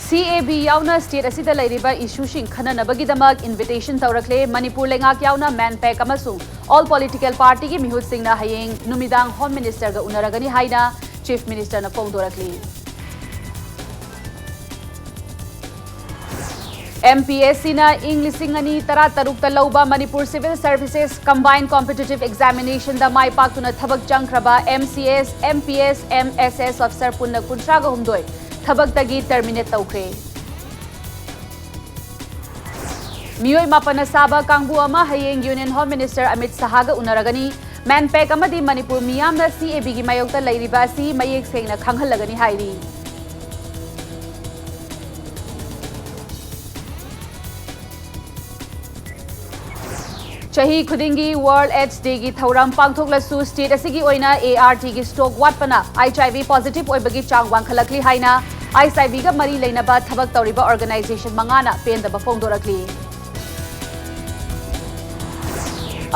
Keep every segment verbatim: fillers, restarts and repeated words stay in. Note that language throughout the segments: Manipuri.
CAB ꯌꯥꯎꯅ state ꯑꯁꯤꯗ ꯂꯩꯔꯤꯕ issueꯁꯤꯡ ꯈꯟꯅꯅꯕꯒꯤꯗꯃꯛ invitation ꯇꯧꯔꯛꯂꯦ꯫ ꯃꯅꯤꯄꯨꯔ ꯂꯩꯉꯥꯛ ꯌꯥꯎꯅ MANPAC ꯑꯃꯁꯨꯡ all political partyꯒꯤ ꯃꯤꯍꯨꯠꯁꯤꯡꯅ ꯍꯌꯦꯡ ꯅꯨꯃꯤꯗꯥꯡ Home Ministerꯒ ꯎꯅꯔꯒꯅꯤ ꯍꯥꯏꯅ Chief Ministerꯅ ꯐꯣꯡꯗꯣꯔꯛꯂꯤ꯫ MPSCꯅ ꯏꯪ ꯂꯤꯁꯤꯡ ꯑꯅꯤ ꯇꯔꯥꯇꯔꯨꯛꯇ ꯂꯧꯕ Manipur Civil Services Combined Competitive Examinationꯗ ꯃꯥꯏ ꯄꯥꯛꯇꯨꯅ ꯊꯕꯛ ꯆꯪꯈ꯭ꯔꯕ MCS, MPS, MSS officer ꯄꯨꯟꯅ ꯀꯨꯟꯊ꯭ꯔꯥꯒ ꯍꯨꯝꯗꯣꯏ ꯊꯕꯛꯇꯒꯤ terminate ꯇꯧꯈ꯭ꯔꯦ꯫ ꯃꯤꯑꯣꯏ ꯃꯥꯄꯟꯅ ꯁꯥꯕ ꯀꯥꯡꯕꯨ ꯑꯃ ꯍꯌꯦꯡ Union Home Minister Amit ꯁꯍꯥꯒ ꯎꯅꯔꯒꯅꯤ꯫ MANPAC ꯑꯃꯗꯤ ꯃꯅꯤꯄꯨꯔ ꯃꯤꯌꯥꯝꯅ CABꯒꯤ ꯃꯥꯌꯣꯛꯇ ꯂꯩꯔꯤꯕ ꯑꯁꯤ ꯃꯌꯦꯛ ꯁꯦꯡꯅ ꯈꯪꯍꯜꯂꯒꯅꯤ ꯍꯥꯏꯔꯤ꯫ ꯆꯍꯤ ꯈꯨꯗꯤꯡꯒꯤ World AIDS Dayꯒꯤ ꯊꯧꯔꯝ ꯄꯥꯡꯊꯣꯛꯂꯁꯨ, state ꯑꯁꯤꯒꯤ ꯑꯣꯏꯅ ARTꯒꯤ stock ꯋꯥꯠꯄꯅ HIV positive ꯑꯣꯏꯕꯒꯤ ꯆꯥꯡ ꯋꯥꯡꯈꯠꯂꯛꯂꯤ ꯍꯥꯏꯅ HIVꯒ ꯃꯔꯤ ꯂꯩꯅꯕ ꯊꯕꯛ ꯇꯧꯔꯤꯕ organization ꯃꯉꯥꯅ ꯄꯦꯟꯗꯕ ꯐꯣꯡꯗꯣꯔꯛꯂꯤ꯫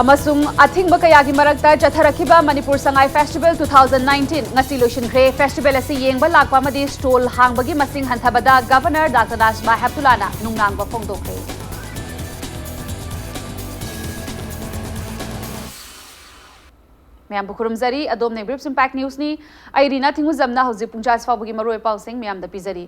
ꯑꯃꯁꯨꯡ ꯑꯊꯤꯡꯕ ꯀꯌꯥꯒꯤ ꯃꯔꯛꯇ ꯆꯠꯊꯔꯛꯈꯤꯕ Manipur Sangai Festival two thousand nineteen ꯉꯁꯤ ꯂꯣꯏꯁꯤꯟꯈ꯭ꯔꯦ꯫ Festival ꯑꯁꯤ ꯌꯦꯡꯕ ꯂꯥꯛꯄ ꯑꯃꯗꯤ stall ꯍꯥꯡꯕꯒꯤ ꯃꯁꯤꯡ ꯍꯟꯊꯕꯗ Governor Doctor Najma Heptullahꯅ ꯅꯨꯡꯅꯥꯡꯕ ꯐꯣꯡꯗꯣꯛꯈ꯭ꯔꯦ꯫ ꯃꯌꯥꯝꯕꯨ ꯈꯨꯔꯨꯝꯖꯔꯤ꯫ ꯑꯗꯣꯝꯅ Brief Impact Newsꯅꯤ꯫ ꯑꯩ ꯔꯤꯅꯥ ꯊꯤꯡꯉꯨꯖꯝꯅ ꯍꯧꯖꯤꯛ ꯄꯨꯡ ꯇꯔꯥ ꯐꯥꯎꯕꯒꯤ ꯃꯔꯨꯑꯣꯏꯕ ꯄꯥꯎꯁꯤꯡ ꯃꯌꯥꯝꯗ ꯄꯤꯖꯔꯤ꯫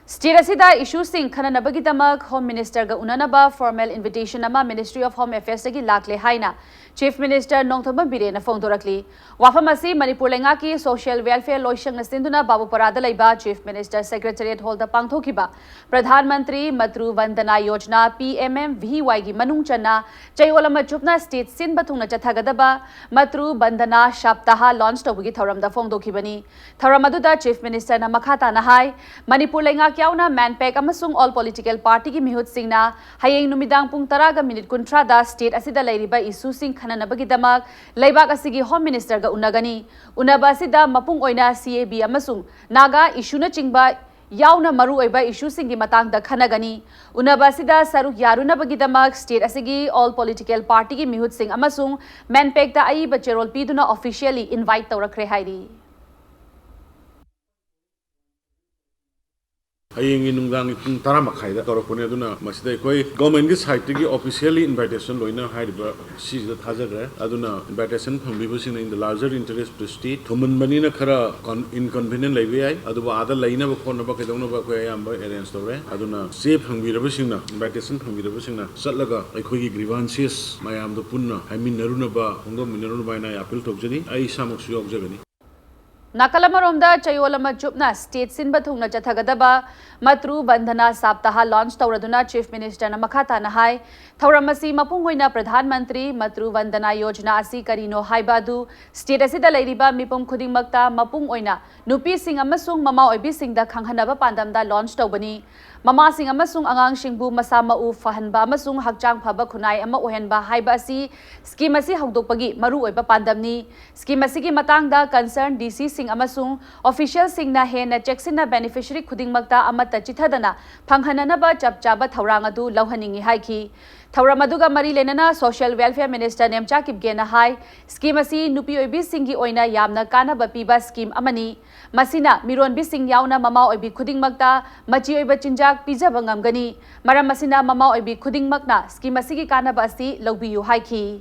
State ꯑꯁꯤꯗ issueꯁꯤꯡ ꯈꯟꯅꯅꯕꯒꯤꯗꯃꯛ Home Ministerꯒ ꯎꯅꯅꯕ formal invitation ꯑꯃ Ministry of Home Affairsꯇꯒꯤ ꯂꯥꯛꯂꯦ ꯍꯥꯏꯅ Chief Minister ꯅꯣꯡꯊꯣꯝꯕꯝ ꯕꯤꯔꯦꯟꯅ ꯐꯣꯡꯗꯣꯔꯛꯂꯤ꯫ ꯋꯥꯐꯝ ꯑꯁꯤ ꯃꯅꯤꯄꯨꯔ ꯂꯩꯉꯥꯛꯀꯤ Social Welfare ꯂꯣꯏꯁꯪꯅ ꯁꯤꯟꯗꯨꯅ ꯕꯥꯕꯨꯄꯥꯔꯥꯗ ꯂꯩꯕ Chief Minister Secretariat Hallꯗ ꯄꯥꯡꯊꯣꯛꯈꯤꯕ ꯄ꯭ꯔꯙꯥꯟ ꯃꯟꯇ꯭ꯔꯤ ꯃꯇ꯭ꯔꯨ ꯚꯟꯗꯅꯥ ꯌꯣꯖꯅꯥ, PMMVYꯒꯤ ꯃꯅꯨꯡ ꯆꯟꯅ ꯆꯌꯣꯜ ꯑꯃ ꯆꯨꯞꯅ state ꯁꯤꯟꯕ ꯊꯨꯡꯅ ꯆꯠꯊꯒꯗꯕ ꯃꯇ꯭ꯔꯨ ꯚꯟꯗꯅꯥ ꯁꯞꯇꯥꯍ launch ꯇꯧꯕꯒꯤ ꯊꯧꯔꯝꯗ ꯐꯣꯡꯗꯣꯛꯈꯤꯕꯅꯤ꯫ ꯊꯧꯔꯝ ꯑꯗꯨꯗ Chief Ministerꯅ ꯃꯈꯥ ꯇꯥꯅ ꯍꯥꯏ, ꯃꯅꯤꯄꯨꯔ ꯂꯩꯉꯥꯛ ꯌꯥꯎꯅ MANPAC ꯑꯃꯁꯨꯡ all political partyꯒꯤ ꯃꯤꯍꯨꯠꯁꯤꯡꯅ ꯍꯌꯦꯡ ꯅꯨꯃꯤꯗꯥꯡ ꯄꯨꯡ ꯇꯔꯥꯒ minute ꯀꯨꯟꯊ꯭ꯔꯥꯗ state ꯑꯁꯤꯗ ꯂꯩꯔꯤꯕ issueꯁꯤꯡ ꯈꯟꯅꯅꯕꯒꯤꯗꯃꯛ ꯂꯩꯕꯥꯛ ꯑꯁꯤꯒꯤ Home Ministerꯒ ꯎꯅꯒꯅꯤ꯫ ꯎꯅꯕ ꯑꯁꯤꯗ ꯃꯄꯨꯡ ꯑꯣꯏꯅ CAB ꯑꯃꯁꯨꯡ ꯅꯥꯒꯥ issueꯅꯆꯤꯡꯕ ꯌꯥꯎꯅ ꯃꯔꯨꯑꯣꯏꯕ issueꯁꯤꯡꯒꯤ ꯃꯇꯥꯡꯗ ꯈꯟꯅꯒꯅꯤ꯫ ꯎꯅꯕ ꯑꯁꯤꯗ ꯁꯔꯨꯛ ꯌꯥꯔꯨꯅꯕꯒꯤꯗꯃꯛ state ꯑꯁꯤꯒꯤ all political partyꯒꯤ ꯃꯤꯍꯨꯠꯁꯤꯡ ꯑꯃꯁꯨꯡ MANPACꯇ ꯑꯏꯕ ꯆꯦꯔꯣꯜ ꯄꯤꯗꯨꯅ officially invite ꯇꯧꯔꯛꯈ꯭ꯔꯦ ꯍꯥꯏꯔꯤ꯫ ꯍꯌꯦꯡꯒꯤ ꯅꯨꯡꯗꯥꯡꯒꯤ ꯄꯨꯡ ꯇꯔꯥ ꯃꯈꯥꯏꯗ ꯇꯧꯔꯛꯄꯅꯦ꯫ ꯑꯗꯨꯅ ꯃꯁꯤꯗ ꯑꯩꯈꯣꯏ government ꯀꯤ side ꯇꯒꯤ officially invitation ꯂꯣꯏꯅ ꯍꯥꯏꯔꯤꯕ ꯁꯤꯁꯤꯗ ꯊꯥꯖꯈ꯭ꯔꯦ꯫ ꯑꯗꯨꯅ invitation ꯐꯪꯕꯤꯕꯁꯤꯡꯅ, in the larger interest of the state, ꯊꯨꯝꯍꯟꯕꯅꯤꯅ ꯈꯔ con- inconvenient ꯂꯩꯕ ꯌꯥꯏ, ꯑꯗꯨꯕꯨ ꯑꯥꯗ ꯂꯩꯅꯕ ꯈꯣꯠꯅꯕ ꯀꯩꯗꯧꯅꯕ ꯑꯩꯈꯣꯏ ꯑꯌꯥꯝꯕ arrange ꯇꯧꯔꯦ꯫ ꯑꯗꯨꯅ ꯆꯦ ꯐꯪꯕꯤꯔꯕꯁꯤꯡꯅ, invitation ꯐꯪꯕꯤꯔꯕꯁꯤꯡꯅ ꯆꯠꯂꯒ ꯑꯩꯈꯣꯏꯒꯤ grievances ꯃꯌꯥꯝꯗꯣ ꯄꯨꯟꯅ ꯍꯥꯏꯃꯤꯟꯅꯔꯨꯅꯕ, ꯐꯣꯡꯗꯣꯛꯃꯤꯟꯅꯔꯨꯅꯕ ꯍꯥꯏꯅ ꯑꯩ appeal ꯇꯧꯖꯔꯤ꯫ ꯑꯩ ꯏꯁꯥꯃꯛꯁꯨ ꯌꯥꯎꯖꯒꯅꯤ꯫ ꯅꯥꯀꯜ ꯑꯃꯔꯣꯝꯗ, ꯆꯌꯣꯜ ꯑꯃ ꯆꯨꯞꯅ state ꯁꯤꯟꯕ ꯊꯨꯡꯅ ꯆꯠꯊꯒꯗꯕ ꯃꯇ꯭ꯔꯨ ꯕꯟꯗꯅꯥ ꯁꯥꯞꯇꯥꯍꯥ launch ꯇꯧꯔꯗꯨꯅ Chief Minister ꯅ ꯃꯈꯥ ꯇꯥꯅ ꯍꯥꯏ, ꯊꯧꯔꯝ ꯑꯁꯤ ꯃꯄꯨꯡ ꯑꯣꯏꯅ ꯄ꯭ꯔꯙꯥꯟ ꯃꯟꯇ꯭ꯔꯤ ꯃꯇ꯭ꯔꯨ ꯕꯟꯗꯅꯥ ꯌꯣꯖꯅꯥ ꯑꯁꯤ ꯀꯔꯤꯅꯣ ꯍꯥꯏꯕ ꯑꯗꯨ state ꯑꯁꯤꯗ ꯂꯩꯔꯤꯕ ꯃꯤꯄꯨꯝ ꯈꯨꯗꯤꯡꯃꯛꯇ, ꯃꯄꯨꯡ ꯑꯣꯏꯅ ꯅꯨꯄꯤꯁꯤꯡ ꯑꯃꯁꯨꯡ ꯃꯃꯥ ꯑꯣꯏꯕꯤꯁꯤꯡꯗ ꯈꯪꯍꯟꯅꯕ ꯄꯥꯟꯗꯝꯗ launch ꯇꯧꯕꯅꯤ꯫ ꯃꯃꯥꯁꯤꯡ ꯑꯃꯁꯨꯡ ꯑꯉꯥꯡꯁꯤꯡꯕꯨ ꯃꯁꯥ ꯃꯎ ꯐꯍꯟꯕ ꯑꯃꯁꯨꯡ ꯍꯛꯆꯥꯡ ꯐꯕ ꯈꯨꯟꯅꯥꯏ ꯑꯃ ꯑꯣꯏꯍꯟꯕ ꯍꯥꯏꯕ ꯑꯁꯤ scheme ꯑꯁꯤ ꯍꯧꯗꯣꯛꯄꯒꯤ ꯃꯔꯨꯑꯣꯏꯕ ꯄꯥꯟꯗꯝꯅꯤ꯫ Scheme ꯑꯁꯤꯒꯤ ꯃꯇꯥꯡꯗ concerned D C ꯁꯤꯡ ꯑꯃꯁꯨꯡ official ꯁꯤꯡꯅ ꯍꯦꯟꯅ ꯆꯦꯛꯁꯤꯟꯅ beneficiary ꯈꯨꯗꯤꯡꯃꯛꯇ ꯑꯃꯠꯇ ꯆꯤꯠꯊꯗꯅ ꯐꯪꯍꯟꯅꯅꯕ ꯆꯞ ꯆꯥꯕ ꯊꯧꯔꯥꯡ ꯑꯗꯨ ꯂꯧꯍꯟꯅꯤꯡꯏ ꯍꯥꯏꯈꯤ꯫ ꯊꯧꯔꯝ ꯑꯗꯨꯒ ꯃꯔꯤ ꯂꯩꯅꯅ Social Welfare Minister ꯅꯦꯝꯆꯥ ꯀꯤꯞꯒꯦꯅ ꯍꯥꯏ, scheme ꯑꯁꯤ ꯅꯨꯄꯤ ꯑꯣꯏꯕꯤꯁꯤꯡꯒꯤ ꯑꯣꯏꯅ ꯌꯥꯝꯅ ꯀꯥꯟꯅꯕ ꯄꯤꯕ scheme ꯑꯃꯅꯤ꯫ ꯃꯁꯤꯅ ꯃꯤꯔꯣꯟꯕꯤꯁꯤꯡ ꯌꯥꯎꯅ ꯃꯃꯥ ꯑꯣꯏꯕꯤ ꯈꯨꯗꯤꯡꯃꯛꯇ ꯃꯆꯤ ꯑꯣꯏꯕ ꯆꯤꯟꯖꯥꯛ ꯄꯤꯖꯕ ꯉꯝꯒꯅꯤ꯫ ꯃꯔꯝ ꯑꯁꯤꯅ, ꯃꯃꯥ ꯑꯣꯏꯕꯤ ꯈꯨꯗꯤꯡꯃꯛꯅ scheme ꯑꯁꯤꯒꯤ ꯀꯥꯟꯅꯕ ꯑꯁꯤ ꯂꯧꯕꯤꯌꯨ ꯍꯥꯏꯈꯤ꯫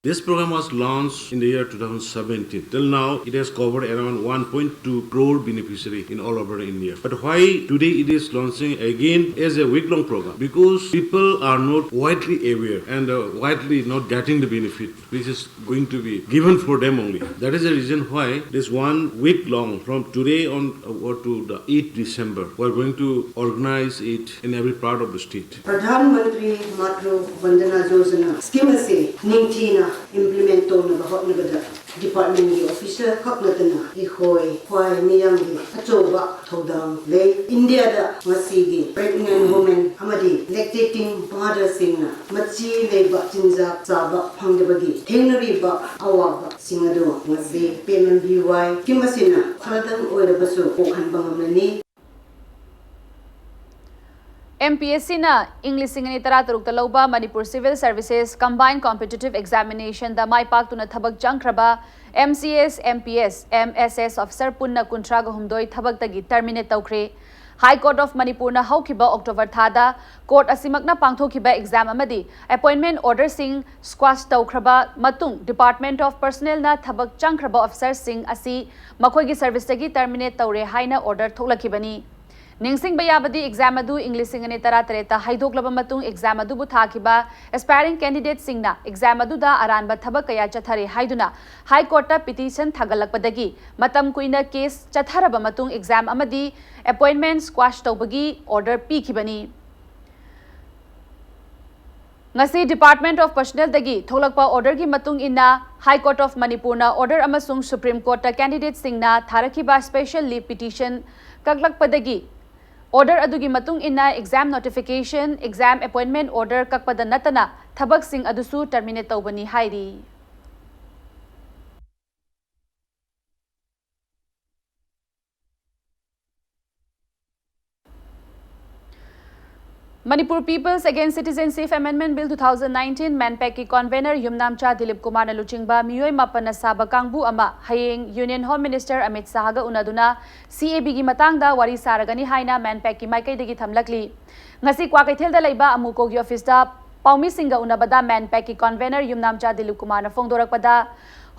This program was launched in the year two thousand seventeen. Till now, it has covered around one point two crore beneficiary in all over India. But why today it is launching again as a week-long program? Because people are not widely aware and, uh, widely not getting the benefit which is going to be given for them only. That is the reason why this one week long, from today on, uh, to the eighth December, we are going to organize it in every part of the state. Pradhan Mantri Matru Vandana Yojana scheme ꯑꯁꯤ ꯅꯤꯡꯊꯤꯅ implement ꯇꯧꯅꯕ ꯍꯣꯠꯅꯕꯗ department ꯀꯤ officer ꯈꯛ ꯅꯠꯇꯅ ꯑꯩꯈꯣꯏ ꯈ꯭ꯋꯥꯏ ꯃꯤꯌꯥꯝꯒꯤ ꯑꯆꯧꯕ ꯊꯧꯗꯥꯡ ꯂꯩ꯫ ꯏꯟꯗꯤꯌꯥꯗ ꯉꯁꯤꯒꯤ pregnant women ꯑꯃꯗꯤ lactating mother ꯁꯤꯡꯅ ꯃꯆꯤ ꯂꯩꯕ ꯆꯤꯟꯖꯥꯛ ꯆꯥꯕ ꯐꯪꯗꯕꯒꯤ ꯊꯦꯡꯅꯔꯤꯕ ꯑꯋꯥꯕꯁꯤꯡ ꯑꯗꯨ ꯉꯁꯤ P M M V Y scheme ꯑꯁꯤꯅ ꯈꯔꯗꯪ ꯑꯣꯏꯔꯕꯁꯨ ꯀꯣꯛꯍꯟꯕ ꯉꯝꯂꯅꯤ꯫ MPSCꯅ ꯏꯪ ꯂꯤꯁꯤꯡ ꯑꯅꯤ ꯇꯔꯥꯇꯔꯨꯛꯇ ꯂꯧꯕ Manipur Civil Services Combined Competitive Examinationꯗ ꯃꯥꯏ ꯄꯥꯛꯇꯨꯅ ꯊꯕꯛ ꯆꯪꯈ꯭ꯔꯕ MCS, MPS, MSS officer ꯄꯨꯟꯅ ꯀꯨꯟꯊ꯭ꯔꯥꯒ ꯍꯨꯝꯗꯣꯏ ꯊꯕꯛꯇꯒꯤ terminate ꯇꯧꯈ꯭ꯔꯦ꯫ High Court of Manipurꯅ ꯍꯧꯈꯤꯕ October ꯊꯥꯗ court ꯑꯁꯤꯃꯛꯅ ꯄꯥꯡꯊꯣꯛꯈꯤꯕ exam ꯑꯃꯗꯤ appointment orderꯁꯤꯡ squash ꯇꯧꯈ꯭ꯔꯕ ꯃꯇꯨꯡ Department of Personnelꯅ ꯊꯕꯛ ꯆꯪꯈ꯭ꯔꯕ officerꯁꯤꯡ ꯑꯁꯤ ꯃꯈꯣꯏꯒꯤ serviceꯇꯒꯤ terminate ꯇꯧꯔꯦ ꯍꯥꯏꯅ order ꯊꯣꯛꯂꯛꯈꯤꯕꯅꯤ꯫ ꯅꯤꯡꯁꯤꯡꯕ ꯌꯥꯕꯗꯤ, exam ꯑꯗꯨ ꯏꯪ ꯂꯤꯁꯤꯡ ꯑꯅꯤ ꯇꯔꯥꯇꯔꯦꯠꯇ ꯍꯩꯗꯣꯛꯂꯕ ꯃꯇꯨꯡ exam ꯑꯗꯨꯕꯨ ꯊꯥꯈꯤꯕ aspiring candidateꯁꯤꯡꯅ exam ꯑꯗꯨꯗ ꯑꯔꯥꯟꯕ ꯊꯕꯛ ꯀꯌꯥ ꯆꯠꯊꯔꯦ ꯍꯥꯏꯗꯨꯅ High Courtꯇ petition ꯊꯥꯡꯒꯠꯂꯛꯄꯗꯒꯤ ꯃꯇꯝ ꯀꯨꯏꯅ case ꯆꯠꯊꯔꯕ ꯃꯇꯨꯡ exam ꯑꯃꯗꯤ appointment squash ꯇꯧꯕꯒꯤ order ꯄꯤꯈꯤꯕꯅꯤ꯫ ꯉꯁꯤ Department of Personnelꯗꯒꯤ ꯊꯣꯛꯂꯛꯄ orderꯒꯤ ꯃꯇꯨꯡ ꯏꯟꯅ High Court of Manipurꯅ order ꯑꯃꯁꯨꯡ Supreme Courtꯇ candidateꯁꯤꯡꯅ ꯊꯥꯔꯛꯈꯤꯕ special leave petition ꯀꯛꯂꯛꯄꯗꯒꯤ order ꯑꯗꯨꯒꯤ ꯃꯇꯨꯡ ꯏꯟꯅ exam notification, exam appointment order ꯀꯛꯄꯗ ꯅꯠꯇꯅ ꯊꯕꯛꯁꯤꯡ ꯑꯗꯨꯁꯨ terminate ꯇꯧꯕꯅꯤ ꯍꯥꯏꯔꯤ꯫ Manipur People's Against Citizenship Amendment Bill two thousand nineteen, MANPACꯀꯤ convener ꯌꯨꯝꯅꯥꯝꯆꯥ Dilip ꯀꯨꯃꯥꯔꯅ ꯂꯨꯆꯤꯡꯕ ꯃꯤꯑꯣꯏ ꯃꯥꯄꯟꯅ ꯁꯥꯕ ꯀꯥꯡꯕꯨ ꯑꯃ ꯍꯌꯦꯡ Union Home Minister ꯑꯃꯤꯠ ꯁꯥꯍꯒ ꯎꯅꯗꯨꯅ CABꯒꯤ ꯃꯇꯥꯡꯗ ꯋꯥꯔꯤ ꯁꯥꯔꯒꯅꯤ ꯍꯥꯏꯅ MANPACꯀꯤ ꯃꯥꯏꯀꯩꯗꯒꯤ ꯊꯝꯂꯛꯂꯤ꯫ ꯉꯁꯤ ꯀ꯭ꯋꯥꯀꯩꯊꯦꯜꯗ ꯂꯩꯕ ꯑꯃꯨꯀꯣꯒꯤ officeꯇ ꯄꯥꯎꯃꯤꯁꯤꯡꯒ ꯎꯅꯕꯗ MANPACꯀꯤ convener ꯌꯨꯝꯅꯥꯝꯆꯥ ꯗꯤꯂꯤꯞ ꯀꯨꯃꯥꯔꯅ ꯐꯣꯡꯗꯣꯔꯛꯄꯗ,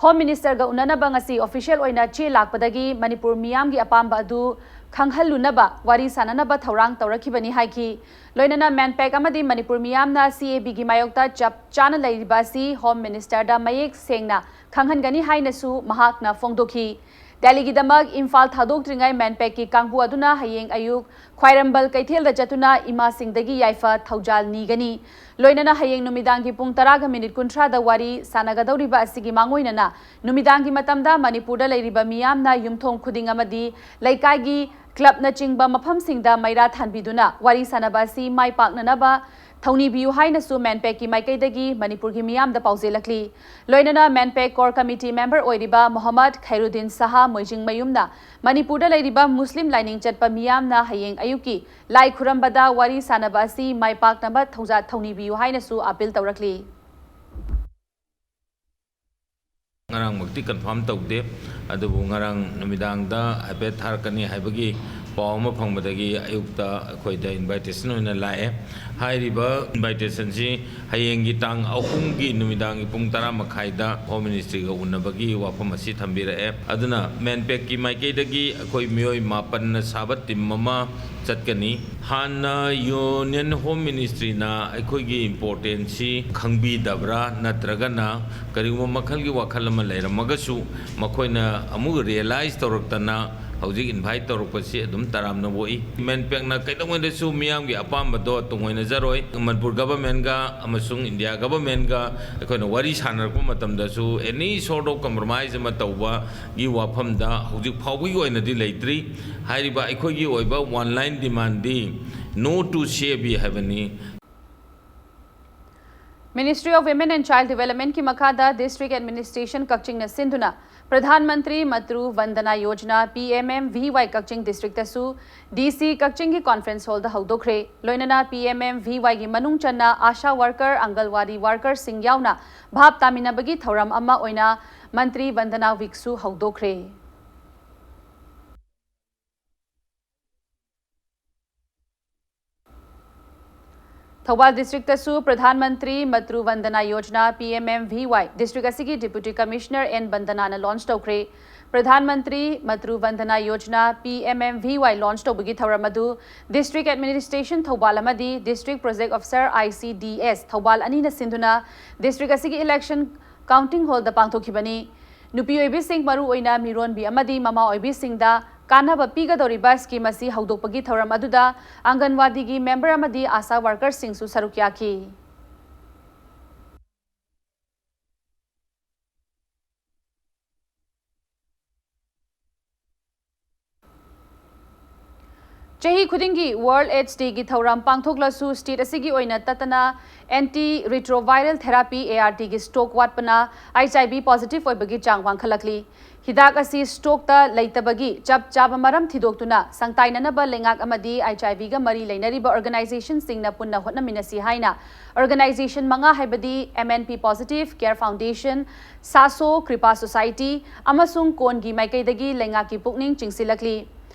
Home Ministerꯒ ꯎꯅꯅꯕ ꯉꯁꯤ official ꯑꯣꯏꯅ ꯆꯦ ꯂꯥꯛꯄꯗꯒꯤ ꯃꯅꯤꯄꯨꯔ ꯃꯤꯌꯥꯝꯒꯤ ꯑꯄꯥꯝꯕ ꯑꯗꯨ ꯈꯪꯍꯜꯂꯨꯅꯕ ꯋꯥꯔꯤ ꯁꯥꯅꯅꯕ ꯊꯧꯔꯥꯡ ꯇꯧꯔꯛꯈꯤꯕꯅꯤ ꯍꯥꯏꯈꯤ꯫ ꯂꯣꯏꯅꯅ MANPAC ꯑꯃꯗꯤ ꯃꯅꯤꯄꯨꯔ ꯃꯤꯌꯥꯝꯅ CABꯒꯤ ꯃꯥꯌꯣꯛꯇ ꯆꯞ ꯆꯥꯅ ꯂꯩꯔꯤꯕ ꯑꯁꯤ Home Ministerꯗ ꯃꯌꯦꯛ ꯁꯦꯡꯅ ꯈꯪꯍꯟꯒꯅꯤ ꯍꯥꯏꯅꯁꯨ ꯃꯍꯥꯛꯅ ꯐꯣꯡꯗꯣꯛꯈꯤ꯫ ꯗꯦꯜꯂꯤꯒꯤꯗꯃꯛ ꯏꯝꯐꯥꯜ ꯊꯥꯗꯣꯛꯇ꯭ꯔꯤꯉꯩ MANPACꯀꯤ ꯀꯥꯡꯕꯨ ꯑꯗꯨꯅ ꯍꯌꯦꯡ ꯑꯌꯨꯛ ꯈ꯭ꯋꯥꯏꯔꯝꯕꯟ ꯀꯩꯊꯦꯜꯗ ꯆꯠꯇꯨꯅ ꯏꯃꯥꯁꯤꯡꯗꯒꯤ ꯌꯥꯏꯐ ꯊꯧꯖꯥꯜ ꯅꯤꯒꯅꯤ꯫ ꯂꯣꯏꯅꯅ ꯍꯌꯦꯡ ꯅꯨꯃꯤꯗꯥꯡꯒꯤ ꯄꯨꯡ ꯇꯔꯥꯒ minute ꯀꯨꯟꯊ꯭ꯔꯥꯗ ꯋꯥꯔꯤ ꯁꯥꯟꯅꯒꯗꯧꯔꯤꯕ ꯑꯁꯤꯒꯤ ꯃꯥꯡꯑꯣꯏꯅꯅ ꯅꯨꯃꯤꯗꯥꯡꯒꯤ ꯃꯇꯝꯗ ꯃꯅꯤꯄꯨꯔꯗ ꯂꯩꯔꯤꯕ ꯃꯤꯌꯥꯝꯅ ꯌꯨꯝꯊꯣꯡ ꯈꯨꯗꯤꯡ ꯑꯃꯗꯤ ꯂꯩꯀꯥꯏꯒꯤ clubꯅꯆꯤꯡꯕ ꯃꯐꯝꯁꯤꯡꯗ ꯃꯩꯔꯥ ꯊꯥꯟꯕꯤꯗꯨꯅ ꯋꯥꯔꯤ ꯁꯥꯟꯅꯕ ꯑꯁꯤ ꯃꯥꯏ ꯄꯥꯛꯅꯅꯕ ꯊꯧꯅꯤꯕꯤꯌꯨ ꯍꯥꯏꯅꯁꯨ ꯃꯦꯟꯄꯦꯛꯀꯤ ꯃꯥꯏꯀꯩꯗꯒꯤ ꯃꯅꯤꯄꯨꯔꯒꯤ ꯃꯤꯌꯥꯝꯗ ꯄꯥꯎꯖꯦꯜꯂꯛꯂꯤ꯫ ꯂꯣꯏꯅꯅ ꯃꯦꯟꯄꯦꯛ ꯀꯣꯔ ꯀꯃꯤꯇꯤ ꯃꯦꯝꯕꯔ ꯑꯣꯏꯔꯤꯕ ꯃꯣꯍꯝꯃꯗ ꯈꯩꯔꯨꯗꯤꯟ ꯁꯍꯥ ꯃꯣꯏꯖꯤꯡꯃꯌꯨꯝꯅ ꯃꯅꯤꯄꯨꯔꯗ ꯂꯩꯔꯤꯕ ꯃꯨꯁꯂꯤꯝ ꯂꯥꯏꯅꯤꯡ ꯆꯠꯄ ꯃꯤꯌꯥꯝꯅ ꯍꯌꯦꯡ ꯑꯌꯨꯛꯀꯤ ꯂꯥꯏ ꯈꯨꯔꯝꯕꯗ ꯋꯥꯔꯤ ꯁꯥꯅꯕ ꯑꯁꯤ ꯃꯥꯏ ꯄꯥꯛꯅꯕ ꯊꯧꯖꯥ ꯊꯧꯅꯤꯕꯤꯌꯨ ꯍꯥꯏꯅꯁꯨ ꯑꯥꯄꯤꯜ ꯇꯧꯔꯛꯂꯤ꯫ ꯉꯔꯥꯡꯃꯛꯇꯤ ꯀꯟꯐꯥꯔꯝ ꯇꯧꯗꯦ, ꯑꯗꯨꯕꯨ ꯉꯔꯥꯡ ꯅꯨꯃꯤꯗꯥꯡꯗ ꯍꯥꯏꯐꯦꯠ ꯊꯥꯔꯛꯀꯅꯤ ꯍꯥꯏꯕꯒꯤ ꯄꯥꯎ ꯑꯃ ꯐꯪꯕꯗꯒꯤ ꯑꯌꯨꯛꯇ ꯑꯩꯈꯣꯏꯗ ꯏꯟꯚꯥꯏꯇꯦꯁꯟ ꯑꯣꯏꯅ ꯂꯥꯛꯑꯦ꯫ ꯍꯥꯏꯔꯤꯕ ꯏꯟꯚꯥꯏꯇꯦꯁꯟꯁꯤ ꯍꯌꯦꯡꯒꯤ ꯇꯥꯡ ꯑꯍꯨꯝꯒꯤ ꯅꯨꯃꯤꯗꯥꯡꯒꯤ ꯄꯨꯡ ꯇꯔꯥ ꯃꯈꯥꯏꯗ ꯍꯣꯝ ꯃꯤꯅꯤꯁꯇ꯭ꯔꯤꯒ ꯎꯅꯕꯒꯤ ꯋꯥꯐꯝ ꯑꯁꯤ ꯊꯝꯕꯤꯔꯛꯑꯦ꯫ ꯑꯗꯨꯅ ꯃꯦꯟꯄꯦꯛꯀꯤ ꯃꯥꯏꯀꯩꯗꯒꯤ ꯑꯩꯈꯣꯏ ꯃꯤꯑꯣꯏ ꯃꯥꯄꯟꯅ ꯁꯥꯕ ꯇꯤꯝ ꯑꯃ ꯆꯠꯀꯅꯤ꯫ ꯍꯥꯟꯅ ꯌꯨꯅꯤꯌꯟ ꯍꯣꯝ ꯃꯤꯅꯤꯁꯇ꯭ꯔꯤꯅ ꯑꯩꯈꯣꯏꯒꯤ ꯏꯝꯄꯣꯔꯇꯦꯟꯁꯁꯤ ꯈꯪꯕꯤꯗꯕ꯭ꯔꯥ, ꯅꯠꯇ꯭ꯔꯒꯅ ꯀꯔꯤꯒꯨꯝꯕ ꯃꯈꯜꯒꯤ ꯋꯥꯈꯜ ꯑꯃ ꯂꯩꯔꯝꯃꯒꯁꯨ, ꯃꯈꯣꯏꯅ ꯑꯃꯨꯛ ꯔꯤꯌꯦꯂꯥꯏꯁ ꯇꯧꯔꯛꯇꯅ ꯍꯧꯖꯤꯛ ꯏꯟꯚꯥꯏꯠ ꯇꯧꯔꯛꯄꯁꯤ ꯑꯗꯨꯝ ꯇꯔꯥꯝꯅ ꯑꯣꯛꯏ꯫ ꯃꯦꯟꯄꯦꯛꯅ ꯀꯩꯗꯧꯉꯩꯗꯁꯨ ꯃꯤꯌꯥꯝꯒꯤ ꯑꯄꯥꯝꯕꯗꯣ ꯇꯨꯡ ꯑꯣꯏꯅꯖꯔꯣꯏ꯫ ꯃꯅꯤꯄꯨꯔ ꯒꯚꯔꯟꯃꯦꯟꯒ ꯑꯃꯁꯨꯡ ꯏꯟꯗꯤꯌꯥ ꯒꯚꯔꯟꯃꯦꯟꯒ ꯑꯩꯈꯣꯏꯅ ꯋꯥꯔꯤ ꯁꯥꯟꯅꯔꯛꯄ ꯃꯇꯝꯗꯁꯨ any sort of compromise ꯑꯃ ꯇꯧꯕꯒꯤ ꯋꯥꯐꯝꯗ ꯍꯧꯖꯤꯛ ꯐꯥꯎꯕꯒꯤ ꯑꯣꯏꯅꯗꯤ ꯂꯩꯇ꯭ꯔꯤ꯫ ꯍꯥꯏꯔꯤꯕ ꯑꯩꯈꯣꯏꯒꯤ ꯑꯣꯏꯕ ꯋꯥꯟ ꯂꯥꯏꯟ ꯗꯤꯃꯥꯟꯗꯤ no to C A B ꯍꯥꯏꯕꯅꯤ꯫ Ministry of Women and Child Developmentꯀꯤ ꯃꯈꯥꯗ District Administration ꯀꯛꯆꯤꯡꯅ ꯁꯤꯟꯗꯨꯅ Pradhan Mantri Matru Vandana Yojana, P M M V Y, ꯀꯛꯆꯤꯡ ꯗꯤꯁꯇ꯭ꯔꯤꯛꯇꯁꯨ D C ꯀꯛꯆꯤꯡꯒꯤ ꯀꯣꯟꯐꯔꯦꯟꯁ ꯍꯣꯜꯗ ꯍꯧꯗꯣꯛꯈ꯭ꯔꯦ꯫ ꯂꯣꯏꯅꯅ P M M V Yꯒꯤ ꯃꯅꯨꯡ ꯆꯟꯅ ꯑꯥꯁꯥ ꯋꯥꯔꯀꯔ, ꯑꯪꯒꯜꯋꯥꯗꯤ ꯋꯥꯔꯀꯔꯁꯤꯡ ꯌꯥꯎꯅ ꯚꯥꯞ ꯇꯥꯃꯤꯟꯅꯕꯒꯤ ꯊꯧꯔꯝ ꯑꯃ ꯑꯣꯏꯅ ꯃꯟꯇ꯭ꯔꯤ ꯋꯟꯗꯅꯥ ꯋꯤꯛꯁꯨ ꯍꯧꯗꯣꯛꯈ꯭ꯔꯦ꯫ ꯊꯧꯕꯥꯜ ꯗꯤꯁꯇ꯭ꯔꯤꯛꯇꯁꯨ Pradhan Mantri Matru Vandana Yojana, P M M V Y, district ꯑꯁꯤꯒꯤ ꯗꯤꯄ꯭ꯌꯨꯇꯤ ꯀꯃꯤꯁꯅꯔ ꯑꯦꯟ ꯕꯟꯗꯅꯥꯅ ꯂꯣꯟꯆ ꯇꯧꯈ꯭ꯔꯦ꯫ Pradhan Mantri Matru Vandana Yojana, P M M V Y, launch ꯇꯧꯕꯒꯤ ꯊꯧꯔꯝ ꯑꯗꯨ ꯗꯤꯁꯇ꯭ꯔꯤꯛ ꯑꯦꯗꯃꯤꯅꯤꯁꯇ꯭ꯔꯦꯁꯟ ꯊꯧꯕꯥꯜ ꯑꯃꯗꯤ district project officer, I C D S, Thoubal ꯑꯅꯤꯅ ꯁꯤꯟꯗꯨꯅ ꯗꯤꯁꯇ꯭ꯔꯤꯛ ꯑꯁꯤꯒꯤ ꯏꯂꯦꯛꯁꯟ ꯀꯥꯎꯟꯇꯤꯡ ꯍꯣꯜꯗ ꯄꯥꯡꯊꯣꯛꯈꯤꯕꯅꯤ꯫ ꯅꯨꯄꯤ ꯑꯣꯏꯕꯤꯁꯤꯡ, ꯃꯔꯨꯑꯣꯏꯅ ꯃꯤꯔꯣꯟꯕꯤ ꯑꯃꯗꯤ ꯃꯃꯥ ꯑꯣꯏꯕꯤꯁꯤꯡꯗ ꯀꯥꯟꯅꯕ ꯄꯤꯒꯗꯧꯔꯤꯕ ꯁ꯭ꯀꯤꯝ ꯑꯁꯤ ꯍꯧꯗꯣꯛꯄꯒꯤ ꯊꯧꯔꯝ ꯑꯗꯨꯗ ꯑꯪꯒꯟꯋꯥꯗꯤꯒꯤ ꯃꯦꯝꯕꯔ ꯑꯃꯗꯤ ꯑꯥꯁꯥ ꯋꯥꯔꯀꯔꯁꯤꯡꯁꯨ ꯁꯔꯨꯛ ꯌꯥꯈꯤ꯫ ꯆꯍꯤ ꯈꯨꯗꯤꯡꯒꯤ World AIDS Day ꯒꯤ ꯊꯧꯔꯝ ꯄꯥꯡꯊꯣꯛꯂꯁꯨ, state ꯑꯁꯤꯒꯤ ꯑꯣꯏꯅ ꯇꯠꯇꯅ antiretroviral therapy, ART ꯒꯤ stock ꯋꯥꯠꯄꯅ HIV positive ꯑꯣꯏꯕꯒꯤ ꯆꯥꯡ ꯋꯥꯡꯈꯠꯂꯛꯂꯤ꯫ ꯍꯤꯗꯥꯛ ꯑꯁꯤ stock ꯇ ꯂꯩꯇꯕꯒꯤ ꯆꯞ ꯆꯥꯕ ꯃꯔꯝ ꯊꯤꯗꯣꯛꯇꯨꯅ, ꯁꯪꯇꯥꯏꯅꯅꯕ ꯂꯩꯉꯥꯛ ꯑꯃꯗꯤ HIV ꯒ ꯃꯔꯤ ꯂꯩꯅꯔꯤꯕ organization ꯁꯤꯡꯅ ꯄꯨꯟꯅ ꯍꯣꯠꯅꯃꯤꯟꯅꯁꯤ ꯍꯥꯏꯅ organization ꯃꯉꯥ, ꯍꯥꯏꯕꯗꯤ M N P Positive, Care Foundation, SASO, Kripa Society ꯑꯃꯁꯨꯡ ꯀꯣꯟꯒꯤ ꯃꯥꯏꯀꯩꯗꯒꯤ ꯂꯩꯉꯥꯛꯀꯤ ꯄꯨꯛꯅꯤꯡ ꯆꯤꯡꯁꯤꯜꯂꯛꯂꯤ꯫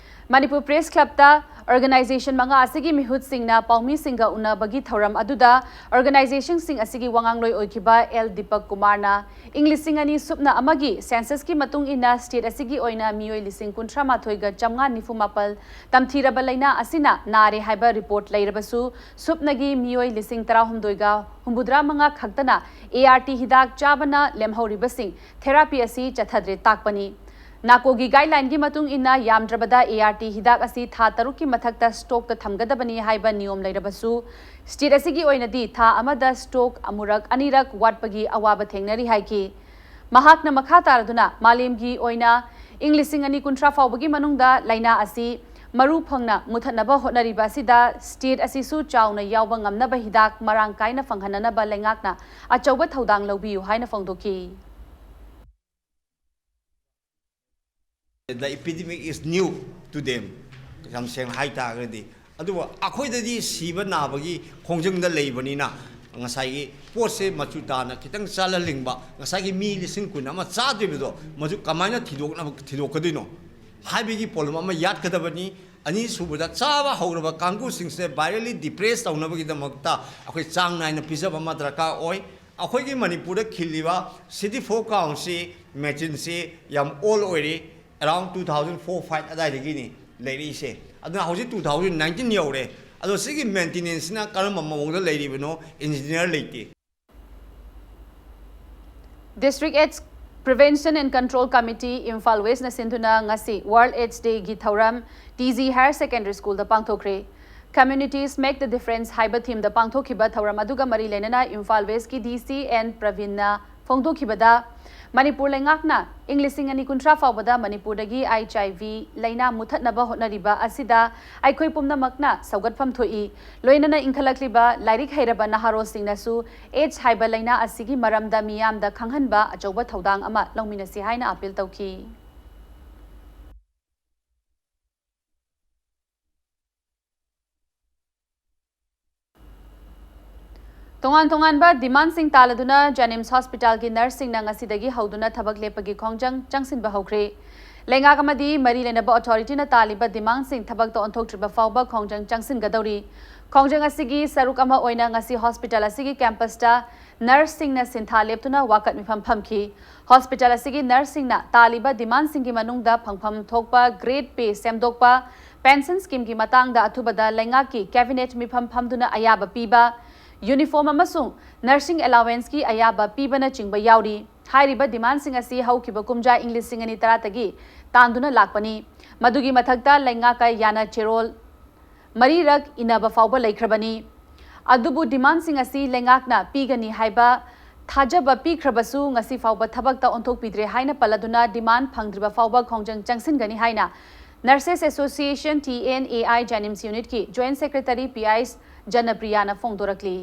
ꯃꯅꯤꯄꯨꯔ Press Club ꯇ organization ꯃꯉꯥ ꯑꯁꯤꯒꯤ ꯃꯤꯍꯨꯠꯁꯤꯡꯅ ꯄꯥꯎꯃꯤꯁꯤꯡꯒ ꯎꯅꯕꯒꯤ ꯊꯧꯔꯝ ꯑꯗꯨꯗ organization ꯁꯤꯡ ꯑꯁꯤꯒꯤ ꯋꯥꯉꯥꯡꯂꯣꯏ ꯑꯣꯏꯈꯤꯕ ꯑꯦꯜ ꯗꯤꯄꯛ ꯀꯨꯃꯥꯔꯅ ꯏꯪ ꯂꯤꯁꯤꯡ ꯑꯅꯤ ꯁꯨꯞꯅ ꯑꯃꯒꯤ census ꯀꯤ ꯃꯇꯨꯡ ꯏꯟꯅ state ꯑꯁꯤꯒꯤ ꯑꯣꯏꯅ ꯃꯤꯑꯣꯏ ꯂꯤꯁꯤꯡ ꯀꯨꯟꯊ꯭ꯔꯥ ꯃꯥꯊꯣꯏꯒ ꯆꯥꯝꯃꯉꯥ ꯅꯤꯐꯨ ꯃꯥꯄꯜ ꯇꯝꯊꯤꯔꯕ ꯂꯥꯏꯅꯥ ꯑꯁꯤꯅ ꯅꯥꯔꯦ ꯍꯥꯏꯕ report ꯂꯩꯔꯕꯁꯨ, ꯁꯨꯞꯅꯒꯤ ꯃꯤꯑꯣꯏ ꯂꯤꯁꯤꯡ ꯇꯔꯥꯍꯨꯝꯗꯣꯏꯒ ꯍꯨꯝꯐꯨꯇꯔꯥ ꯃꯉꯥ ꯈꯛꯇꯅ ART ꯍꯤꯗꯥꯛ ꯆꯥꯕꯅ ꯂꯦꯝꯍꯧꯔꯤꯕꯁꯤꯡ therapy ꯑꯁꯤ ꯆꯠꯊꯗ꯭ꯔꯦ ꯇꯥꯛꯄꯅꯤ꯫ NACO ꯒꯤ guideline ꯒꯤ ꯃꯇꯨꯡ ꯏꯟꯅ, ꯌꯥꯝꯗ꯭ꯔꯕꯗ ART ꯍꯤꯗꯥꯛ ꯑꯁꯤ ꯊꯥ ꯇꯔꯨꯛꯀꯤ ꯃꯊꯛꯇ stock ꯇ ꯊꯝꯒꯗꯕꯅꯤ ꯍꯥꯏꯕ ꯅꯤꯌꯣꯝ ꯂꯩꯔꯕꯁꯨ, state ꯑꯁꯤꯒꯤ ꯑꯣꯏꯅꯗꯤ ꯊꯥ ꯑꯃꯗ stock ꯑꯃꯨꯔꯛ ꯑꯅꯤꯔꯛ ꯋꯥꯠꯄꯒꯤ ꯑꯋꯥꯕ ꯊꯦꯡꯅꯔꯤ ꯍꯥꯏꯈꯤ꯫ ꯃꯍꯥꯛꯅ ꯃꯈꯥ ꯇꯥꯔꯗꯨꯅ, ꯃꯥꯂꯦꯝꯒꯤ ꯑꯣꯏꯅ ꯏꯪ ꯂꯤꯁꯤꯡ ꯑꯅꯤ ꯀꯨꯟꯊ꯭ꯔꯥ ꯐꯥꯎꯕꯒꯤ ꯃꯅꯨꯡꯗ ꯂꯥꯏꯅꯥ ꯑꯁꯤ ꯃꯔꯨ ꯐꯪꯅ ꯃꯨꯊꯠꯅꯕ ꯍꯣꯠꯅꯔꯤꯕ ꯑꯁꯤꯗ state ꯑꯁꯤꯁꯨ ꯆꯥꯎꯅ ꯌꯥꯎꯕ ꯉꯝꯅꯕ ꯍꯤꯗꯥꯛ ꯃꯔꯥꯡ ꯀꯥꯏꯅ ꯐꯪꯍꯟꯅꯅꯕ ꯂꯩꯉꯥꯛꯅ ꯑꯆꯧꯕ ꯊꯧꯗꯥꯡ ꯂꯧꯕꯤꯌꯨ ꯍꯥꯏꯅ ꯐꯣꯡꯗꯣꯛꯈꯤ꯫ The epidemic is new to them, ꯌꯥꯝ ꯁꯦꯡꯅ ꯍꯥꯏ ꯇꯥꯔꯒꯗꯤ꯫ ꯑꯗꯨꯕꯨ ꯑꯩꯈꯣꯏꯗꯗꯤ ꯁꯤꯕ ꯅꯥꯕꯒꯤ ꯈꯣꯡꯖꯪꯗ ꯂꯩꯕꯅꯤꯅ, ꯉꯁꯥꯏꯒꯤ ꯄꯣꯠꯁꯦ ꯃꯆꯨ ꯇꯥꯅ ꯈꯤꯇꯪ ꯆꯥꯜꯍꯜꯂꯤꯡꯕ, ꯉꯁꯥꯏꯒꯤ ꯃꯤ ꯂꯤꯁꯤꯡ ꯀꯨꯟ ꯑꯃ ꯆꯥꯗꯣꯏꯕꯗꯣ, ꯃꯗꯨ ꯀꯃꯥꯏꯅ ꯊꯤꯗꯣꯛꯅꯕ, ꯊꯤꯗꯣꯛꯀꯗꯣꯏꯅꯣ ꯍꯥꯏꯕꯒꯤ ꯄꯣꯠꯂꯨꯝ ꯑꯃ ꯌꯥꯠꯀꯗꯕꯅꯤ꯫ ꯑꯅꯤꯁꯨꯕꯗ, ꯆꯥꯕ ꯍꯧꯔꯕ ꯀꯥꯡꯕꯨꯁꯤꯡꯁꯦ virally depress ꯇꯧꯅꯕꯒꯤꯗꯃꯛꯇ ꯑꯩꯈꯣꯏ ꯆꯥꯡ ꯅꯥꯏꯅ ꯄꯤꯖꯕ ꯑꯃ ꯗꯔꯀꯥꯔ ꯑꯣꯏ꯫ ꯑꯩꯈꯣꯏꯒꯤ ꯃꯅꯤꯄꯨꯔꯗ ꯈꯤꯜꯂꯤꯕ CD four count ꯁꯤ, machine ꯁꯤ ꯌꯥꯝ old ꯑꯣꯏꯔꯤ, around two thousand four five ꯑꯗꯥꯏꯗꯒꯤꯅꯤ ꯂꯩꯔꯛꯏꯁꯦ꯫ ꯑꯗꯨꯅ ꯍꯧꯖꯤꯛ two thousand nineteen ꯌꯧꯔꯦ꯫ ꯑꯗꯣ ꯁꯤꯒꯤ maintenance ꯁꯤꯅ ꯀꯔꯝꯕ ꯃꯑꯣꯡꯗ ꯂꯩꯔꯤꯕꯅꯣ, engineer ꯂꯩꯇꯦ꯫ District AIDS Prevention and Control Committee, Imphal West ꯅ ꯁꯤꯟꯗꯨꯅ ꯉꯁꯤ World AIDS Day ꯒꯤ ꯊꯧꯔꯝ T G Higher Secondary School the ꯄꯥꯡꯊꯣꯛꯈ꯭ꯔꯦ꯫ Communities Make the Difference ꯍꯥꯏꯕ theme ꯗ ꯄꯥꯡꯊꯣꯛꯈꯤꯕ ꯊꯧꯔꯝ ꯑꯗꯨꯒ ꯃꯔꯤ ꯂꯩꯅꯅ ꯏꯝꯐꯥꯜ West ꯀꯤ D C N ꯄ꯭ꯔꯕꯤꯟꯅ ꯐꯣꯡꯗꯣꯛꯈꯤꯕꯗ, ꯃꯅꯤꯄꯨꯔ ꯂꯩꯉꯥꯛꯅ ꯏꯪ ꯂꯤꯁꯤꯡ ꯑꯅꯤ ꯀꯨꯟꯊ꯭ꯔꯥ ꯐꯥꯎꯕꯗ ꯃꯅꯤꯄꯨꯔꯗꯒꯤ ꯑꯩꯆ ꯑꯥꯏ ꯚꯤ ꯂꯥꯏꯅꯥ ꯃꯨꯊꯠꯅꯕ ꯍꯣꯠꯅꯔꯤꯕ ꯑꯁꯤꯗ ꯑꯩꯈꯣꯏ ꯄꯨꯝꯅꯃꯛꯅ ꯁꯧꯒꯠꯐꯝ ꯊꯣꯛꯏ꯫ ꯂꯣꯏꯅꯅ ꯏꯟꯈꯠꯂꯛꯂꯤꯕ ꯂꯥꯏꯔꯤꯛ ꯍꯩꯔꯕ ꯅꯍꯥꯔꯣꯜꯁꯤꯡꯅꯁꯨ AIDS ꯍꯥꯏꯕ ꯂꯥꯏꯅꯥ ꯑꯁꯤꯒꯤ ꯃꯔꯝꯗ ꯃꯤꯌꯥꯝꯗ ꯈꯪꯍꯟꯕ ꯑꯆꯧꯕ ꯊꯧꯗꯥꯡ ꯑꯃ ꯂꯧꯃꯤꯟꯅꯁꯤ ꯍꯥꯏꯅ ꯑꯥꯄꯤꯜ ꯇꯧꯈꯤ꯫ ꯇꯣꯉꯥꯟ ꯇꯣꯉꯥꯟꯕ ꯗꯤꯃꯥꯟꯁꯤꯡ ꯇꯥꯜꯂꯗꯨꯅ JNIMS ꯍꯣꯁꯄꯤꯇꯥꯜꯒꯤ ꯅꯔꯁꯁꯤꯡꯅ ꯉꯁꯤꯗꯒꯤ ꯍꯧꯗꯨꯅ ꯊꯕꯛ ꯂꯦꯞꯄꯒꯤ ꯈꯣꯡꯖꯪ ꯆꯪꯁꯤꯟꯕ ꯍꯧꯈ꯭ꯔꯦ꯫ ꯂꯩꯉꯥꯛ ꯑꯃꯗꯤ ꯃꯔꯤ ꯂꯩꯅꯕ ꯑꯣꯊꯣꯔꯤꯇꯤꯅ ꯇꯥꯜꯂꯤꯕ ꯗꯤꯃꯥꯟꯁꯤꯡ ꯊꯕꯛꯇ ꯑꯣꯟꯊꯣꯛꯇ꯭ꯔꯤꯕ ꯐꯥꯎꯕ ꯈꯣꯡꯖꯪ ꯆꯪꯁꯤꯟꯒꯗꯧꯔꯤ꯫ ꯈꯣꯡꯖꯪ ꯑꯁꯤꯒꯤ ꯁꯔꯨꯛ ꯑꯃ ꯑꯣꯏꯅ ꯉꯁꯤ ꯍꯣꯁꯄꯤꯇꯥꯜ ꯑꯁꯤꯒꯤ ꯀꯦꯝꯄꯁꯇ ꯅꯔꯁꯁꯤꯡꯅ ꯁꯤꯟꯊꯥ ꯂꯦꯞꯇꯨꯅ ꯋꯥꯀꯠ ꯃꯤꯐꯝ ꯐꯝꯈꯤ꯫ ꯍꯣꯁꯄꯤꯇꯥꯜ ꯑꯁꯤꯒꯤ ꯅꯔꯁꯁꯤꯡꯅ ꯇꯥꯜꯂꯤꯕ ꯗꯤꯃꯥꯟꯁꯤꯡꯒꯤ ꯃꯅꯨꯡꯗ ꯐꯪꯐꯝ ꯊꯣꯛꯄ ꯒ꯭ꯔꯦꯗ ꯄꯦ ꯁꯦꯝꯗꯣꯛꯄ, ꯄꯦꯟꯁꯟ ꯁ꯭ꯀꯤꯝꯒꯤ ꯃꯇꯥꯡꯗ ꯑꯊꯨꯕꯗ ꯂꯩꯉꯥꯛꯀꯤ ꯀꯦꯕꯤꯅꯦꯠ ꯃꯤꯐꯝ ꯐꯝꯗꯨꯅ ꯑꯌꯥꯕ ꯄꯤꯕ, ꯌꯨꯅꯤꯐꯣꯔꯝ ꯑꯃꯁꯨꯡ ꯅꯔꯁꯤꯡ ꯑꯦꯂꯥꯋꯦꯟꯁꯀꯤ ꯑꯌꯥꯕ ꯄꯤꯕꯅꯆꯤꯡꯕ ꯌꯥꯎꯔꯤ꯫ ꯍꯥꯏꯔꯤꯕ ꯗꯤꯃꯥꯟꯁꯤꯡ ꯑꯁꯤ ꯍꯧꯈꯤꯕ ꯀꯨꯝꯖꯥ ꯏꯪ ꯂꯤꯁꯤꯡ ꯑꯅꯤ ꯇꯔꯥꯗꯒꯤ ꯇꯥꯟꯗꯨꯅ ꯂꯥꯛꯄꯅꯤ꯫ ꯃꯗꯨꯒꯤ ꯃꯊꯛꯇ ꯂꯩꯉꯥꯛꯀ ꯌꯥꯅ ꯆꯦꯔꯣꯜ ꯃꯔꯤꯔꯛ ꯏꯟꯅꯕ ꯐꯥꯎꯕ ꯂꯩꯈ꯭ꯔꯕꯅꯤ꯫ ꯑꯗꯨꯕꯨ ꯗꯤꯃꯥꯟꯁꯤꯡ ꯑꯁꯤ ꯂꯩꯉꯥꯛꯅ ꯄꯤꯒꯅꯤ ꯍꯥꯏꯕ ꯊꯥꯖꯕ ꯄꯤꯈ꯭ꯔꯕꯁꯨ ꯉꯁꯤ ꯐꯥꯎꯕ ꯊꯕꯛꯇ ꯑꯣꯟꯊꯣꯛꯄꯤꯗ꯭ꯔꯦ ꯍꯥꯏꯅ ꯄꯜꯂꯗꯨꯅ ꯗꯤꯃꯥꯟ ꯐꯪꯗ꯭ꯔꯤꯕ ꯐꯥꯎꯕ ꯈꯣꯡꯖꯪ ꯆꯪꯁꯤꯟꯒꯅꯤ ꯍꯥꯏꯅ Nurses Association, T N A I, JNIMS ꯌꯨꯅꯤꯠꯀꯤ ꯖꯣꯏꯟꯠ ꯁꯦꯀ꯭ꯔꯦꯇꯔꯤ ꯄꯤ ꯑꯥꯏ ꯖꯅꯄ꯭ꯔꯤꯌꯥꯅ ꯐꯣꯡꯗꯣꯔꯛꯂꯤ꯫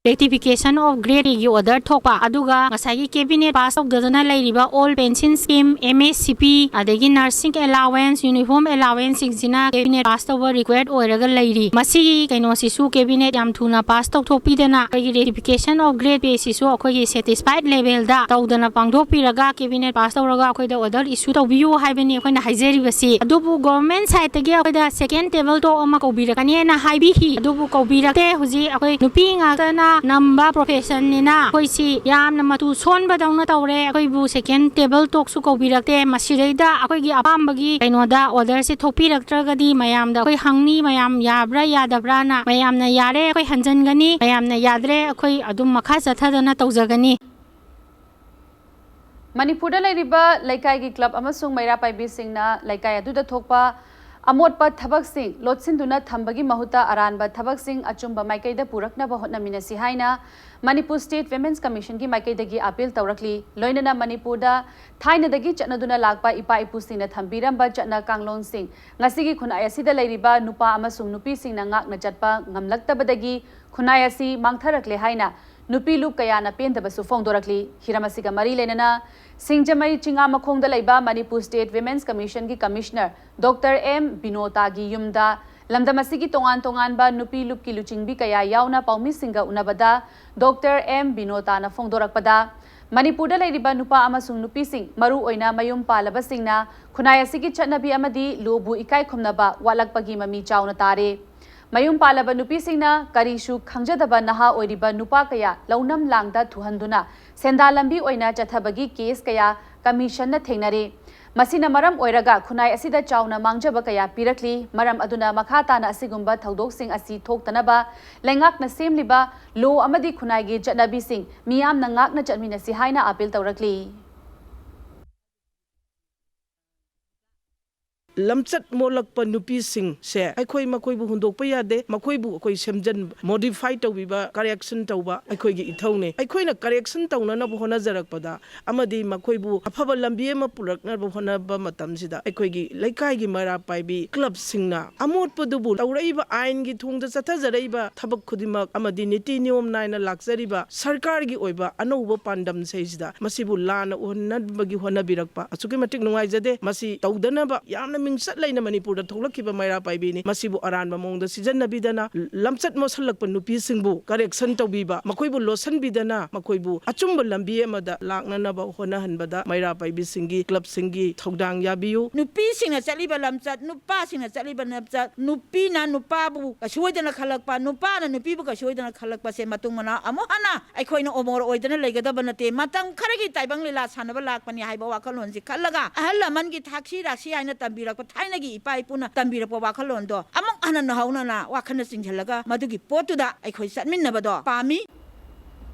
Rectification of grade ꯒꯤ order ꯊꯣꯛꯄ, ꯑꯗꯨꯒ ꯉꯁꯥꯏꯒꯤ cabinet pass ꯇꯧꯗꯗꯅ ꯂꯩꯔꯤꯕ old pension scheme, M S C P, ꯑꯗꯒꯤ nursing allowance, uniform allowance ꯁꯤꯡꯁꯤꯅ cabinet pass ꯇꯧꯕ required ꯑꯣꯏꯔꯒ ꯂꯩꯔꯤ꯫ ꯃꯁꯤꯒꯤ ꯀꯩꯅꯣꯁꯤꯁꯨ cabinet ꯌꯥꯝ ꯊꯨꯅ pass ꯇꯧꯊꯣꯛꯄꯤꯗꯅ ꯑꯩꯈꯣꯏꯒꯤ rectification of grade pay ꯁꯤꯁꯨ ꯑꯩꯈꯣꯏꯒꯤ satisfied level ꯗ ꯇꯧꯗꯅ ꯄꯥꯡꯊꯣꯛꯄꯤꯔꯒ cabinet pass ꯇꯧꯔꯒ ꯑꯩꯈꯣꯏꯗ order issue ꯇꯧꯕꯤꯌꯨ ꯍꯥꯏꯕꯅꯤ ꯑꯩꯈꯣꯏꯅ ꯍꯥꯏꯖꯔꯤꯕꯁꯤ꯫ ꯑꯗꯨꯕꯨ government side ꯇꯒꯤ ꯑꯩꯈꯣꯏꯗ second table talk ꯑꯃ ꯀꯧꯕꯤꯔꯛꯀꯅꯤꯅ ꯍꯥꯏꯕꯤꯈꯤ, ꯑꯗꯨꯕꯨ ꯀꯧꯕꯤꯔꯛꯇꯦ꯫ ꯍꯧꯖꯤꯛ ꯑꯩꯈꯣꯏ ꯅꯨꯄꯤ ꯉꯥꯛꯇꯅ ꯅꯝꯕ profession ꯅꯤꯅ ꯑꯩꯈꯣꯏꯁꯤ ꯌꯥꯝꯅ ꯃꯇꯨ ꯁꯣꯟꯕꯗꯧꯅ ꯇꯧꯔꯦ꯫ ꯑꯩꯈꯣꯏꯕꯨ second table talk ꯁꯨ ꯀꯧꯕꯤꯔꯛꯇꯦ꯫ ꯃꯁꯤꯗꯩꯗ ꯑꯩꯈꯣꯏꯒꯤ ꯑꯄꯥꯝꯕꯒꯤ ꯀꯩꯅꯣꯗ order ꯁꯦ ꯊꯣꯛꯄꯤꯔꯛꯇ꯭ꯔꯒꯗꯤ ꯃꯌꯥꯝꯗ ꯑꯩꯈꯣꯏ ꯍꯪꯅꯤ, ꯃꯌꯥꯝ ꯌꯥꯕ꯭ꯔꯥ ꯌꯥꯗꯕ꯭ꯔꯥꯅ꯫ ꯃꯌꯥꯝꯅ ꯌꯥꯔꯦ ꯑꯩꯈꯣꯏ ꯍꯟꯖꯟꯒꯅꯤ, ꯃꯌꯥꯝꯅ ꯌꯥꯗ꯭ꯔꯦ ꯑꯩꯈꯣꯏ ꯑꯗꯨꯝ ꯃꯈꯥ ꯆꯠꯊꯗꯅ ꯇꯧꯖꯒꯅꯤ꯫ ꯃꯅꯤꯄꯨꯔꯗ ꯂꯩꯔꯤꯕ ꯂꯩꯀꯥꯏꯒꯤ ꯀ꯭ꯂꯕ ꯑꯃꯁꯨꯡ ꯃꯩꯔꯥ ꯄꯥꯏꯕꯤꯁꯤꯡꯅ ꯂꯩꯀꯥꯏ ꯑꯗꯨꯗ ꯊꯣꯛꯄ ꯑꯃꯣꯠꯄ ꯊꯕꯛꯁꯤꯡ ꯂꯣꯠꯁꯤꯟꯗꯨꯅ ꯊꯝꯕꯒꯤ ꯃꯍꯨꯠꯇ ꯑꯔꯥꯟꯕ ꯊꯕꯛꯁꯤꯡ ꯑꯆꯨꯝꯕ ꯃꯥꯏꯀꯩꯗ ꯄꯨꯔꯛꯅꯕ ꯍꯣꯠꯅꯃꯤꯟꯅꯁꯤ ꯍꯥꯏꯅ ꯃꯅꯤꯄꯨꯔ ꯁ꯭ꯇꯦꯠ ꯋꯤꯃꯦꯟꯁ ꯀꯃꯤꯁꯟꯒꯤ ꯃꯥꯏꯀꯩꯗꯒꯤ ꯑꯥꯄꯤꯜ ꯇꯧꯔꯛꯂꯤ꯫ ꯂꯣꯏꯅꯅ ꯃꯅꯤꯄꯨꯔꯗ ꯊꯥꯏꯅꯗꯒꯤ ꯆꯠꯅꯗꯨꯅ ꯂꯥꯛꯄ ꯏꯄꯥ ꯏꯄꯨꯁꯤꯡꯅ ꯊꯝꯕꯤꯔꯝꯕ ꯆꯠꯅ ꯀꯥꯡꯂꯣꯟꯁꯤꯡ ꯉꯁꯤꯒꯤ ꯈꯨꯟꯅꯥꯏ ꯑꯁꯤꯗ ꯂꯩꯔꯤꯕ ꯅꯨꯄꯥ ꯑꯃꯁꯨꯡ ꯅꯨꯄꯤꯁꯤꯡꯅ ꯉꯥꯛꯅ ꯆꯠꯄ ꯉꯝꯂꯛꯇꯕꯗꯒꯤ ꯈꯨꯟꯅꯥꯏ ꯑꯁꯤ ꯃꯥꯡꯊꯔꯛꯂꯦ ꯍꯥꯏꯅ ꯅꯨꯄꯤ ꯂꯨꯞ ꯀꯌꯥꯅ ꯄꯦꯟꯗꯕꯁꯨ ꯐꯣꯡꯗꯣꯔꯛꯂꯤ꯫ ꯍꯤꯔꯝ ꯑꯁꯤꯒ ꯃꯔꯤ ꯂꯩꯅꯅ ꯁꯤꯡꯖꯃꯩ ꯆꯤꯡꯉꯥꯃꯈꯣꯡꯗ ꯂꯩꯕ ꯃꯅꯤꯄꯨꯔ ꯁ꯭ꯇꯦꯠ ꯋꯤꯃꯦꯟꯁ ꯀꯃꯤꯁꯟꯒꯤ ꯀꯃꯤꯁꯅꯔ ꯗꯣꯛꯇꯔ ꯑꯦꯝ ꯕꯤꯅꯣꯇꯥꯒꯤ ꯌꯨꯝꯗ ꯂꯝꯗꯝ ꯑꯁꯤꯒꯤ ꯇꯣꯉꯥꯟ ꯇꯣꯉꯥꯟꯕ ꯅꯨꯄꯤ ꯂꯨꯞꯀꯤ ꯂꯨꯆꯤꯡꯕꯤ ꯀꯌꯥ ꯌꯥꯎꯅ ꯄꯥꯎꯃꯤꯁꯤꯡꯒ ꯎꯅꯕꯗ ꯗꯣꯛꯇꯔ ꯑꯦꯝ ꯕꯤꯅꯣꯇꯥꯅ ꯐꯣꯡꯗꯣꯔꯛꯄꯗ, ꯃꯅꯤꯄꯨꯔꯗ ꯂꯩꯔꯤꯕ ꯅꯨꯄꯥ ꯑꯃꯁꯨꯡ ꯅꯨꯄꯤꯁꯤꯡ, ꯃꯔꯨ ꯑꯣꯏꯅ ꯃꯌꯨꯝ ꯄꯥꯜꯂꯕꯁꯤꯡꯅ ꯈꯨꯟꯅꯥꯏ ꯑꯁꯤꯒꯤ ꯆꯠꯅꯕꯤ ꯑꯃꯗꯤ ꯂꯣꯕꯨ ꯏꯀꯥꯏ ꯈꯨꯝꯅꯕ ꯋꯥꯠꯂꯛꯄꯒꯤ ꯃꯃꯤ ꯆꯥꯎꯅ ꯇꯥꯔꯦ꯫ ꯃꯌꯨꯝ ꯄꯥꯜꯂꯕ ꯅꯨꯄꯤꯁꯤꯡꯅ ꯀꯔꯤꯁꯨ ꯈꯪꯖꯗꯕ ꯅꯍꯥ ꯑꯣꯏꯔꯤꯕ ꯅꯨꯄꯥ ꯀꯌꯥ ꯂꯧꯅꯝ ꯂꯥꯡꯗ ꯊꯨꯍꯟꯗꯨꯅ ꯁꯦꯟꯗꯥꯟ ꯂꯝꯕꯤ ꯑꯣꯏꯅ ꯆꯠꯊꯕꯒꯤ ꯀꯦꯁ ꯀꯌꯥ ꯀꯃꯤꯁꯟꯅ ꯊꯦꯡꯅꯔꯦ꯫ ꯃꯁꯤꯅ ꯃꯔꯝ ꯑꯣꯏꯔꯒ ꯈꯨꯟꯅꯥꯏ ꯑꯁꯤꯗ ꯆꯥꯎꯅ ꯃꯥꯡꯖꯕ ꯀꯌꯥ ꯄꯤꯔꯛꯂꯤ꯫ ꯃꯔꯝ ꯑꯗꯨꯅ ꯃꯈꯥ ꯇꯥꯅ ꯑꯁꯤꯒꯨꯝꯕ ꯊꯧꯗꯣꯛꯁꯤꯡ ꯑꯁꯤ ꯊꯣꯛꯇꯅꯕ ꯂꯩꯉꯥꯛꯅ ꯁꯦꯝꯂꯤꯕ ꯂꯣ ꯑꯃꯗꯤ ꯈꯨꯟꯅꯥꯏꯒꯤ ꯆꯠꯅꯕꯤꯁꯤꯡ ꯃꯤꯌꯥꯝꯅ ꯉꯥꯛꯅ ꯆꯠꯃꯤꯟꯅꯁꯤ ꯍꯥꯏꯅ ꯑꯥꯄꯤꯜ ꯇꯧꯔꯛꯂꯤ꯫ ꯂꯝꯆꯠ ꯃꯣꯠꯂꯛꯄ ꯅꯨꯄꯤꯁꯤꯡꯁꯦ ꯑꯩꯈꯣꯏ ꯃꯈꯣꯏꯕꯨ ꯍꯨꯟꯗꯣꯛꯄ ꯌꯥꯗꯦ꯫ ꯃꯈꯣꯏꯕꯨ ꯑꯩꯈꯣꯏ ꯁꯦꯝꯖꯤꯟ, ꯃꯣꯗꯤꯐꯥꯏ ꯇꯧꯕꯤꯕ, ꯀꯔꯦꯛꯁꯟ ꯇꯧꯕ ꯑꯩꯈꯣꯏꯒꯤ ꯏꯊꯧꯅꯦ꯫ ꯑꯩꯈꯣꯏꯅ ꯀꯔꯦꯛꯁꯟ ꯇꯧꯅꯅꯕ ꯍꯣꯠꯅꯖꯔꯛꯄꯗ ꯑꯃꯗꯤ ꯃꯈꯣꯏꯕꯨ ꯑꯐꯕ ꯂꯝꯕꯤ ꯑꯃ ꯄꯨꯔꯛꯅꯕ ꯍꯣꯠꯅꯕ ꯃꯇꯝꯁꯤꯗ ꯑꯩꯈꯣꯏꯒꯤ ꯂꯩꯀꯥꯏꯒꯤ ꯃꯩꯔꯥ ꯄꯥꯏꯕꯤ ꯀ꯭ꯂꯕꯁꯤꯡꯅ ꯑꯃꯣꯠꯄꯗꯨꯕꯨ ꯇꯧꯔꯛꯏꯕ, ꯑꯥꯏꯟꯒꯤ ꯊꯣꯡꯗ ꯆꯠꯊꯖꯔꯛꯏꯕ ꯊꯕꯛ ꯈꯨꯗꯤꯡꯃꯛ ꯑꯃꯗꯤ ꯅꯤꯇꯤ ꯅꯤꯌꯣꯝ ꯅꯥꯏꯅ ꯂꯥꯛꯆꯔꯤꯕ ꯁꯔꯀꯥꯔꯒꯤ ꯑꯣꯏꯕ ꯑꯅꯧꯕ ꯄꯥꯟꯗꯝꯁꯤꯗ ꯃꯁꯤꯕꯨ ꯂꯥꯟꯅ ꯎꯍꯟꯅꯕꯒꯤ ꯍꯣꯠꯅꯕꯤꯔꯛꯄ ꯑꯁꯨꯛꯀꯤ ꯃꯇꯤꯛ ꯅꯨꯡꯉꯥꯏꯖꯗꯦ꯫ ꯃꯁꯤ ꯇꯧꯗꯅꯕ ꯌꯥꯝꯅ ꯃꯤꯡꯆꯠ ꯂꯩꯅ ꯃꯅꯤꯄꯨꯔꯗ ꯊꯣꯛꯂꯛꯈꯤꯕ ꯃꯩꯔꯥ ꯄꯥꯏꯕꯤꯅꯤ꯫ ꯃꯁꯤꯕꯨ ꯑꯔꯥꯟꯕ ꯃꯑꯣꯡꯗ ꯁꯤꯖꯤꯟꯅꯕꯤꯗꯅ ꯂꯝꯆꯠ ꯃꯣꯠꯁꯜꯂꯛꯄ ꯅꯨꯄꯤꯁꯤꯡꯕꯨ ꯀꯔꯦꯛꯁꯟ ꯇꯧꯕꯤꯕ, ꯃꯈꯣꯏꯕꯨ ꯂꯣꯠꯁꯤꯟꯕꯤꯗꯅ ꯃꯈꯣꯏꯕꯨ ꯑꯆꯨꯝꯕ ꯂꯝꯕꯤ ꯑꯃꯗ ꯂꯥꯛꯅꯅꯕ ꯍꯣꯠꯅꯍꯟꯕꯗ ꯃꯩꯔꯥ ꯄꯥꯏꯕꯤꯁꯤꯡꯒꯤ ꯀ꯭ꯂꯕꯁꯤꯡꯒꯤ ꯊꯧꯗꯥꯡ ꯌꯥꯕꯤꯌꯨ꯫ ꯅꯨꯄꯤꯁꯤꯡꯅ ꯆꯠꯂꯤꯕ ꯂꯝꯆꯠ, ꯅꯨꯄꯥꯁꯤꯡꯅ ꯆꯠꯂꯤꯕ ꯂꯝꯆꯠ, ꯅꯨꯄꯤꯅ ꯅꯨꯄꯥꯕꯨ ꯀꯩꯁꯨ ꯑꯣꯏꯗꯅ ꯈꯜꯂꯛꯄ, ꯅꯨꯄꯥꯅ ꯅꯨꯄꯤꯕꯨ ꯀꯩꯁꯨ ꯑꯣꯏꯗꯅ ꯈꯜꯂꯛꯄꯁꯦ ꯃꯇꯨꯡ ꯃꯅꯥꯎ ꯑꯃꯨꯛ ꯍꯟꯅ ꯑꯩꯈꯣꯏꯅ ꯑꯃꯣꯔ ꯑꯣꯏꯗꯅ ꯂꯩꯒꯗꯕ ꯅꯠꯇꯦ꯫ ꯃꯇꯝ ꯈꯔꯒꯤ ꯇꯥꯏꯕꯪ ꯂꯤꯂꯥ ꯁꯥꯟꯅꯕ ꯂꯥꯛꯄꯅꯤ ꯍꯥꯏꯕ ꯋꯥꯈꯜꯂꯣꯟꯁꯤ ꯈꯜꯂꯒ ꯑꯍꯜ ꯂꯃꯟꯒꯤ ꯊꯥꯛꯁꯤ ꯔꯥꯛꯁꯤ ꯍꯥꯏꯅ ꯇꯝꯕꯤꯔꯛꯄ, ꯊꯥꯏꯅꯒꯤ ꯏꯄꯥ ꯏꯄꯨꯅ ꯇꯝꯕꯤꯔꯛꯄ ꯋꯥꯈꯜꯂꯣꯟꯗꯣ ꯑꯃꯨꯛ ꯍꯟꯅ ꯅꯧꯍꯧꯅꯅ ꯋꯥꯈꯜꯅ ꯆꯤꯡꯁꯤꯜꯂꯒ ꯃꯗꯨꯒꯤ ꯄꯣꯠꯇꯨꯗ ꯑꯩꯈꯣꯏ ꯆꯠꯃꯤꯟꯅꯕꯗꯣ ꯄꯥꯝꯃꯤ꯫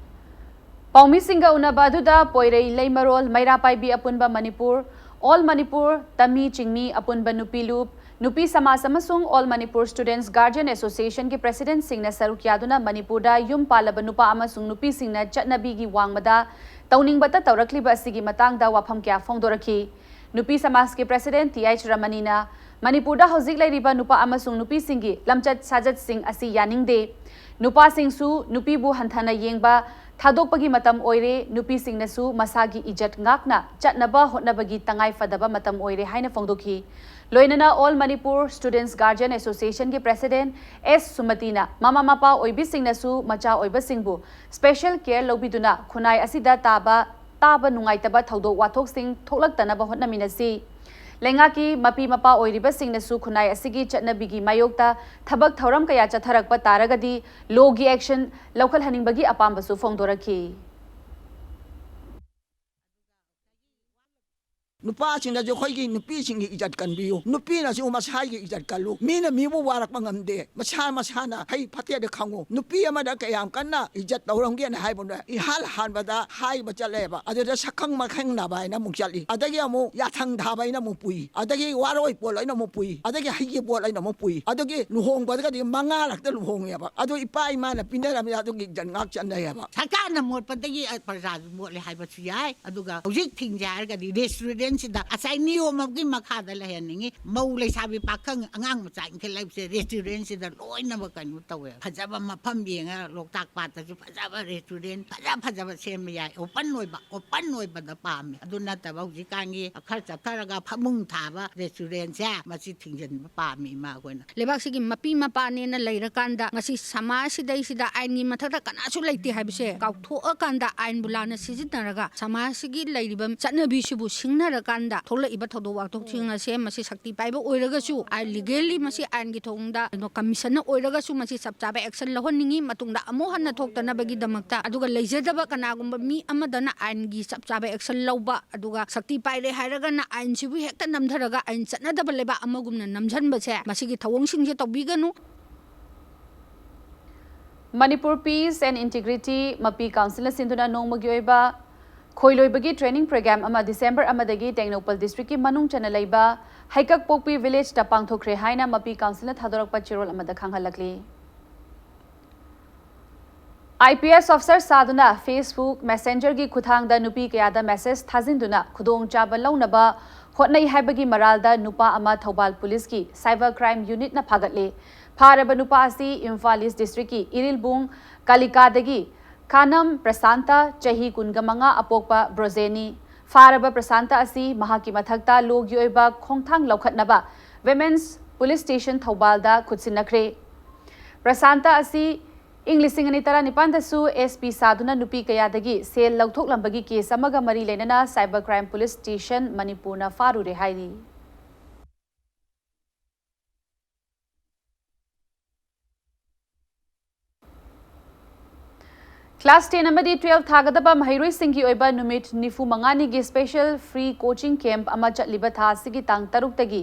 ꯄꯥꯎꯃꯤꯁꯤꯡꯒ ꯎꯅꯕ ꯑꯗꯨꯗ ꯄꯣꯏꯔꯩ ꯂꯩꯃꯔꯣꯜ, ꯃꯩꯔꯥ ꯄꯥꯏꯕꯤ ꯑꯄꯨꯟꯕ ꯃꯅꯤꯄꯨꯔ, ꯑꯣꯜ ꯃꯅꯤꯄꯨꯔ, ꯇꯃꯤ ꯆꯤꯡꯃꯤ ꯑꯄꯨꯟꯕ ꯅꯨꯄꯤ ꯂꯨꯞ, ꯅꯨꯄꯤ ꯁꯃꯥꯖ ꯑꯃꯁꯨꯡ All Manipur Students Guardian Association ꯒꯤ President ꯁꯤꯡꯅ ꯁꯔꯨꯛ ꯌꯥꯗꯨꯅ ꯃꯅꯤꯄꯨꯔꯗ ꯌꯨꯝ ꯄꯥꯜꯂꯕ ꯅꯨꯄꯥ ꯑꯃꯁꯨꯡ ꯅꯨꯄꯤꯁꯤꯡꯅ ꯆꯠꯅꯕꯤꯒꯤ ꯋꯥꯡꯃꯗ ꯇꯧꯅꯤꯡꯕꯇ ꯇꯧꯔꯛꯂꯤꯕ ꯑꯁꯤꯒꯤ ꯃꯇꯥꯡꯗ ꯋꯥꯐꯝ ꯀꯌꯥ ꯐꯣꯡꯗꯣꯔꯛꯈꯤ꯫ ꯅꯨꯄꯤ ꯁꯃꯥꯖꯀꯤ President ꯇꯤ ꯑꯩꯆ ꯔꯃꯅꯤꯅ ꯃꯅꯤꯄꯨꯔꯗ ꯍꯧꯖꯤꯛ ꯂꯩꯔꯤꯕ ꯅꯨꯄꯥ ꯑꯃꯁꯨꯡ ꯅꯨꯄꯤꯁꯤꯡꯒꯤ ꯂꯝꯆꯠ ꯁꯥꯖꯠꯁꯤꯡ ꯑꯁꯤ ꯌꯥꯅꯤꯡꯗꯦ꯫ ꯅꯨꯄꯥꯁꯤꯡꯁꯨ ꯅꯨꯄꯤꯕꯨ ꯍꯟꯊꯅ ꯌꯦꯡꯕ ꯊꯥꯗꯣꯛꯄꯒꯤ ꯃꯇꯝ ꯑꯣꯏꯔꯦ, ꯅꯨꯄꯤꯁꯤꯡꯅꯁꯨ ꯃꯁꯥꯒꯤ ꯏꯖꯠ ꯉꯥꯛꯅ ꯆꯠꯅꯕ ꯍꯣꯠꯅꯕꯒꯤ ꯇꯉꯥꯏ ꯐꯗꯕ ꯃꯇꯝ ꯑꯣꯏꯔꯦ ꯍꯥꯏꯅ ꯐꯣꯡꯗꯣꯛꯈꯤ꯫ ꯂꯣꯏꯅꯅ All Manipur Students Guardian Association ꯒꯤ President ꯑꯦꯁ ꯁꯨꯃꯇꯤꯅ ꯃꯃꯥ ꯃꯄꯥ ꯑꯣꯏꯕꯤꯁꯤꯡꯅꯁꯨ ꯃꯆꯥ ꯑꯣꯏꯕꯁꯤꯡꯕꯨ special care ꯂꯧꯕꯤꯗꯨꯅ ꯈꯨꯟꯅꯥꯏ ꯑꯁꯤꯗ ꯇꯥꯕ ꯇꯥꯕ ꯅꯨꯡꯉꯥꯏꯇꯕ ꯊꯧꯗꯣꯛ ꯋꯥꯊꯣꯛꯁꯤꯡ ꯊꯣꯛꯂꯛꯇꯅꯕ ꯍꯣꯠꯅꯃꯤꯟꯅꯁꯤ꯫ ꯂꯩꯉꯥꯛꯀꯤ ꯃꯄꯤ ꯃꯄꯥ ꯑꯣꯏꯔꯤꯕꯁꯤꯡꯅꯁꯨ ꯈꯨꯟꯅꯥꯏ ꯑꯁꯤꯒꯤ ꯆꯠꯅꯕꯤꯒꯤ ꯃꯥꯌꯣꯛꯇ ꯊꯕꯛ ꯊꯧꯔꯝ ꯀꯌꯥ ꯆꯠꯊꯔꯛꯄ ꯇꯥꯔꯒꯗꯤ ꯂꯣꯒꯤ action ꯂꯧꯈꯠꯍꯟꯅꯤꯡꯕꯒꯤ ꯑꯄꯥꯝꯕꯁꯨ ꯐꯣꯡꯗꯣꯔꯛꯈꯤ꯫ ꯅꯨꯄꯥꯁꯤꯡꯅꯁꯨ ꯑꯩꯈꯣꯏꯒꯤ ꯅꯨꯄꯤꯁꯤꯡꯒꯤ ꯏꯖꯠ ꯀꯟꯕꯤꯌꯨ꯫ ꯅꯨꯄꯤꯅꯁꯨ ꯃꯁꯥꯒꯤ ꯏꯖꯠ ꯀꯜꯂꯨ꯫ ꯃꯤꯅ ꯃꯤꯕꯨ ꯋꯥꯔꯛꯄ ꯉꯝꯗꯦ꯫ ꯃꯁꯥ ꯃꯁꯥꯅ ꯐꯩ ꯐꯠꯇꯦꯗ ꯈꯪꯉꯨ꯫ ꯅꯨꯄꯤ ꯑꯃꯗ ꯀꯌꯥꯝ ꯀꯟꯅ ꯏꯖꯠ ꯇꯧꯔꯝꯒꯦꯅ ꯍꯥꯏꯕꯗ ꯏꯍꯥꯟ ꯍꯥꯟꯕꯗ ꯍꯥꯏꯕ ꯆꯠꯂꯦꯕ꯫ ꯑꯗꯨꯗ ꯁꯛꯈꯪ ꯃꯈꯪꯅꯕ ꯍꯥꯏꯅ ꯑꯃꯨꯛ ꯆꯠꯂꯤ꯫ ꯑꯗꯒꯤ ꯑꯃꯨꯛ ꯌꯥꯊꯪ ꯊꯥꯕ ꯍꯥꯏꯅ ꯑꯃꯨꯛ ꯄꯨꯏ꯫ ꯑꯗꯒꯤ ꯋꯥꯔꯣꯏ ꯄꯣꯠ ꯍꯥꯏꯅ ꯑꯃꯨꯛ ꯄꯨꯏ꯫ ꯑꯗꯒꯤ ꯍꯩꯒꯤ ꯄꯣꯠ ꯍꯥꯏꯅ ꯑꯃꯨꯛ ꯄꯨꯏ꯫ ꯑꯗꯒꯤ ꯂꯨꯍꯣꯡꯕꯗꯒꯗꯤ ꯃꯉꯥꯔꯛꯇ ꯂꯨꯍꯣꯡꯉꯦꯕ꯫ ꯑꯗꯨ ꯏꯄꯥ ꯏꯃꯥꯅ ꯄꯤꯅꯔꯝꯃꯤꯅ ꯑꯗꯨꯒꯤ ꯏꯖꯠ ꯉꯥꯛ ꯆꯠꯅꯩꯌꯦꯕ꯫ ꯁꯔꯀꯥꯔꯅ ꯃꯣꯠꯄꯗꯒꯤ ꯄ꯭ꯔꯖꯥꯁꯨ ꯃꯣꯠꯂꯦ ꯍꯥꯏꯕꯁꯨ ꯌꯥꯏ꯫ ꯑꯗꯨꯒ ꯍꯧꯖꯤꯛ ꯊꯤꯡꯁꯦ ꯍꯥꯏꯔꯒꯗꯤ restaurant ꯁꯤꯗ ꯉꯁꯥꯏ ꯅꯤꯌꯣꯝ ꯑꯃꯒꯤ ꯃꯈꯥꯗ ꯂꯩꯍꯟꯅꯤꯡꯉꯤ꯫ ꯃꯧ ꯂꯩꯁꯥꯕꯤ ꯄꯥꯈꯪ ꯑꯉꯥꯡ ꯃꯆꯥ ꯏꯟꯈꯠꯂꯛꯏꯕꯁꯦ restaurant ꯁꯤꯗ ꯂꯣꯏꯅꯃꯛ ꯀꯩꯅꯣ ꯇꯧꯋꯦ꯫ ꯐꯖꯕ ꯃꯐꯝ ꯌꯦꯡꯉ ꯂꯣꯛꯇꯥꯛ ꯄꯥꯠꯇꯁꯨ ꯐꯖꯕ restaurant ꯐꯖ ꯐꯖꯕ ꯁꯦꯝꯕ ꯌꯥꯏ꯫ Open ꯑꯣꯏꯕ open ꯑꯣꯏꯕꯗ ꯄꯥꯝꯃꯤ꯫ ꯑꯗꯨ ꯅꯠꯇꯕ ꯍꯧꯖꯤꯛꯀꯥꯟꯒꯤ ꯈꯔ ꯆꯠꯊꯔꯒ ꯐꯃꯨꯡ ꯊꯥꯕ restaurant ꯁꯦ ꯃꯁꯤ ꯊꯤꯡꯖꯤꯟꯕ ꯄꯥꯝꯃꯤ ꯏꯃꯥ ꯑꯩꯈꯣꯏꯅ꯫ ꯂꯩꯕꯥꯛꯁꯤꯒꯤ ꯃꯄꯤ ꯃꯄꯥꯅꯦꯅ ꯂꯩꯔꯀꯥꯟꯗ ꯉꯁꯤ ꯁꯃꯥꯖꯁꯤꯗꯩꯁꯤꯗ ꯑꯥꯏꯟꯒꯤ ꯃꯊꯛꯇ ꯀꯅꯥꯁꯨ ꯂꯩꯇꯦ ꯍꯥꯏꯕꯁꯦ ꯀꯥꯎꯊꯣꯛꯑꯀꯥꯟꯗ ꯑꯥꯏꯟꯕꯨ ꯂꯥꯟꯅ ꯁꯤꯖꯤꯟꯅꯔꯒ ꯁꯃꯥꯖꯁꯤꯒꯤ ꯂꯩꯔꯤꯕ ꯆꯠꯅꯕꯤꯁꯤꯕꯨ ꯁꯤꯡꯅꯔꯀꯥꯟꯗ ꯊꯣꯛꯂꯛꯏꯕ ꯊꯧꯗꯣꯛ ꯋꯥꯊꯣꯛꯁꯤꯡ ꯑꯁꯦ ꯃꯁꯤ ꯁꯛꯇꯤ ꯄꯥꯏꯕ ꯑꯣꯏꯔꯒꯁꯨ ꯑꯥꯏꯟ legally ꯃꯁꯤ ꯑꯥꯏꯟꯒꯤ ꯊꯣꯡꯗ ꯀꯩꯅꯣ commission ꯅ ꯑꯣꯏꯔꯒꯁꯨ ꯃꯁꯤ ꯆꯞ ꯆꯥꯕ action ꯂꯧꯍꯟꯅꯤꯡꯉꯤ꯫ ꯃꯇꯨꯡꯗ ꯑꯃꯨꯛ ꯍꯟꯅ ꯊꯣꯛꯇꯅꯕꯒꯤꯗꯃꯛꯇ ꯑꯗꯨꯒ ꯂꯩꯖꯗꯕ ꯀꯅꯥꯒꯨꯝꯕ ꯃꯤ ꯑꯃꯗꯅ ꯑꯥꯏꯟꯒꯤ ꯆꯞ ꯆꯥꯕ action ꯂꯧꯕ ꯑꯗꯨꯒ ꯁꯛꯇꯤ ꯄꯥꯏꯔꯦ ꯍꯥꯏꯔꯒꯅ ꯑꯥꯏꯟꯁꯤꯕꯨ ꯍꯦꯛꯇ ꯅꯝꯊꯔꯒ ꯑꯥꯏꯟ ꯆꯠꯅꯗꯕ ꯂꯩꯕꯥꯛ ꯑꯃꯒꯨꯝꯅ ꯅꯝꯁꯤꯟꯕꯁꯦ ꯃꯁꯤꯒꯤ ꯊꯧꯑꯣꯡꯁꯤꯡꯁꯦ ꯇꯧꯕꯤꯒꯅꯨ꯫ Manipur Peace and Integrity ꯃꯄꯤ council ꯅ ꯁꯤꯟꯗꯨꯅ ꯅꯣꯡꯃꯒꯤ ꯑꯣꯏꯕ ꯈꯣꯏꯂꯣꯏꯕꯒꯤ training program ꯑꯃ December ꯑꯃꯗꯒꯤ ꯇꯦꯡꯅꯧꯄꯜ districtꯀꯤ ꯃꯅꯨꯡ ꯆꯟꯅ ꯂꯩꯕ ꯍꯩꯀꯛꯄꯣꯛꯄꯤ villageꯇ ꯄꯥꯡꯊꯣꯛꯈ꯭ꯔꯦ ꯍꯥꯏꯅ ꯃꯄꯤ councilꯅ ꯊꯥꯗꯣꯔꯛꯄ ꯆꯦꯔꯣꯜ ꯑꯃꯗ ꯈꯪꯍꯜꯂꯛꯂꯤ꯫ IPS officer ꯁꯥꯗꯨꯅ Facebook Messengerꯒꯤ ꯈꯨꯠꯊꯥꯡꯗ ꯅꯨꯄꯤ ꯀꯌꯥꯗ message ꯊꯥꯖꯤꯟꯗꯨꯅ ꯈꯨꯗꯣꯡꯆꯥꯕ ꯂꯧꯅꯕ ꯍꯣꯠꯅꯩ ꯍꯥꯏꯕꯒꯤ ꯃꯔꯥꯜꯗ ꯅꯨꯄꯥ ꯑꯃ ꯊꯧꯕꯥꯜ policeꯀꯤ cyber crime unitꯅ ꯐꯥꯒꯠꯂꯦ꯫ ꯐꯥꯔꯕ ꯅꯨꯄꯥ ꯑꯁꯤ ꯏꯝꯐꯥꯜ East districtꯀꯤ ꯏꯔꯤꯜꯕꯨꯡ ꯀꯥꯂꯤꯀꯥꯗꯒꯤ ꯀꯥꯅꯝ ꯄ꯭ꯔꯁꯥꯟꯇ, ꯆꯍꯤ ꯀꯨꯟꯒ ꯃꯉꯥ, ꯑꯄꯣꯛꯄ ꯕ꯭ꯔꯣꯖꯦꯅꯤ꯫ ꯐꯥꯔꯕ ꯄ꯭ꯔꯁꯥꯟꯇ ꯑꯁꯤ ꯃꯍꯥꯛꯀꯤ ꯃꯊꯛꯇ lawꯒꯤ ꯑꯣꯏꯕ ꯈꯣꯡꯊꯥꯡ ꯂꯧꯈꯠꯅꯕ Women's Police Station ꯊꯧꯕꯥꯜꯗ ꯈꯨꯠꯁꯤꯟꯅꯈ꯭ꯔꯦ꯫ ꯄ꯭ꯔꯁꯥꯟꯇ ꯑꯁꯤ ꯏꯪ ꯂꯤꯁꯤꯡ ꯑꯅꯤ ꯇꯔꯥꯅꯤꯄꯥꯟꯗꯁꯨ SP ꯁꯥꯗꯨꯅ ꯅꯨꯄꯤ ꯀꯌꯥꯗꯒꯤ ꯁꯦꯜ ꯂꯧꯊꯣꯛꯂꯝꯕꯒꯤ case ꯑꯃꯒ ꯃꯔꯤ ꯂꯩꯅꯅ cyber crime police station ꯃꯅꯤꯄꯨꯔꯅ ꯐꯥꯔꯨꯔꯦ ꯍꯥꯏꯔꯤ꯫ Class ten ꯑꯃꯗꯤ twelve ꯊꯥꯒꯗꯕ ꯃꯍꯩꯔꯣꯏꯁꯤꯡꯒꯤ ꯑꯣꯏꯕ ꯅꯨꯃꯤꯠ ꯅꯤꯐꯨ ꯃꯉꯥꯅꯤꯒꯤ special free coaching camp ꯑꯃ ꯆꯠꯂꯤꯕ ꯊꯥ ꯑꯁꯤꯒꯤ ꯇꯥꯡ ꯇꯔꯨꯛꯇꯒꯤ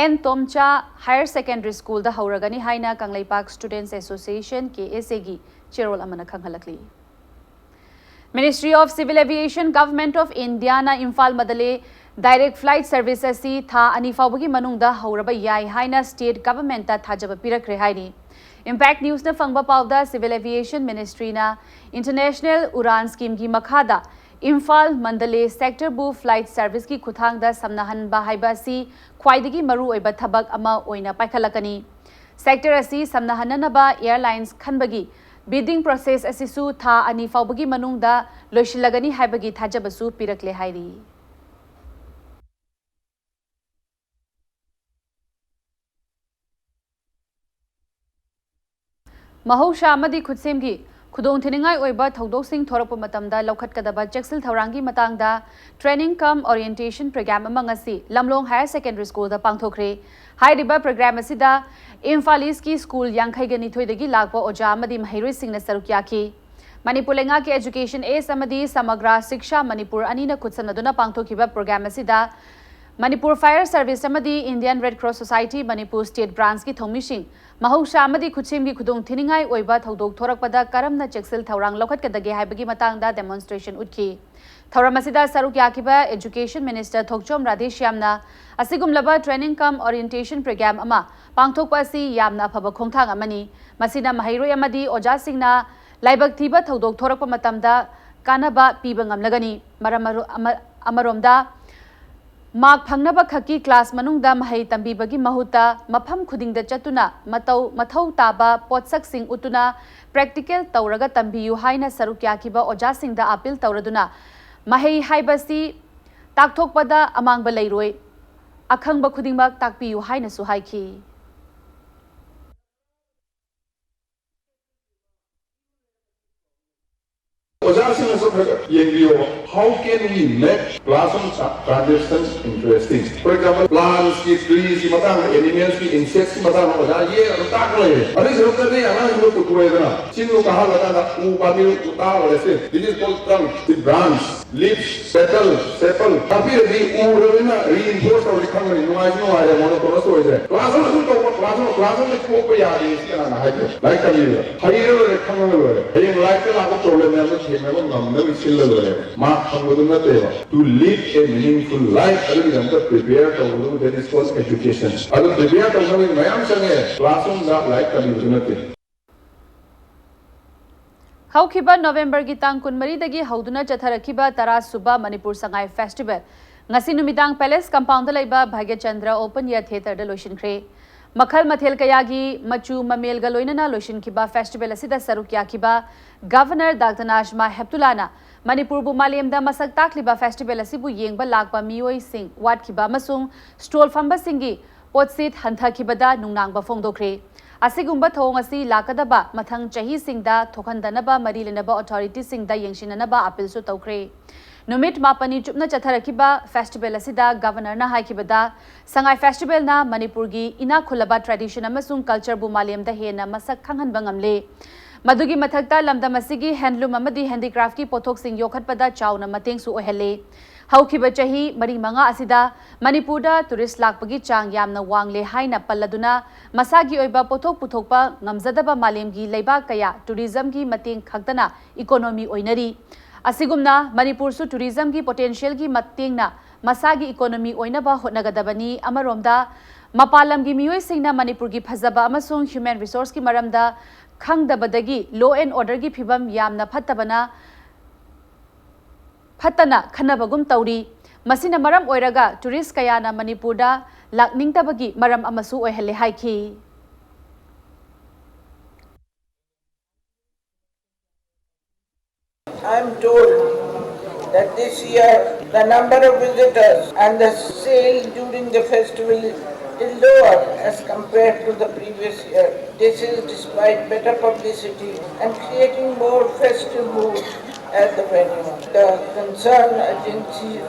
N ꯇꯣꯝꯆꯥ Higher Secondary Schoolꯗ ꯍꯧꯔꯒꯅꯤ ꯍꯥꯏꯅ ꯀꯪꯂꯩꯄꯥꯛ Students Association, KSAꯒꯤ ꯆꯦꯔꯣꯜ ꯑꯃꯅ ꯈꯪꯍꯜꯂꯛꯂꯤ꯫ Ministry of Civil Aviation, Government of Indiaꯅ Imphal ꯃꯗꯂꯦ direct flight service ꯑꯁꯤ ꯊꯥ ꯑꯅꯤ ꯐꯥꯎꯕꯒꯤ ꯃꯅꯨꯡꯗ ꯍꯧꯔꯕ ꯌꯥꯏ ꯍꯥꯏꯅ state governmentꯇ ꯊꯥꯖꯕ ꯄꯤꯔꯛꯈ꯭ꯔꯦ ꯍꯥꯏꯔꯤ꯫ Impact Newsꯅ ꯐꯪꯕ ꯄꯥꯎꯗ, Civil Aviation Ministryꯅ International UDAN schemeꯒꯤ ꯃꯈꯥꯗ ꯏꯝꯐꯥꯜ ꯃꯟꯗꯂꯦ sectorꯕꯨ flight serviceꯀꯤ ꯈꯨꯠꯊꯥꯡꯗ ꯁꯝꯅꯍꯟꯕ ꯍꯥꯏꯕ ꯑꯁꯤ ꯈ꯭ꯋꯥꯏꯗꯒꯤ ꯃꯔꯨꯑꯣꯏꯕ ꯊꯕꯛ ꯑꯃ ꯑꯣꯏꯅ ꯄꯥꯏꯈꯠꯂꯛꯀꯅꯤ꯫ Sector ꯑꯁꯤ ꯁꯝꯅꯍꯟꯅꯅꯕ airlines ꯈꯟꯕꯒꯤ bidding process ꯑꯁꯤꯁꯨ ꯊꯥ ꯑꯅꯤ ꯐꯥꯎꯕꯒꯤ ꯃꯅꯨꯡꯗ ꯂꯣꯏꯁꯤꯜꯂꯒꯅꯤ ꯍꯥꯏꯕꯒꯤ ꯊꯥꯖꯕꯁꯨ ꯄꯤꯔꯛꯂꯦ ꯍꯥꯏꯔꯤ꯫ ꯃꯍꯧꯁꯥ ꯑꯃꯗꯤ ꯈꯨꯠꯁꯦꯝꯒꯤ ꯈꯨꯗꯣꯡꯊꯤꯅꯤꯡꯉꯥꯏ ꯑꯣꯏꯕ ꯊꯧꯗꯣꯛꯁꯤꯡ ꯊꯣꯔꯛꯄ ꯃꯇꯝꯗ ꯂꯧꯈꯠꯀꯗꯕ ꯆꯦꯛꯁꯤꯜ ꯊꯧꯔꯥꯡꯒꯤ ꯃꯇꯥꯡꯗ training cum orientation program ꯑꯃ ꯉꯁꯤ ꯂꯝꯂꯣꯡ Higher Secondary Schoolꯗ ꯄꯥꯡꯊꯣꯛꯈ꯭ꯔꯦ꯫ ꯍꯥꯏꯔꯤꯕ program ꯑꯁꯤꯗ ꯏꯝꯐꯥꯜ Eastꯀꯤ school ꯌꯥꯡꯈꯩꯒ ꯅꯤꯊꯣꯏꯗꯒꯤ ꯂꯥꯛꯄ ꯑꯣꯖꯥ ꯑꯃꯗꯤ ꯃꯍꯩꯔꯣꯏꯁꯤꯡꯅ ꯁꯔꯨꯛ ꯌꯥꯈꯤ꯫ ꯃꯅꯤꯄꯨꯔ ꯂꯩꯉꯥꯛꯀꯤ Education Ace ꯑꯃꯗꯤ Samagra Shiksha Manipur ꯑꯅꯤꯅ ꯈꯨꯠꯁꯝꯅꯗꯨꯅ ꯄꯥꯡꯊꯣꯛꯈꯤꯕ program ꯑꯁꯤꯗ ꯃꯅꯤꯄꯨꯔ ꯐꯥꯌꯔ ꯁꯔꯚꯤꯁ ꯑꯃꯗꯤ Indian red cross society Manipur state ꯕ꯭ꯔꯥꯟꯁꯀꯤ ꯊꯧꯃꯤꯁꯤꯡ ꯃꯍꯧꯁꯥ ꯑꯃꯗꯤ ꯈꯨꯠꯁꯦꯝꯒꯤ ꯈꯨꯗꯣꯡ ꯊꯤꯅꯤꯡꯉꯥꯏ ꯑꯣꯏꯕ ꯊꯧꯗꯣꯛ ꯊꯣꯔꯛꯄꯗ ꯀꯔꯝꯅ ꯆꯦꯛꯁꯤꯜ ꯊꯧꯔꯥꯡ ꯂꯧꯈꯠꯀꯗꯒꯦ ꯍꯥꯏꯕꯒꯤ ꯃꯇꯥꯡꯗ ꯗꯦꯃꯣꯟꯁꯇ꯭ꯔꯦꯁꯟ ꯎꯠꯈꯤ꯫ ꯊꯧꯔꯝ ꯑꯁꯤꯗ ꯁꯔꯨꯛ ꯌꯥꯈꯤꯕ ꯑꯦꯖꯨꯀꯦꯁꯟ ꯃꯤꯅꯤꯁꯇꯔ ꯊꯣꯛꯆꯣꯝ ꯔꯥꯙꯦꯁ꯭ꯌꯥꯝꯅ ꯑꯁꯤꯒꯨꯝꯂꯕ training cum orientation program ꯑꯃ ꯄꯥꯡꯊꯣꯛꯄ ꯑꯁꯤ ꯌꯥꯝꯅ ꯑꯐꯕ ꯈꯣꯡꯊꯥꯡ ꯑꯃꯅꯤ꯫ ꯃꯁꯤꯅ ꯃꯍꯩꯔꯣꯏ ꯑꯃꯗꯤ ꯑꯣꯖꯥꯁꯤꯡꯅ ꯂꯥꯏꯕꯛ ꯊꯤꯕ ꯊꯧꯗꯣꯛ ꯊꯣꯔꯛꯄ ꯃꯇꯝꯗ ꯀꯥꯟꯅꯕ ꯄꯤꯕ ꯉꯝꯂꯒꯅꯤ꯫ ꯃꯔꯝ ꯑꯔꯨ-, ꯑꯃ-, ꯑꯃꯔꯣꯝꯗ, ꯃꯥꯔꯛ ꯐꯪꯅꯕ ꯈꯛꯀꯤ ꯀ꯭ꯂꯥꯁ ꯃꯅꯨꯡꯗ ꯃꯍꯩ ꯇꯝꯕꯤꯕꯒꯤ ꯃꯍꯨꯠꯇ ꯃꯐꯝ ꯈꯨꯗꯤꯡꯗ ꯆꯠꯇꯨꯅ ꯃꯇꯧ, ꯃꯊꯧ ꯇꯥꯕ ꯄꯣꯠꯁꯛꯁꯤꯡ ꯎꯠꯇꯨꯅ practical ꯇꯧꯔꯒ ꯇꯝꯕꯤꯌꯨ ꯍꯥꯏꯅ ꯁꯔꯨꯛ ꯌꯥꯈꯤꯕ ꯑꯣꯖꯥꯁꯤꯡꯗ ꯑꯥꯄꯤꯜ ꯇꯧꯔꯗꯨꯅ ꯃꯍꯩ ꯍꯥꯏꯕꯁꯤ ꯇꯥꯛꯊꯣꯛꯄꯗ ꯑꯃꯥꯡꯕ ꯂꯩꯔꯣꯏ, ꯑꯈꯪꯕ ꯈꯨꯗꯤꯡꯃꯛ ꯇꯥꯛꯄꯤꯌꯨ ꯍꯥꯏꯅꯁꯨ ꯍꯥꯏꯈꯤ꯫ ꯑꯣꯖꯥꯁꯤꯡꯅꯁꯨ ꯈꯔ ꯈꯔ ꯌꯦꯡꯕꯤꯌꯣ꯫ How can we make classroom tra-, transactions interesting? For example, plants ꯀꯤ, trees ꯀꯤ ꯃꯇꯥꯡꯗ, animals ꯀꯤ, insects ꯀꯤ ꯃꯇꯥꯡꯗ ꯑꯣꯖꯥ ꯌꯦꯛꯑꯒ ꯇꯥꯛꯄ ꯂꯩꯔꯦ꯫ ꯑꯗꯨꯒꯤ ꯁꯔꯨꯛꯇꯗꯤ ꯑꯉꯥꯡꯁꯤꯡꯗꯣ ꯄꯨꯊꯣꯛꯑꯦꯗꯅ, ꯆꯤꯡꯗꯣ ꯀꯥꯍꯜꯂꯀꯥꯟꯗ ꯎ ꯄꯥꯝꯕꯤ ꯎ ꯇꯥꯕ ꯂꯩꯁꯦ, this is called trunk, the branch, leaves, petal, sepal ꯇꯥꯛꯄꯤꯔꯗꯤ ꯎꯔꯕꯅꯤꯅ reinforce ꯇꯧꯔꯗꯤ ꯈꯪꯒꯅꯤ, ꯅꯨꯡꯉꯥꯏꯁꯨ ꯅꯨꯡꯉꯥꯏꯔꯦ, monotonous ꯑꯣꯏꯗ꯭ꯔꯦ꯫ Classroom ꯑꯗꯨꯝ ꯇꯧꯕ, classroom, classroom ꯗ ꯊꯣꯛꯄ ꯌꯥꯗꯦ ꯁꯤ ꯀꯅꯥꯅ ꯍꯥꯏꯒꯦ? ꯂꯥꯏꯔꯤꯛ ꯇꯝꯕꯤꯕꯗ ꯍꯩꯔ ꯂꯣꯏꯔꯦ, ꯈꯪꯉꯒ ꯂꯣꯏꯔꯦ꯫ ꯍꯌꯦꯡ life ꯇ ꯂꯥꯛꯄ problem ꯃꯌꯥꯝꯗꯣ ꯊꯦꯡꯅꯕ ꯉꯝꯅꯕ ꯁꯤꯜꯂ ꯂꯣꯏꯔꯦ꯫ Mark ꯐꯪꯕꯗꯨ ꯅꯠꯇꯦꯕ꯫ To live a meaningful life ꯑꯗꯨꯒꯤꯗꯃꯛꯇ prepare ꯇꯧꯕꯗꯨ, that is called education꯫ ꯑꯗꯨ prepare ꯇꯧꯅꯕꯒꯤ ꯃꯌꯥꯝ ꯆꯪꯉꯦ, classroom ꯗ ꯂꯥꯏꯔꯤꯛ ꯇꯝꯕꯤꯕꯗꯨ ꯅꯠꯇꯦ꯫ ꯍꯧꯈꯤꯕ ꯅꯣꯕꯦꯝꯕꯔꯒꯤ ꯇꯥꯡ ꯀꯨꯟꯃꯔꯤꯗꯒꯤ ꯍꯧꯗꯨꯅ ꯆꯠꯊꯔꯛꯈꯤꯕ ꯇꯔꯥ ꯁꯨꯕ ꯃꯅꯤꯄꯨꯔ ꯁꯉꯥꯏ ꯐꯦꯁꯇꯤꯚꯦꯜ ꯉꯁꯤ ꯅꯨꯃꯤꯗꯥꯡ ꯄꯦꯂꯦꯁ ꯀꯝꯄꯥꯎꯟꯗ ꯂꯩꯕ ꯚꯥꯒ꯭ꯌꯆꯟꯗ꯭ꯔ ꯑꯣꯄꯟ ꯏꯌꯔ ꯊꯤꯌꯦꯇꯔꯗ ꯂꯣꯏꯁꯤꯟꯈ꯭ꯔꯦ꯫ ꯃꯈꯜ ꯃꯊꯦꯜ ꯀꯌꯥꯒꯤ ꯃꯆꯨ ꯃꯃꯦꯜꯒ ꯂꯣꯏꯅꯅ ꯂꯣꯏꯁꯤꯟꯈꯤꯕ ꯐꯦꯁꯇꯤꯚꯦꯜ ꯑꯁꯤꯗ ꯁꯔꯨꯛ ꯌꯥꯈꯤꯕ ꯒꯚꯔꯅꯔ ꯗꯥꯛꯇꯔ ꯅꯥꯖꯃꯥ ꯍꯦꯞꯇꯨꯂꯥꯅ ꯃꯅꯤꯄꯨꯔꯕꯨ ꯃꯥꯂꯦꯝꯗ ꯃꯁꯛ ꯇꯥꯛꯂꯤꯕ ꯐꯦꯁꯇꯤꯚꯦꯜ ꯑꯁꯤꯕꯨ ꯌꯦꯡꯕ ꯂꯥꯛꯄ ꯃꯤꯑꯣꯏꯁꯤꯡ ꯋꯥꯠꯈꯤꯕ ꯑꯃꯁꯨꯡ ꯁ꯭ꯇꯣꯜ ꯐꯝꯕꯁꯤꯡꯒꯤ ꯄꯣꯠꯁꯤꯠ ꯍꯟꯊꯈꯤꯕꯗ ꯅꯨꯡꯅꯥꯡꯕ ꯐꯣꯡꯗꯣꯛꯈ꯭ꯔꯦ꯫ ꯑꯁꯤꯒꯨꯝꯕ ꯊꯧꯑꯣꯡ ꯑꯁꯤ ꯂꯥꯛꯀꯗꯕ ꯃꯊꯪ ꯆꯍꯤꯁꯤꯡꯗ ꯊꯣꯛꯍꯟꯗꯅꯕ ꯃꯔꯤ ꯂꯩꯅꯕ ꯑꯣꯊꯣꯔꯤꯇꯤꯁꯤꯡꯗ ꯌꯦꯡꯁꯤꯟꯅꯅꯕ ꯑꯥꯄꯤꯜꯁꯨ ꯇꯧꯈ꯭ꯔꯦ꯫ ꯅꯨꯃꯤꯠ ꯃꯥꯄꯟꯅꯤ ꯆꯨꯞꯅ ꯆꯠꯊꯔꯛꯈꯤꯕ ꯐꯦꯁꯇꯤꯚꯦꯜ ꯑꯁꯤꯗ ꯒꯚꯔꯅꯔꯅ ꯍꯥꯏꯈꯤꯕꯗ, ꯁꯉꯥꯏ ꯐꯦꯁꯇꯤꯚꯦꯜꯅ ꯃꯅꯤꯄꯨꯔꯒꯤ ꯏꯅꯥꯛ ꯈꯨꯜꯂꯕ ꯇ꯭ꯔꯦꯗꯤꯁꯟ ꯑꯃꯁꯨꯡ ꯀꯜꯆꯔꯕꯨ ꯃꯥꯂꯦꯝꯗ ꯍꯦꯟꯅ ꯃꯁꯛ ꯈꯪꯍꯟꯕ ꯉꯝꯂꯦ꯫ ꯃꯗꯨꯒꯤ ꯃꯊꯛꯇ ꯂꯝꯗꯝ ꯑꯁꯤꯒꯤ ꯍꯦꯟꯗꯂꯨꯝ ꯑꯃꯗꯤ ꯍꯦꯟꯗꯤꯀ꯭ꯔꯥꯐꯀꯤ ꯄꯣꯠꯊꯣꯛꯁꯤꯡ ꯌꯣꯛꯈꯠꯄꯗ ꯆꯥꯎꯅ ꯃꯇꯦꯡꯁꯨ ꯑꯣꯏꯍꯜꯂꯦ꯫ ꯍꯧꯈꯤꯕ ꯆꯍꯤ ꯃꯔꯤ ꯃꯉꯥ ꯑꯁꯤꯗ ꯃꯅꯤꯄꯨꯔꯗ ꯇꯨꯔꯤꯁ ꯂꯥꯛꯄꯒꯤ ꯆꯥꯡ ꯌꯥꯝꯅ ꯋꯥꯡꯂꯦ ꯍꯥꯏꯅ ꯄꯜꯂꯗꯨꯅ, ꯃꯁꯥꯒꯤ ꯑꯣꯏꯕ ꯄꯣꯠꯊꯣꯛ ꯄꯨꯊꯣꯛꯄ ꯉꯝꯖꯗꯕ ꯃꯥꯂꯦꯝꯒꯤ ꯂꯩꯕꯥꯛ ꯀꯌꯥ ꯇꯨꯔꯤꯖꯝꯒꯤ ꯃꯇꯦꯡ ꯈꯛꯇꯅ ꯏꯀꯣꯅꯣꯃꯤ ꯑꯣꯏꯅꯔꯤ꯫ ꯑꯁꯤꯒꯨꯝꯅ ꯃꯅꯤꯄꯨꯔꯁꯨ ꯇꯨꯔꯤꯖꯝꯒꯤ ꯄꯣꯇꯦꯟꯁꯤꯌꯦꯜꯒꯤ ꯃꯇꯦꯡꯅ ꯃꯁꯥꯒꯤ ꯏꯀꯣꯅꯣꯃꯤ ꯑꯣꯏꯅꯕ ꯍꯣꯠꯅꯒꯗꯕꯅꯤ꯫ ꯑꯃꯔꯣꯝꯗ, ꯃꯄꯥꯟ ꯂꯝꯒꯤ ꯃꯤꯑꯣꯏꯁꯤꯡꯅ ꯃꯅꯤꯄꯨꯔꯒꯤ ꯐꯖꯕ ꯑꯃꯁꯨꯡ ꯍ꯭ꯌꯨꯃꯦꯟ ꯔꯤꯁꯣꯔꯁꯀꯤ ꯃꯔꯝꯗ ꯈꯪꯗꯕꯗꯒꯤ ꯂꯣ ꯑꯦꯟ ꯑꯣꯔꯗꯔꯒꯤ ꯐꯤꯕꯝ ꯌꯥꯝꯅ ꯐꯠꯇꯕꯅ ꯐꯠꯇꯅ ꯈꯟꯅꯕꯒꯨꯝ ꯇꯧꯔꯤ꯫ ꯃꯁꯤꯅ ꯃꯔꯝ ꯑꯣꯏꯔꯒ ꯇꯨꯔꯤꯁ ꯀꯌꯥꯅ ꯃꯅꯤꯄꯨꯔꯗ ꯂꯥꯛꯅꯤꯡꯗꯕꯒꯤ ꯃꯔꯝ ꯑꯃꯁꯨ ꯑꯣꯏꯍꯜꯂꯦ ꯍꯥꯏꯈꯤ꯫ I am told that this year the number of visitors and the sale during the festival is lower as compared to the previous year. This is despite better publicity and creating more festive mood at the venue. The concerned agencies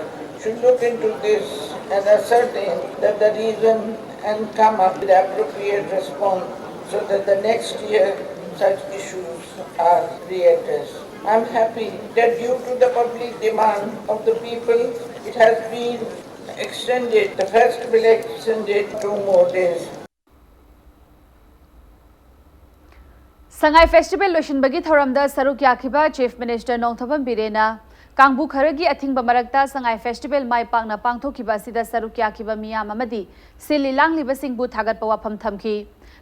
should look into this and ascertain that the reason and come up with appropriate response so that the next year such issues are readdressed. I am happy that due to the public demand of the people, it has been extended, the festival extended two more days. Sangai festival ꯂꯣꯏꯁꯤꯟꯕꯒꯤ ꯊꯧꯔꯝꯗ ꯁꯔꯨꯛ ꯌꯥꯈꯤꯕ ꯆꯤꯐ ꯃꯤꯅꯤꯁꯇꯔ ꯅꯣꯡꯊꯣꯝꯕꯝ ꯕꯤꯔꯦꯟꯅ ꯀꯥꯡꯕꯨ ꯈꯔꯒꯤ ꯑꯊꯤꯡꯕ ꯃꯔꯛꯇ ꯁꯉꯥꯏ ꯐꯦꯁꯇꯤꯚꯦꯜ ꯃꯥꯏ ꯄꯥꯛꯅ ꯄꯥꯡꯊꯣꯛꯈꯤꯕ ꯑꯁꯤꯗ ꯁꯔꯨꯛ ꯌꯥꯈꯤꯕ ꯃꯤꯌꯥꯝ ꯑꯃꯗꯤ ꯁꯤꯜꯂꯤ ꯂꯥꯡꯂꯤꯕꯁꯤꯡꯕꯨ ꯊꯥꯒꯠꯄ ꯋꯥꯐꯝ ꯊꯝꯈꯤ꯫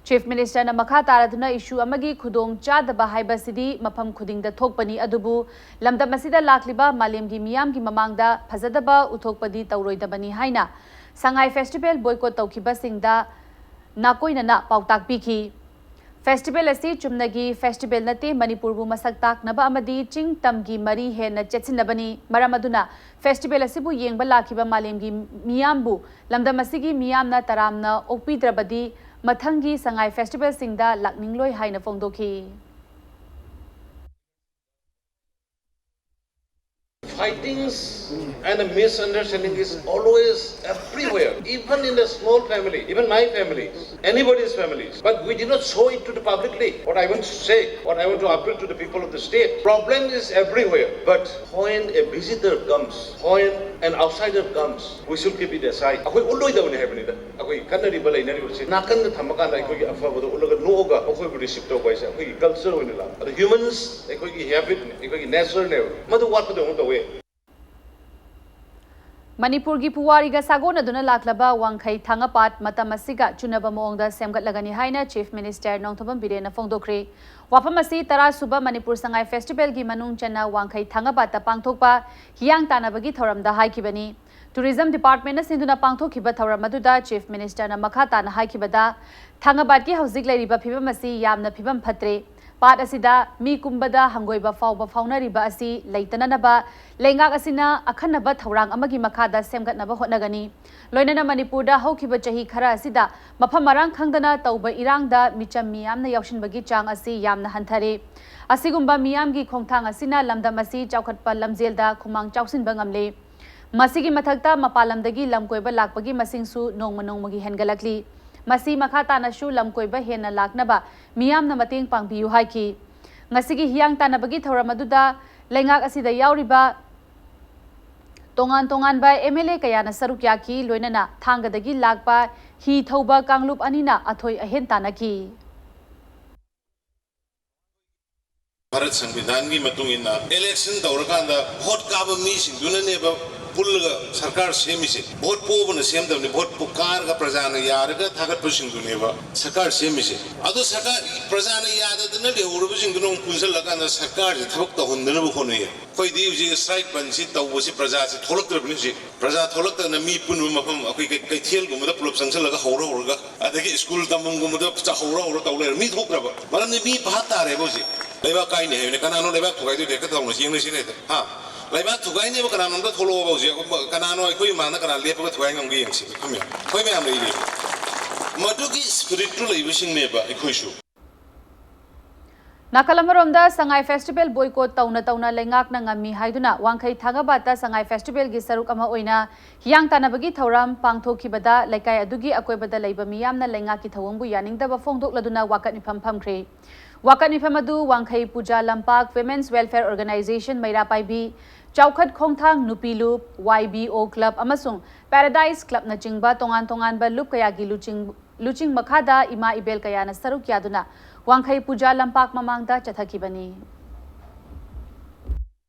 ꯆꯤꯐ ꯃꯤꯅꯤꯁꯇꯔꯅ ꯃꯈꯥ ꯇꯥꯔꯗꯨꯅ ꯏꯁꯨ ꯑꯃꯒꯤ ꯈꯨꯗꯣꯡ ꯆꯥꯗꯕ ꯍꯥꯏꯕꯁꯤꯗꯤ ꯃꯐꯝ ꯈꯨꯗꯤꯡꯗ ꯊꯣꯛꯄꯅꯤ, ꯑꯗꯨꯕꯨ ꯂꯝꯗꯝ ꯑꯁꯤꯗ ꯂꯥꯛꯂꯤꯕ ꯃꯥꯂꯦꯝꯒꯤ ꯃꯤꯌꯥꯝꯒꯤ ꯃꯃꯥꯡꯗ ꯐꯖꯗꯕ ꯎꯊꯣꯛꯄꯗꯤ ꯇꯧꯔꯣꯏꯗꯕꯅꯤ ꯍꯥꯏꯅ ꯁꯉꯥꯏ ꯐꯦꯁꯇꯤꯚꯦꯜ ꯕꯣꯏꯀꯣꯠ ꯇꯧꯈꯤꯕꯁꯤꯡꯗ ꯅꯥꯀꯣꯏꯅꯅ ꯄꯥꯎꯇꯥꯛ ꯄꯤꯈꯤ꯫ ꯐꯦꯁꯇꯤꯚꯦꯜ ꯑꯁꯤ ꯆꯨꯝꯅꯒꯤ ꯐꯦꯁꯇꯤꯚꯦꯜ ꯅꯠꯇꯦ, ꯃꯅꯤꯄꯨꯔꯕꯨ ꯃꯁꯛ ꯇꯥꯛꯅꯕ ꯑꯃꯗꯤ ꯆꯤꯡ ꯇꯝꯒꯤ ꯃꯔꯤ ꯍꯦꯟꯅ ꯆꯦꯠꯁꯤꯟꯅꯕꯅꯤ꯫ ꯃꯔꯝ ꯑꯗꯨꯅ ꯐꯦꯁꯇꯤꯚꯦꯜ ꯑꯁꯤꯕꯨ ꯌꯦꯡꯕ ꯂꯥꯛꯈꯤꯕ ꯃꯥꯂꯦꯝꯒꯤ ꯃꯤꯌꯥꯝꯕꯨ ꯂꯝꯗꯝ ꯑꯁꯤꯒꯤ ꯃꯤꯌꯥꯝꯅ ꯇꯔꯥꯝꯅ ꯑꯣꯛꯄꯤꯗ꯭ꯔꯕꯗꯤ ꯃꯊꯪꯒꯤ ꯁꯉꯥꯏ ꯐꯦꯁꯇꯤꯚꯦꯜꯁꯤꯡꯗ ꯂꯥꯛꯅꯤꯡꯂꯣꯏ ꯍꯥꯏꯅ ꯐꯣꯡꯗꯣꯛꯈꯤ꯫ Fightings and a misunderstanding is always everywhere, even in a small family, even my family, anybody's families. But we did not show it to the publicly. What I want to say, what I want to appeal to the people of the state, problem is everywhere. But when a visitor comes, when an outsider comes, we should keep it aside. ꯑꯩꯈꯣꯏ ꯎꯠꯂꯣꯏꯗꯕꯅꯤ ꯍꯥꯏꯕꯅꯤꯗ꯫ ꯑꯩꯈꯣꯏ ꯈꯠꯅꯔꯤꯕ ꯂꯩꯅꯔꯤꯕꯁꯦ ꯅꯥꯀꯟꯗ ꯊꯝꯃꯀꯥꯟꯗ ꯑꯩꯈꯣꯏꯒꯤ ꯑꯐꯕꯗꯣ ꯎꯠꯂꯒ ꯅꯣꯛꯑꯒ ꯃꯈꯣꯏꯕꯨ ꯔꯤꯁꯤꯞ ꯇꯧꯕ ꯍꯥꯏꯁꯦ ꯑꯩꯈꯣꯏꯒꯤ ꯀꯜꯆꯔ ꯑꯣꯏꯅ ꯂꯥꯛꯄ꯫ ꯑꯗꯣ ꯍ꯭ꯌꯨꯃꯟꯁ ꯑꯩꯈꯣꯏꯒꯤ ꯍꯦꯕꯤꯠꯅꯦ, ꯑꯩꯈꯣꯏꯒꯤ ꯅꯦꯆꯔꯅꯦꯕ꯫ ꯃꯗꯨ ꯋꯥꯠꯄꯗꯧꯅ ꯇꯧꯋꯦ꯫ ꯃꯅꯤꯄꯨꯔꯒꯤ ꯄꯨꯋꯥꯔꯤꯒ ꯁꯥꯒꯣꯟꯅꯗꯨꯅ ꯂꯥꯛꯂꯕ ꯋꯥꯡꯈꯩ ꯊꯥꯡꯒꯄꯥꯠ ꯃꯇꯝ ꯑꯁꯤꯒ ꯆꯨꯅꯕ ꯃꯑꯣꯡꯗ ꯁꯦꯝꯒꯠꯂꯒꯅꯤ ꯍꯥꯏꯅ Chief Minister ꯅꯣꯡꯊꯣꯝꯕꯝ ꯕꯤꯔꯦꯟꯅ ꯐꯣꯡꯗꯣꯛꯈ꯭ꯔꯦ꯫ ꯋꯥꯐꯝ ꯑꯁꯤ ꯇꯔꯥ ꯁꯨꯕ ꯃꯅꯤꯄꯨꯔ ꯁꯉꯥꯏ ꯐꯦꯁꯇꯤꯚꯦꯜꯒꯤ ꯃꯅꯨꯡ ꯆꯟꯅ ꯋꯥꯡꯈꯩ ꯊꯥꯡꯒꯄꯥꯠꯇ ꯄꯥꯡꯊꯣꯛꯄ ꯍꯤꯌꯥꯡ ꯇꯥꯟꯅꯕꯒꯤ ꯊꯧꯔꯝꯗ ꯍꯥꯏꯈꯤꯕꯅꯤ꯫ Tourism Departmentꯅ ꯁꯤꯟꯗꯨꯅ ꯄꯥꯡꯊꯣꯛꯈꯤꯕ ꯊꯧꯔꯝ ꯑꯗꯨꯗ Chief Ministerꯅ ꯃꯈꯥ ꯇꯥꯅ ꯍꯥꯏꯈꯤꯕꯗ, ꯊꯥꯡꯒꯄꯥꯠꯀꯤ ꯍꯧꯖꯤꯛ ꯂꯩꯔꯤꯕ ꯐꯤꯕꯝ ꯑꯁꯤ ꯌꯥꯝꯅ ꯐꯤꯕꯝ ꯐꯠꯇ꯭ꯔꯦ꯫ ꯄꯥꯠ ꯑꯁꯤꯗ ꯃꯤ ꯀꯨꯝꯕꯗ ꯍꯪꯒꯣꯏꯕ ꯐꯥꯎꯕ ꯐꯥꯎꯅꯔꯤꯕ ꯑꯁꯤ ꯂꯩꯇꯅꯅꯕ ꯂꯩꯉꯥꯛ ꯑꯁꯤꯅ ꯑꯈꯟꯅꯕ ꯊꯧꯔꯥꯡ ꯑꯃꯒꯤ ꯃꯈꯥꯗ ꯁꯦꯝꯒꯠꯅꯕ ꯍꯣꯠꯅꯒꯅꯤ꯫ ꯂꯣꯏꯅꯅ ꯃꯅꯤꯄꯨꯔꯗ ꯍꯧꯈꯤꯕ ꯆꯍꯤ ꯈꯔ ꯑꯁꯤꯗ ꯃꯐꯝ ꯃꯔꯥꯡ ꯈꯪꯗꯅ ꯇꯧꯕ ꯏꯔꯥꯡꯗ ꯃꯤꯆꯝ ꯃꯤꯌꯥꯝꯅ ꯌꯥꯎꯁꯤꯟꯕꯒꯤ ꯆꯥꯡ ꯑꯁꯤ ꯌꯥꯝꯅ ꯍꯟꯊꯔꯦ꯫ ꯑꯁꯤꯒꯨꯝꯕ ꯃꯤꯌꯥꯝꯒꯤ ꯈꯣꯡꯊꯥꯡ ꯑꯁꯤꯅ ꯂꯝꯗꯝ ꯑꯁꯤ ꯆꯥꯎꯈꯠꯄ ꯂꯝꯖꯦꯜꯗ ꯈꯨꯃꯥꯡ ꯆꯥꯎꯁꯤꯟꯕ ꯉꯝꯂꯦ꯫ ꯃꯁꯤꯒꯤ ꯃꯊꯛꯇ ꯃꯄꯥꯟ ꯂꯝꯗꯒꯤ ꯂꯝ ꯀꯣꯏꯕ ꯂꯥꯛꯄꯒꯤ ꯃꯁꯤꯡꯁꯨ ꯅꯣꯡꯃ ꯅꯣꯡꯃꯒꯤ ꯍꯦꯟꯒꯠꯂꯛꯂꯤ꯫ ꯃꯁꯤ ꯃꯈꯥ ꯇꯥꯅꯁꯨ ꯂꯝ ꯀꯣꯏꯕ ꯍꯦꯟꯅ ꯂꯥꯛꯅꯕ ꯃꯤꯌꯥꯝꯅ ꯃꯇꯦꯡ ꯄꯥꯡꯕꯤꯌꯨ ꯍꯥꯏꯈꯤ꯫ ꯉꯁꯤꯒꯤ ꯍꯤꯌꯥꯡ ꯇꯥꯟꯅꯕꯒꯤ ꯊꯧꯔꯝ ꯑꯗꯨꯗ ꯂꯩꯉꯥꯛ ꯑꯁꯤꯗ ꯌꯥꯎꯔꯤꯕ ꯇꯣꯉꯥꯟ ꯇꯣꯉꯥꯟꯕ MLA ꯀꯌꯥꯅ ꯁꯔꯨꯛ ꯌꯥꯈꯤ, ꯂꯣꯏꯅꯅ ꯊꯥꯡꯒꯗꯒꯤ ꯂꯥꯛꯄ ꯍꯤ ꯊꯧꯕ ꯀꯥꯡꯂꯨꯞ ꯑꯅꯤꯅ ꯑꯊꯣꯏ ꯑꯍꯦꯟ ꯇꯥꯟꯅꯈꯤ꯫ ꯚꯥꯔꯠ ꯁꯪꯕꯤꯙꯥꯟꯒꯤ ꯃꯇꯨꯡ ꯏꯟꯅ election ꯇꯧꯔꯀꯥꯟꯗ vote ꯀꯥꯕ ꯃꯤꯁꯤꯡꯗꯨꯅꯅꯦꯕ ꯄꯨꯜꯂꯒ ꯁꯔꯀꯥꯔ ꯁꯦꯝꯃꯤꯁꯦ꯫ Vote ꯄꯣꯕꯅ ꯁꯦꯝꯗꯕꯅꯤ, vote ꯀꯥꯔꯒ ꯄ꯭ꯔꯖꯥꯅ ꯌꯥꯔꯒ ꯊꯥꯒꯠꯄꯁꯤꯡꯗꯨꯅꯦꯕ ꯁꯔꯀꯥꯔ ꯁꯦꯝꯃꯤꯁꯦ꯫ ꯑꯗꯣ ꯁꯔꯀꯥꯔ, ꯄ꯭ꯔꯖꯥꯅ ꯌꯥꯗꯗꯅ ꯂꯩꯍꯧꯔꯕꯁꯤꯡꯗꯨꯅ ꯑꯃꯨꯛ ꯄꯨꯟꯁꯤꯜꯂꯀꯥꯟꯗ ꯁꯔꯀꯥꯔꯁꯦ ꯊꯕꯛ ꯇꯧꯍꯟꯗꯅꯕ ꯍꯣꯠꯅꯩꯌꯦ꯫ ꯑꯩꯈꯣꯏꯗꯤ ꯍꯧꯖꯤꯛ strike bandꯁꯤ ꯇꯧꯕꯁꯤ ꯄ꯭ꯔꯖꯥꯁꯤ ꯊꯣꯛꯂꯛꯇ꯭ꯔꯕꯅꯤ ꯍꯧꯖꯤꯛ꯫ ꯄ꯭ꯔꯖꯥ ꯊꯣꯛꯂꯛꯇꯅ ꯃꯤ ꯄꯨꯟꯕ ꯃꯐꯝ ꯑꯩꯈꯣꯏ ꯀꯩ-, ꯀꯩꯊꯦꯜꯒꯨꯝꯕꯗ ꯄꯨꯂꯞ ꯆꯪꯁꯤꯜꯂꯒ ꯍꯧꯔ ꯍꯧꯔꯒ, ꯑꯗꯒꯤ ꯁ꯭ꯀꯨꯜ ꯇꯝꯐꯝꯒꯨꯝꯕꯗ ꯆ-, ꯍꯧꯔ ꯍꯧꯔ ꯇꯧ ꯂꯩꯔꯦ꯫ ꯃꯤ ꯊꯣꯛꯇ꯭ꯔꯕ꯫ ꯃꯔꯝꯗꯤ ꯃꯤ ꯚꯥꯞ ꯇꯥꯔꯦꯕ ꯍꯧꯖꯤꯛ꯫ ꯂꯩꯕꯥꯛ ꯀꯥꯏꯅꯤ ꯍꯥꯏꯕꯅꯤ꯫ ꯀꯅꯥꯅꯣ ꯂꯩꯕꯥꯛ ꯊꯨꯒꯥꯏꯗꯣꯏꯗꯣ? ꯍꯦꯛꯇ ꯇꯧꯅꯁꯤ, ꯌꯦꯡꯅꯁꯤꯅꯦ ꯍꯦꯛꯇ꯫ ꯍꯥ? ꯂꯩꯕꯥꯛ ꯊꯨꯒꯥꯏꯅꯦꯕ ꯀꯅꯥꯅꯣꯝꯇ ꯊꯣꯛꯂꯛꯑꯣꯕ ꯍꯧꯖꯤꯛ꯫ ꯀꯅꯥꯅꯣ ꯑꯩꯈꯣꯏ ꯃꯥꯡꯗ ꯀꯅꯥ ꯂꯦꯞꯄꯒ ꯊꯨꯒꯥꯏ ꯉꯝꯒꯦ ꯌꯦꯡꯁꯤ꯫ ꯑꯩꯈꯣꯏ ꯃꯌꯥꯝ, ꯑꯩꯈꯣꯏ ꯃꯌꯥꯝ ꯂꯩꯔꯤꯅꯦꯕ꯫ ꯃꯗꯨꯒꯤ spiritꯇꯨ ꯂꯩꯕꯁꯤꯡꯅꯦꯕ ꯑꯩꯈꯣꯏꯁꯨ꯫ ꯅꯥꯀꯜ ꯑꯃꯔꯣꯝꯗ ꯁꯉꯥꯏ ꯐꯦꯁꯇꯤꯚꯦꯜ ꯕꯣꯏꯀꯣꯠ ꯇꯧꯅ ꯇꯧꯅ ꯂꯩꯉꯥꯛꯅ ꯉꯝꯃꯤ ꯍꯥꯏꯗꯨꯅ ꯋꯥꯡꯈꯩ ꯊꯥꯡꯒꯕꯥꯠꯇ ꯁꯉꯥꯏ ꯐꯦꯁꯇꯤꯚꯦꯜꯒꯤ ꯁꯔꯨꯛ ꯑꯃ ꯑꯣꯏꯅ ꯍꯤꯌꯥꯡ ꯇꯥꯟꯅꯕꯒꯤ ꯊꯧꯔꯝ ꯄꯥꯡꯊꯣꯛꯈꯤꯕꯗ ꯂꯩꯀꯥꯏ ꯑꯗꯨꯒꯤ ꯑꯀꯣꯏꯕꯗ ꯂꯩꯕ ꯃꯤꯌꯥꯝꯅ ꯂꯩꯉꯥꯛꯀꯤ ꯊꯧꯑꯣꯡꯕꯨ ꯌꯥꯅꯤꯡꯗꯕ ꯐꯣꯡꯗꯣꯛꯂꯗꯨꯅ ꯋꯥꯀꯠ ꯃꯤꯐꯝ ꯐꯝꯈ꯭ꯔꯦ꯫ ꯋꯥꯀꯠ ꯃꯤꯐꯝ ꯑꯗꯨ ꯋꯥꯡꯈꯩ ꯄꯨꯖꯥ ꯂꯝꯄꯥꯛ Women's Welfare Organisation ꯃꯩꯔꯥ ꯄꯥꯏꯕꯤ, ꯆꯥꯎꯈꯠ ꯈꯣꯡꯊꯥꯡ ꯅꯨꯄꯤ ꯂꯨꯞ, Y B O Club ꯑꯃꯁꯨꯡ Paradise Clubꯅꯆꯤꯡꯕ ꯇꯣꯉꯥꯟ ꯇꯣꯉꯥꯟꯕ ꯂꯨꯞ ꯀꯌꯥꯒꯤ ꯂꯨꯆꯤꯡ ꯂꯨꯆꯤꯡ ꯃꯈꯥꯗ ꯏꯃꯥ ꯏꯕꯦꯜ ꯀꯌꯥꯅ ꯁꯔꯨꯛ ꯌꯥꯗꯨꯅ ꯋꯥꯡꯈꯩ ꯄꯨꯖꯥ ꯂꯝꯄꯥꯛ ꯃꯃꯥꯡꯗ ꯆꯠꯊꯈꯤꯕꯅꯤ꯫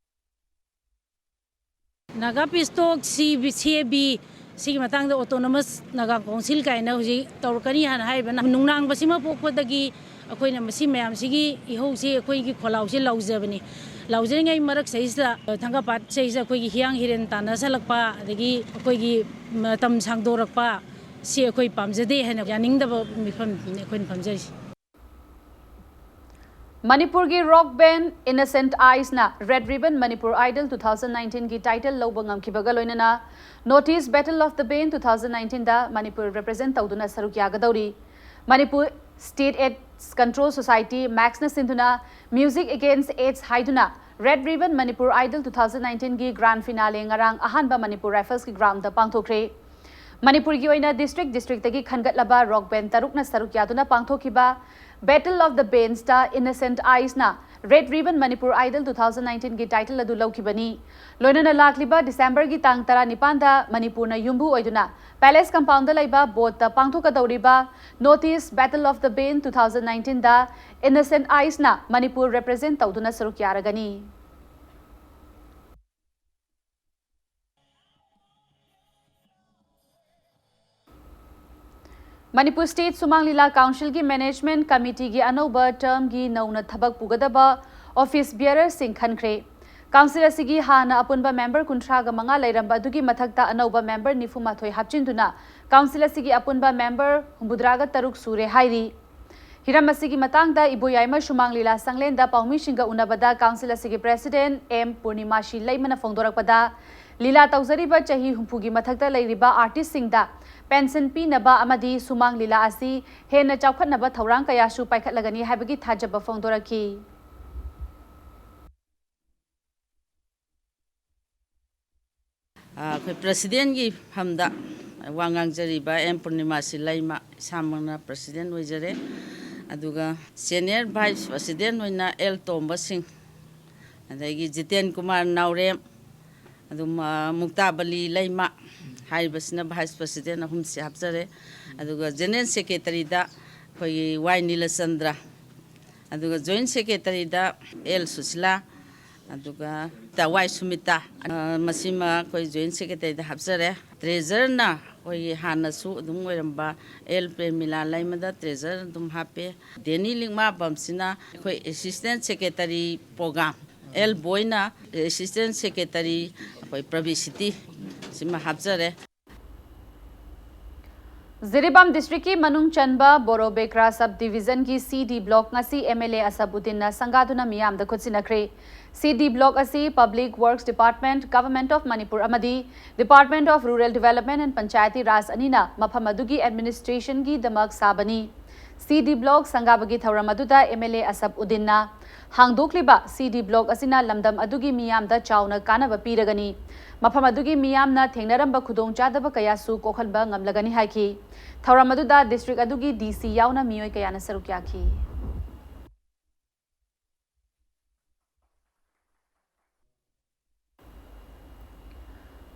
ꯅꯥꯒꯥ ꯄꯤꯁ ꯇꯣꯛ, ꯁꯤ ꯕꯤ, ꯁꯤ ꯑꯦ ꯕꯤ, ꯁꯤꯒꯤ ꯃꯇꯥꯡꯗ Autonomous Naga Council ꯀꯥꯏꯅ ꯍꯧꯖꯤꯛ ꯇꯧꯔꯛꯀꯅꯤ ꯍꯥꯏꯅ ꯍꯥꯏꯔꯤꯕ ꯅꯨꯡꯅꯥꯡꯕꯁꯤꯃ ꯄꯣꯛꯄꯗꯒꯤ ꯑꯩꯈꯣꯏꯅ ꯃꯁꯤ ꯃꯌꯥꯝꯁꯤꯒꯤ ꯏꯍꯧꯁꯤ ꯑꯩꯈꯣꯏꯒꯤ ꯈꯣꯜꯂꯥꯎꯁꯤ ꯂꯥꯎꯖꯕꯅꯤ꯫ ꯂꯥꯎꯖꯔꯤꯉꯩ ꯃꯔꯛꯁꯤꯗꯩꯁꯤꯗ, ꯊꯥꯡꯒꯄꯥꯠꯁꯤꯗꯩꯁꯤꯗ ꯑꯩꯈꯣꯏꯒꯤ ꯍꯤꯌꯥꯡ ꯍꯤꯔꯦꯟ ꯇꯥꯟꯅꯁꯜꯂꯛꯄ, ꯑꯗꯒꯤ ꯑꯩꯈꯣꯏꯒꯤ ꯃꯇꯝ ꯁꯥꯡꯗꯣꯔꯛꯄ, ꯁꯤ ꯑꯩꯈꯣꯏ ꯄꯥꯝꯖꯗꯦ ꯍꯥꯏꯅ ꯌꯥꯅꯤꯡꯗꯕ ꯃꯤꯐꯝꯅꯤ ꯑꯩꯈꯣꯏꯅ ꯐꯝꯖꯔꯤꯁꯤ꯫ ꯃꯅꯤꯄꯨꯔꯒꯤ ꯔꯣꯛ ꯕꯦꯟ Innocent Eyesꯅ Red Ribbon Manipur Idol two thousand nineteenꯒꯤ ꯇꯥꯏꯇꯜ ꯂꯧꯕ ꯉꯝꯈꯤꯕꯒ ꯂꯣꯏꯅꯅ North East Battle of the Band two thousand nineteenꯗ ꯃꯅꯤꯄꯨꯔ ꯔꯤꯄ꯭ꯔꯖꯦꯟꯠ ꯇꯧꯗꯨꯅ ꯁꯔꯨꯛ ꯌꯥꯒꯗꯧꯔꯤ꯫ Manipur State AIDS Control Society, ꯃꯦꯛꯁꯅ ꯁꯤꯟꯗꯨꯅ Music Against AIDS ꯍꯥꯏꯗꯨꯅ Red Ribbon Manipur Idol two thousand nineteenꯒꯤ grand finale ꯉꯔꯥꯡ ꯑꯍꯥꯟꯕ ꯃꯅꯤꯄꯨꯔ ꯔꯥꯏꯐꯜꯁꯀꯤ ꯒ꯭ꯔꯥꯎꯟꯗ ꯄꯥꯡꯊꯣꯛꯈ꯭ꯔꯦ꯫ ꯃꯅꯤꯄꯨꯔꯒꯤ ꯑꯣꯏꯅ ꯗꯤꯁꯇ꯭ꯔꯤꯛ ꯗꯤꯁꯇ꯭ꯔꯤꯛꯇꯒꯤ ꯈꯟꯒꯠꯂꯕ ꯔꯣꯛ ꯕꯦꯟ ꯇꯔꯨꯛꯅ ꯁꯔꯨꯛ ꯌꯥꯗꯨꯅ ꯄꯥꯡꯊꯣꯛꯈꯤꯕ Battle of the Bandsꯇ Innocent Eyesꯅ Red Ribbon Manipur Idol two thousand nineteenꯒꯤ ꯇꯥꯏꯇꯜ ꯑꯗꯨ ꯂꯧꯈꯤꯕꯅꯤ꯫ ꯂꯣꯏꯅꯅ ꯂꯥꯛꯂꯤꯕ ꯗꯤꯁꯦꯝꯕꯔꯒꯤ ꯇꯥꯡ ꯇꯔꯥꯅꯤꯄꯥꯟꯗ ꯃꯅꯤꯄꯨꯔꯅ ꯌꯨꯝꯕꯨ ꯑꯣꯏꯗꯨꯅ Palace Compoundꯗ ꯂꯩꯕ ꯕꯣꯠꯇ ꯄꯥꯡꯊꯣꯛꯀꯗꯧꯔꯤꯕ North East Battle of the Band two thousand nineteenꯗ Innocent Eyesꯅ ꯃꯅꯤꯄꯨꯔ ꯔꯤꯄ꯭ꯔꯖꯦꯟꯠ ꯇꯧꯗꯨꯅ ꯁꯔꯨꯛ ꯌꯥꯔꯒꯅꯤ꯫ ꯃꯅꯤꯄꯨꯔ State ꯁꯨꯃꯥꯡ ꯂꯤꯂꯥ Councilꯒꯤ Management Committeeꯒꯤ ꯑꯅꯧꯕ termꯒꯤ ꯅꯧꯅ ꯊꯕꯛ ꯄꯨꯒꯗꯕ office bearerꯁꯤꯡ ꯈꯟꯈ꯭ꯔꯦ꯫ Council ꯑꯁꯤꯒꯤ ꯍꯥꯟꯅ ꯑꯄꯨꯟꯕ member ꯀꯨꯟꯊ꯭ꯔꯥꯒ ꯃꯉꯥ ꯂꯩꯔꯝꯕ ꯑꯗꯨꯒꯤ ꯃꯊꯛꯇ ꯑꯅꯧꯕ member ꯅꯤꯐꯨ ꯃꯥꯊꯣꯏ ꯍꯥꯞꯆꯤꯟꯗꯨꯅ Council ꯑꯁꯤꯒꯤ ꯑꯄꯨꯟꯕ member ꯍꯨꯝꯐꯨꯇꯔꯥꯒ ꯇꯔꯨꯛ ꯁꯨꯔꯦ ꯍꯥꯏꯔꯤ꯫ ꯍꯤꯔꯝ ꯑꯁꯤꯒꯤ ꯃꯇꯥꯡꯗ ꯏꯕꯣꯌꯥꯏꯃ ꯁꯨꯃꯥꯡ ꯂꯤꯂꯥ ꯁꯪꯂꯦꯟꯗ ꯄꯥꯎꯃꯤꯁꯤꯡꯒ ꯎꯅꯕꯗ Council ꯑꯁꯤꯒꯤ President ꯑꯦꯝ ꯄꯨꯔꯅꯤꯃꯥꯁꯤ ꯂꯩꯃꯅ ꯐꯣꯡꯗꯣꯔꯛꯄꯗ, ꯂꯤꯂꯥ ꯇꯧꯖꯔꯤꯕ ꯆꯍꯤ ꯍꯨꯝꯐꯨꯒꯤ ꯃꯊꯛꯇ ꯂꯩꯔꯤꯕ ꯑꯥꯔꯇꯤꯁꯁꯤꯡꯗ ꯄꯦꯟꯁꯟ ꯄꯤꯅꯕ ꯑꯃꯗꯤ ꯁꯨꯃꯥꯡ ꯂꯤꯂꯥ ꯑꯁꯤ ꯍꯦꯟꯅ ꯆꯥꯎꯈꯠꯅꯕ ꯊꯧꯔꯥꯡ ꯀꯌꯥꯁꯨ ꯄꯥꯏꯈꯠꯂꯒꯅꯤ ꯍꯥꯏꯕꯒꯤ ꯊꯥꯖꯕ ꯐꯣꯡꯗꯣꯔꯛꯈꯤ꯫ ꯑꯩꯈꯣꯏ ꯄ꯭ꯔꯁꯤꯗꯦꯟꯒꯤ ꯐꯝꯗ ꯋꯥ ꯉꯥꯡꯖꯔꯤꯕ ꯑꯦꯝ ꯄꯨꯔꯅꯤꯃꯥꯁꯤ ꯂꯩꯃ, ꯏꯁꯥꯃꯛꯅ ꯄ꯭ꯔꯁꯤꯗꯦꯟ ꯑꯣꯏꯖꯔꯦ꯫ ꯑꯗꯨꯒ ꯁꯦꯅꯤꯌꯔ ꯚꯥꯏꯁ ꯄ꯭ꯔꯁꯤꯗꯦꯟ ꯑꯣꯏꯅ ꯑꯦꯜ ꯇꯣꯝꯕ ꯁꯤꯡ, ꯑꯗꯒꯤ ꯖꯤꯇꯦꯟ ꯀꯨꯃꯥꯔ ꯅꯥꯎꯔꯦꯝ, ꯑꯗꯨꯝ, ꯑ, ꯃꯨꯛꯇꯥꯕꯂꯤ ꯂꯩꯃ ꯍꯥꯏꯔꯤꯕꯁꯤꯅ ꯚꯥꯏꯁ ꯄ꯭ꯔꯁꯤꯗꯦꯟ ꯑꯍꯨꯝꯁꯤ ꯍꯥꯞꯆꯔꯦ꯫ ꯑꯗꯨꯒ ꯖꯦꯅꯔꯦꯜ ꯁꯦꯀ꯭ꯔꯦꯇꯔꯤꯗ ꯑꯩꯈꯣꯏꯒꯤ ꯋꯥꯏ ꯅꯤꯂꯆꯟꯗ꯭ꯔ, ꯑꯗꯨꯒ ꯖꯣꯏꯟ ꯁꯦꯀ꯭ꯔꯦꯇꯔꯤꯗ ꯑꯦꯜ ꯁꯨꯁꯤꯂꯥ, ꯑꯗꯨꯒ ꯋꯥꯏ ꯁꯨꯃꯤꯇꯥ, ꯑ, ꯃꯁꯤꯃ ꯑꯩꯈꯣꯏ ꯖꯣꯏꯟ ꯁꯦꯀ꯭ꯔꯦꯇꯔꯤꯗ ꯍꯥꯞꯆꯔꯦ꯫ ꯇ꯭ꯔꯦꯖꯔꯅ ꯑꯩꯈꯣꯏꯒꯤ ꯍꯥꯟꯅꯁꯨ ꯑꯗꯨꯝ ꯑꯣꯏꯔꯝꯕ ꯑꯦꯜ ꯄ꯭ꯔꯦꯃꯤꯂꯥ ꯂꯩꯃꯗ ꯇ꯭ꯔꯦꯖꯔ ꯑꯗꯨꯝ ꯍꯥꯞꯄꯦ꯫ ꯗꯦꯅꯤ ꯂꯤꯛꯃꯥꯕꯝꯁꯤꯅ ꯑꯩꯈꯣꯏ ꯑꯦꯁꯤꯁꯇꯦꯟ ꯁꯦꯀ꯭ꯔꯦꯇꯔꯤ ꯄ꯭ꯔꯣꯒ꯭ꯔꯥꯝ, ꯑꯦꯜ ꯕꯣꯏꯅ ꯑꯦꯁꯤꯁꯇꯦꯟ ꯁꯦꯀ꯭ꯔꯦꯇꯔꯤ ꯑꯩꯈꯣꯏ ꯄꯕ꯭ꯂꯤꯁꯤꯇꯤ ꯁꯤꯃ ꯍꯥꯞꯆꯔꯦ꯫ ꯖꯤꯔꯤꯕꯥꯝ ꯗꯤꯁꯇ꯭ꯔꯤꯛꯀꯤ ꯃꯅꯨꯡ ꯆꯟꯕ ꯕꯣꯔꯣꯕꯦꯀ꯭ꯔꯥ ꯁꯕ ꯗꯤꯚꯤꯖꯟꯒꯤ ꯁꯤ ꯗꯤ ꯕ꯭ꯂꯣꯛ ꯉꯁꯤ ꯑꯦꯝ ꯑꯦꯜ ꯑꯦ ꯑꯁꯕꯎꯗꯤꯟꯅ ꯁꯪꯒꯥꯗꯨꯅ ꯃꯤꯌꯥꯝꯗ ꯈꯨꯠꯁꯤꯟꯅꯈ꯭ꯔꯦ꯫ ꯁꯤ ꯗꯤ ꯕ꯭ꯂꯣꯛ ꯑꯁꯤ Public Works Department, Government of Manipur ꯑꯃꯗꯤ Department of Rural Development and Panchayati Raj ꯑꯅꯤꯅ ꯃꯐꯝ ꯑꯗꯨꯒꯤ ꯑꯦꯗꯃꯤꯅꯤꯁꯇ꯭ꯔꯦꯁꯟꯒꯤꯗꯃꯛ ꯁꯥꯕꯅꯤ꯫ ꯁꯤ ꯗꯤ ꯕ꯭ꯂꯣꯛ ꯁꯪꯒꯥꯕꯒꯤ ꯊꯧꯔꯝ ꯑꯗꯨꯗ ꯑꯦꯝ ꯑꯦꯜ ꯑꯦ ꯑꯁꯕꯎꯗꯤꯟꯅ ꯍꯥꯡꯗꯣꯛꯂꯤꯕ ꯁꯤ ꯗꯤ ꯕ꯭ꯂꯣꯛ ꯑꯁꯤꯅ ꯂꯝꯗꯝ ꯑꯗꯨꯒꯤ ꯃꯤꯌꯥꯝꯗ ꯆꯥꯎꯅ ꯀꯥꯟꯅꯕ ꯄꯤꯔꯒꯅꯤ꯫ ꯃꯐꯝ ꯑꯗꯨꯒꯤ ꯃꯤꯌꯥꯝꯅ ꯊꯦꯡꯅꯔꯝꯕ ꯈꯨꯗꯣꯡꯆꯥꯗꯕ ꯀꯌꯥꯁꯨ ꯀꯣꯛꯍꯟꯕ ꯉꯝꯂꯒꯅꯤ ꯍꯥꯏꯈꯤ꯫ ꯊꯧꯔꯝ ꯑꯗꯨꯗ ꯗꯤꯁꯇ꯭ꯔꯤꯛ ꯑꯗꯨꯒꯤ ꯗꯤ ꯁꯤ ꯌꯥꯎꯅ ꯃꯤꯑꯣꯏ ꯀꯌꯥꯅ ꯁꯔꯨꯛ ꯌꯥꯈꯤ꯫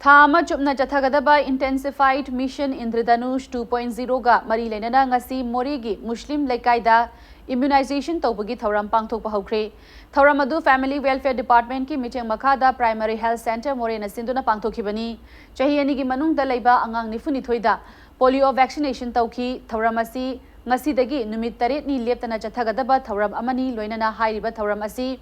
ꯊꯥ ꯑꯃ ꯆꯨꯞꯅ ꯆꯠꯊꯒꯗꯕ Intensified Mission Indradhanush two point zero ꯒ ꯃꯔꯤ ꯂꯩꯅꯅ ꯉꯁꯤ ꯃꯣꯔꯦꯒꯤ ꯃꯨꯁꯂꯤꯝ ꯂꯩꯀꯥꯏꯗ immunization ꯇꯧꯕꯒꯤ ꯊꯧꯔꯝ ꯄꯥꯡꯊꯣꯛꯄ ꯍꯧꯈ꯭ꯔꯦ꯫ ꯊꯧꯔꯝ ꯑꯗꯨ Family Welfare Department ꯀꯤ ꯃꯤꯠꯌꯦꯡ ꯃꯈꯥꯗ Primary Health Centre ꯃꯣꯔꯦꯅ ꯁꯤꯟꯗꯨꯅ ꯄꯥꯡꯊꯣꯛꯈꯤꯕꯅꯤ꯫ ꯆꯍꯤ ꯑꯅꯤꯒꯤ ꯃꯅꯨꯡꯗ ꯂꯩꯕ ꯑꯉꯥꯡ ꯅꯤꯐꯨ ꯅꯤꯊꯣꯏꯗ polio vaccination ꯇꯧꯈꯤ꯫ ꯊꯧꯔꯝ ꯑꯁꯤ ꯉꯁꯤꯗꯒꯤ ꯅꯨꯃꯤꯠ ꯇꯔꯦꯠꯅꯤ ꯂꯦꯞꯇꯅ ꯆꯠꯊꯒꯗꯕ ꯊꯧꯔꯝ ꯑꯃꯅꯤ꯫ ꯂꯣꯏꯅꯅ ꯍꯥꯏꯔꯤꯕ ꯊꯧꯔꯝ ꯑꯁꯤ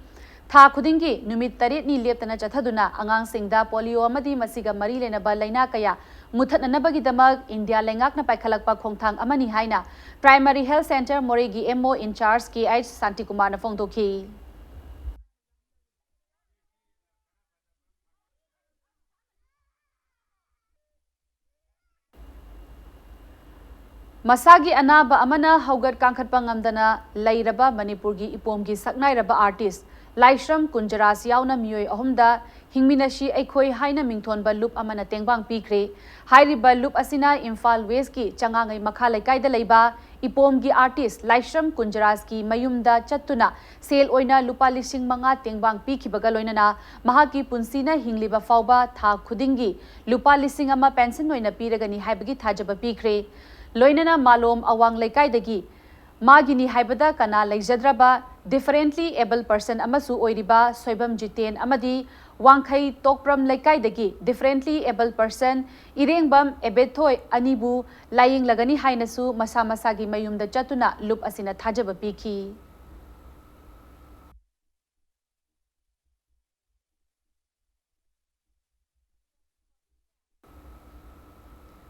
ꯊꯥ ꯈꯨꯗꯤꯡꯒꯤ ꯅꯨꯃꯤꯠ ꯇꯔꯦꯠꯅꯤ ꯂꯦꯞꯇꯅ ꯆꯠꯊꯗꯨꯅ ꯑꯉꯥꯡꯁꯤꯡꯗ polio ꯑꯃꯗꯤ ꯃꯁꯤꯒ ꯃꯔꯤ ꯂꯩꯅꯕ ꯂꯥꯏꯅꯥ ꯀꯌꯥ ꯃꯨꯊꯠꯅꯅꯕꯒꯤꯗꯃꯛ ꯏꯟꯗꯤꯌꯥ ꯂꯩꯉꯥꯛꯅ ꯄꯥꯏꯈꯠꯂꯛꯄ ꯈꯣꯡꯊꯥꯡ ꯑꯃꯅꯤ ꯍꯥꯏꯅ Primary Health Centre ꯃꯣꯔꯦꯒꯤ M O in charge K H ꯁꯥꯟꯇꯤꯀꯨꯃꯥꯔꯅ ꯐꯣꯡꯗꯣꯛꯈꯤ꯫ ꯃꯁꯥꯒꯤ ꯑꯅꯥꯕ ꯑꯃꯅ ꯍꯧꯒꯠ ꯀꯥꯡꯈꯠꯄ ꯉꯝꯗꯅ ꯂꯩꯔꯕ ꯃꯅꯤꯄꯨꯔꯒꯤ ꯏꯄꯣꯝꯒꯤ ꯁꯛꯅꯥꯏꯔꯕ artist ꯂꯥꯏꯁ꯭ꯔꯝ ꯀꯨꯟꯖꯔꯥꯖ ꯌꯥꯎꯅ ꯃꯤꯑꯣꯏ ꯑꯍꯨꯝꯗ ꯍꯤꯡꯃꯤꯟꯅꯁꯤ ꯑꯩꯈꯣꯏ ꯍꯥꯏꯅ ꯃꯤꯡꯊꯣꯟꯕ ꯂꯨꯞ ꯑꯃꯅ ꯇꯦꯡꯕꯥꯡ ꯄꯤꯈ꯭ꯔꯦ꯫ ꯍꯥꯏꯔꯤꯕ ꯂꯨꯞ ꯑꯁꯤꯅ ꯏꯝꯐꯥꯜ ꯋꯦꯁꯀꯤ ꯆꯉꯥꯉꯩ ꯃꯈꯥ ꯂꯩꯀꯥꯏꯗ ꯂꯩꯕ ꯏꯄꯣꯝꯒꯤ artist ꯂꯥꯏꯁ꯭ꯔꯝ ꯀꯨꯟꯖꯔꯥꯖꯀꯤ ꯃꯌꯨꯝꯗ ꯆꯠꯇꯨꯅ ꯁꯦꯜ ꯑꯣꯏꯅ ꯂꯨꯄꯥ ꯂꯤꯁꯤꯡ ꯃꯉꯥ ꯇꯦꯡꯕꯥꯡ ꯄꯤꯈꯤꯕꯒ ꯂꯣꯏꯅꯅ ꯃꯍꯥꯛꯀꯤ ꯄꯨꯟꯁꯤꯅ ꯍꯤꯡꯂꯤꯕ ꯐꯥꯎꯕ ꯊꯥ ꯈꯨꯗꯤꯡꯒꯤ ꯂꯨꯄꯥ ꯂꯤꯁꯤꯡ ꯑꯃ pension ꯑꯣꯏꯅ ꯄꯤꯔꯒꯅꯤ ꯍꯥꯏꯕꯒꯤ ꯊꯥꯖꯕ ꯄꯤꯈ꯭ꯔꯦ꯫ ꯂꯣꯏꯅꯅ ꯃꯥꯂꯣꯝ ꯑꯋꯥꯡ ꯂꯩꯀꯥꯏꯗꯒꯤ ꯃꯥꯒꯤꯅꯤ ꯍꯥꯏꯕꯗ ꯀꯅꯥ ꯂꯩꯖꯗ꯭ꯔꯕ differently abled person ꯑꯃꯁꯨ ꯑꯣꯏꯔꯤꯕ ꯁꯣꯏꯕꯝ ꯖꯤꯇꯦꯟ ꯑꯃꯗꯤ ꯋꯥꯡꯈꯩ ꯇꯣꯛꯄ꯭ꯔꯝ ꯂꯩꯀꯥꯏꯗꯒꯤ differently abled person ꯏꯔꯦꯡꯕꯝ ꯑꯦꯕꯦꯊꯣꯏ ꯑꯅꯤꯕꯨ ꯂꯥꯌꯦꯡꯂꯒꯅꯤ ꯍꯥꯏꯅꯁꯨ ꯃꯁꯥ ꯃꯁꯥꯒꯤ ꯃꯌꯨꯝꯗ ꯆꯠꯇꯨꯅ ꯂꯨꯞ ꯑꯁꯤꯅ ꯊꯥꯖꯕ ꯄꯤꯈꯤ꯫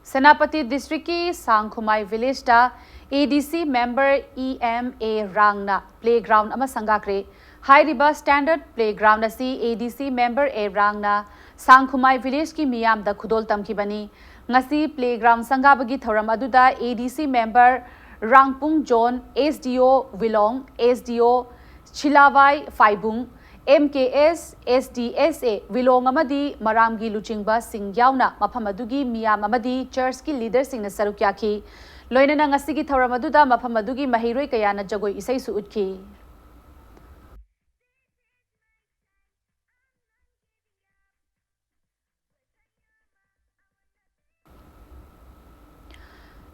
ꯁꯦꯅꯥꯄꯇꯤ districtꯀꯤ ꯁꯥꯡꯈꯨꯃꯥꯏ villageꯇ ADC member E M A ꯔꯥꯡꯅ playground ꯑꯃ ꯁꯪꯒꯥꯈ꯭ꯔꯦ꯫ ꯍꯥꯏꯔꯤꯕ standard playground ꯑꯁꯤ ADC member ꯑꯦ ꯔꯥꯡꯅ ꯁꯥꯡꯈꯨꯃꯥꯏ villageꯀꯤ ꯃꯤꯌꯥꯝꯗ ꯈꯨꯗꯣꯜ ꯇꯝꯈꯤꯕꯅꯤ꯫ ꯉꯁꯤ playground ꯁꯪꯒꯥꯕꯒꯤ ꯊꯧꯔꯝ ꯑꯗꯨꯗ ADC member Rangpung zone, SDO Wilong, SDO Silabai Phaibung, MKS, SDSA Wilong ꯑꯃꯗꯤ ꯃꯔꯥꯝꯒꯤ ꯂꯨꯆꯤꯡꯕꯁꯤꯡ ꯌꯥꯎꯅ ꯃꯐꯝ ꯑꯗꯨꯒꯤ ꯃꯤꯌꯥꯝ ꯑꯃꯗꯤ churchꯀꯤ leaderꯁꯤꯡꯅ ꯁꯔꯨꯛ ꯌꯥꯈꯤ꯫ ꯂꯣꯏꯅꯅ ꯉꯁꯤꯒꯤ ꯊꯧꯔꯝ ꯑꯗꯨꯗ ꯃꯐꯝ ꯑꯗꯨꯒꯤ ꯃꯍꯩꯔꯣꯏ ꯀꯌꯥꯅ ꯖꯒꯣꯏ ꯏꯁꯩꯁꯨ ꯎꯠꯈꯤ꯫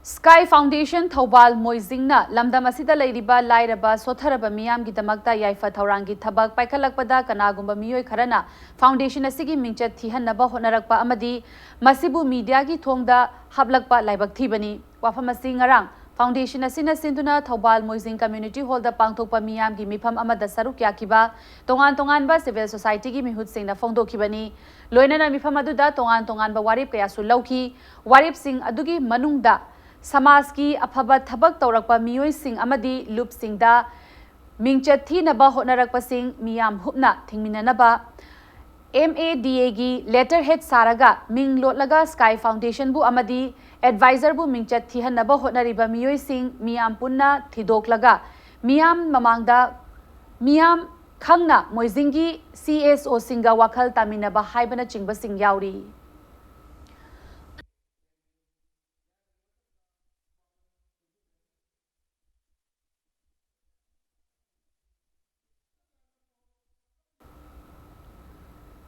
Sky Foundation ꯊꯧꯕꯥꯜ ꯃꯣꯏꯖꯤꯡꯅ ꯂꯝꯗꯝ ꯑꯁꯤꯗ ꯂꯩꯔꯤꯕ ꯂꯥꯏꯔꯕ ꯁꯣꯠꯊꯔꯕ ꯃꯤꯌꯥꯝꯒꯤꯗꯃꯛꯇ ꯌꯥꯏꯐ ꯊꯧꯔꯥꯡꯒꯤ ꯊꯕꯛ ꯄꯥꯏꯈꯠꯂꯛꯄꯗ ꯀꯅꯥꯒꯨꯝꯕ ꯃꯤꯑꯣꯏ ꯈꯔꯅ foundation ꯑꯁꯤꯒꯤ ꯃꯤꯡꯆꯠ ꯊꯤꯍꯟꯅꯕ ꯍꯣꯠꯅꯔꯛꯄ ꯑꯃꯗꯤ ꯃꯁꯤꯕꯨ mediaꯒꯤ ꯊꯣꯡꯗ ꯍꯥꯞꯂꯛꯄ ꯂꯥꯏꯕꯛ ꯊꯤꯕꯅꯤ꯫ ꯋꯥꯐꯝ ꯑꯁꯤ ꯉꯔꯥꯡ foundation ꯑꯁꯤꯅ ꯁꯤꯟꯗꯨꯅ ꯊꯧꯕꯥꯜ ꯃꯣꯏꯖꯤꯡ community hallꯗ ꯄꯥꯡꯊꯣꯛꯄ ꯃꯤꯌꯥꯝꯒꯤ ꯃꯤꯐꯝ ꯑꯃꯗ ꯁꯔꯨꯛ ꯌꯥꯈꯤꯕ ꯇꯣꯉꯥꯟ ꯇꯣꯉꯥꯟꯕ civil societyꯒꯤ ꯃꯤꯍꯨꯠꯁꯤꯡꯅ ꯐꯣꯡꯗꯣꯛꯈꯤꯕꯅꯤ꯫ ꯂꯣꯏꯅꯅ ꯃꯤꯐꯝ ꯑꯗꯨꯗ ꯇꯣꯉꯥꯟ ꯇꯣꯉꯥꯟꯕ ꯋꯥꯔꯦꯞ ꯀꯌꯥꯁꯨ ꯂꯧꯈꯤ꯫ ꯋꯥꯔꯦꯞꯁꯤꯡ ꯑꯗꯨꯒꯤ ꯃꯅꯨꯡꯗ ꯁꯃꯥꯖꯀꯤ ꯑꯐꯕ ꯊꯕꯛ ꯇꯧꯔꯛꯄ ꯃꯤꯑꯣꯏꯁꯤꯡ ꯑꯃꯗꯤ ꯂꯨꯞꯁꯤꯡꯗ ꯃꯤꯡꯆꯠ ꯊꯤꯅꯕ ꯍꯣꯠꯅꯔꯛꯄꯁꯤꯡ ꯃꯤꯌꯥꯝ ꯍꯨꯞꯅ ꯊꯤꯡꯃꯤꯟꯅꯅꯕ ꯑꯦꯝ ꯑꯦ ꯗꯤ ꯑꯦꯒꯤ ꯂꯦꯇꯔ ꯍꯦꯗ ꯁꯥꯔꯒ ꯃꯤꯡ ꯂꯣꯠꯂꯒ ꯁ꯭ꯀꯥꯏ ꯐꯥꯎꯟꯗꯦꯁꯟꯕꯨ ꯑꯃꯗꯤ ꯑꯦꯗꯚꯥꯏꯖꯔꯕꯨ ꯃꯤꯡꯆꯠ ꯊꯤꯍꯟꯅꯕ ꯍꯣꯠꯅꯔꯤꯕ ꯃꯤꯑꯣꯏꯁꯤꯡ ꯃꯤꯌꯥꯝ ꯄꯨꯟꯅ ꯊꯤꯗꯣꯛꯂꯒ ꯃꯤꯌꯥꯝ ꯃꯃꯥꯡꯗ ꯃꯤꯌꯥꯝ ꯈꯪꯅ ꯃꯣꯏꯖꯤꯡꯒꯤ ꯁꯤ ꯑꯦꯁ ꯑꯣꯁꯤꯡꯒ ꯋꯥꯈꯜ ꯇꯥꯃꯤꯟꯅꯕ ꯍꯥꯏꯕꯅꯆꯤꯡꯕꯁꯤꯡ ꯌꯥꯎꯔꯤ꯫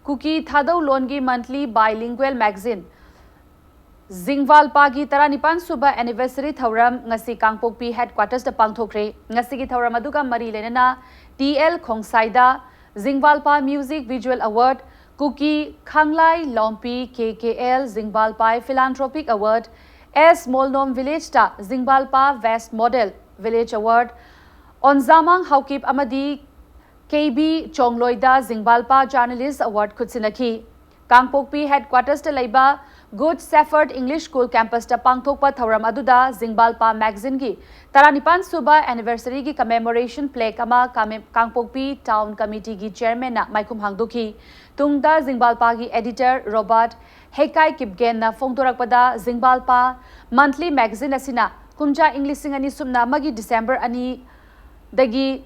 ꯀꯨꯀꯤ ꯊꯥꯗꯧ ꯂꯣꯟꯒꯤ monthly bilingual magazine ꯖꯤꯡꯚꯥꯜꯄꯥꯒꯤ ꯇꯔꯥꯅꯤꯄꯥꯟ ꯁꯨꯕ anniversary ꯊꯧꯔꯝ ꯉꯁꯤ ꯀꯥꯡꯄꯣꯛꯄꯤ headquarters ꯇ ꯄꯥꯡꯊꯣꯛꯈ꯭ꯔꯦ꯫ ꯉꯁꯤꯒꯤ ꯊꯧꯔꯝ ꯑꯗꯨꯒ ꯃꯔꯤ ꯂꯩꯅꯅ ꯇꯤ ꯑꯦꯜ ꯈꯣꯡꯁꯥꯏꯗ Jingvalpa music visual award, Kuki Khanglai Lompi K K L Jingvalpai philanthropic award, S Molnom village ꯇ ꯖꯤꯡꯚꯥꯜꯄꯥ best model village award, ꯑꯣꯟꯖꯥꯃꯥꯡ Haokip ꯑꯃꯗꯤ ꯀꯦ ꯕꯤ ꯆꯣꯡꯂꯣꯏꯗ ꯖꯤꯡꯚꯥꯜꯄꯥ journalist award ꯈꯨꯠꯁꯤꯟꯅꯈꯤ꯫ ꯀꯥꯡꯄꯣꯛꯄꯤ headquarters ꯇ ꯂꯩꯕ Good Shepherd English School campus ꯇ ꯄꯥꯡꯊꯣꯛꯄ ꯊꯧꯔꯝ ꯑꯗꯨꯗ ꯖꯤꯡꯚꯥꯜꯄꯥ magazine ꯒꯤ ꯇꯔꯥꯅꯤꯄꯥꯟ ꯁꯨꯕ anniversary ꯒꯤ commemoration plaque ꯑꯃ ꯀꯥꯃꯦ-, ꯀꯥꯡꯄꯣꯛꯄꯤ town committee ꯒꯤ chairman ꯅ ꯃꯥꯏꯈꯨꯝ ꯍꯥꯡꯗꯣꯛꯈꯤ꯫ ꯇꯨꯡꯗ ꯖꯤꯡꯚꯥꯜꯄꯥꯒꯤ editor ꯔꯣꯕꯥꯔꯠ ꯍꯦꯀꯥꯏ ꯀꯤꯞꯒꯦꯟꯅ ꯐꯣꯡꯗꯣꯔꯛꯄꯗ, ꯖꯤꯡꯚꯥꯜꯄꯥ monthly magazine ꯑꯁꯤꯅ ꯀꯨꯝꯖꯥ ꯏꯪ ꯂꯤꯁꯤꯡ ꯑꯅꯤ ꯁꯨꯞꯅ ꯑꯃꯒꯤ December ꯑꯅꯤꯗꯒꯤ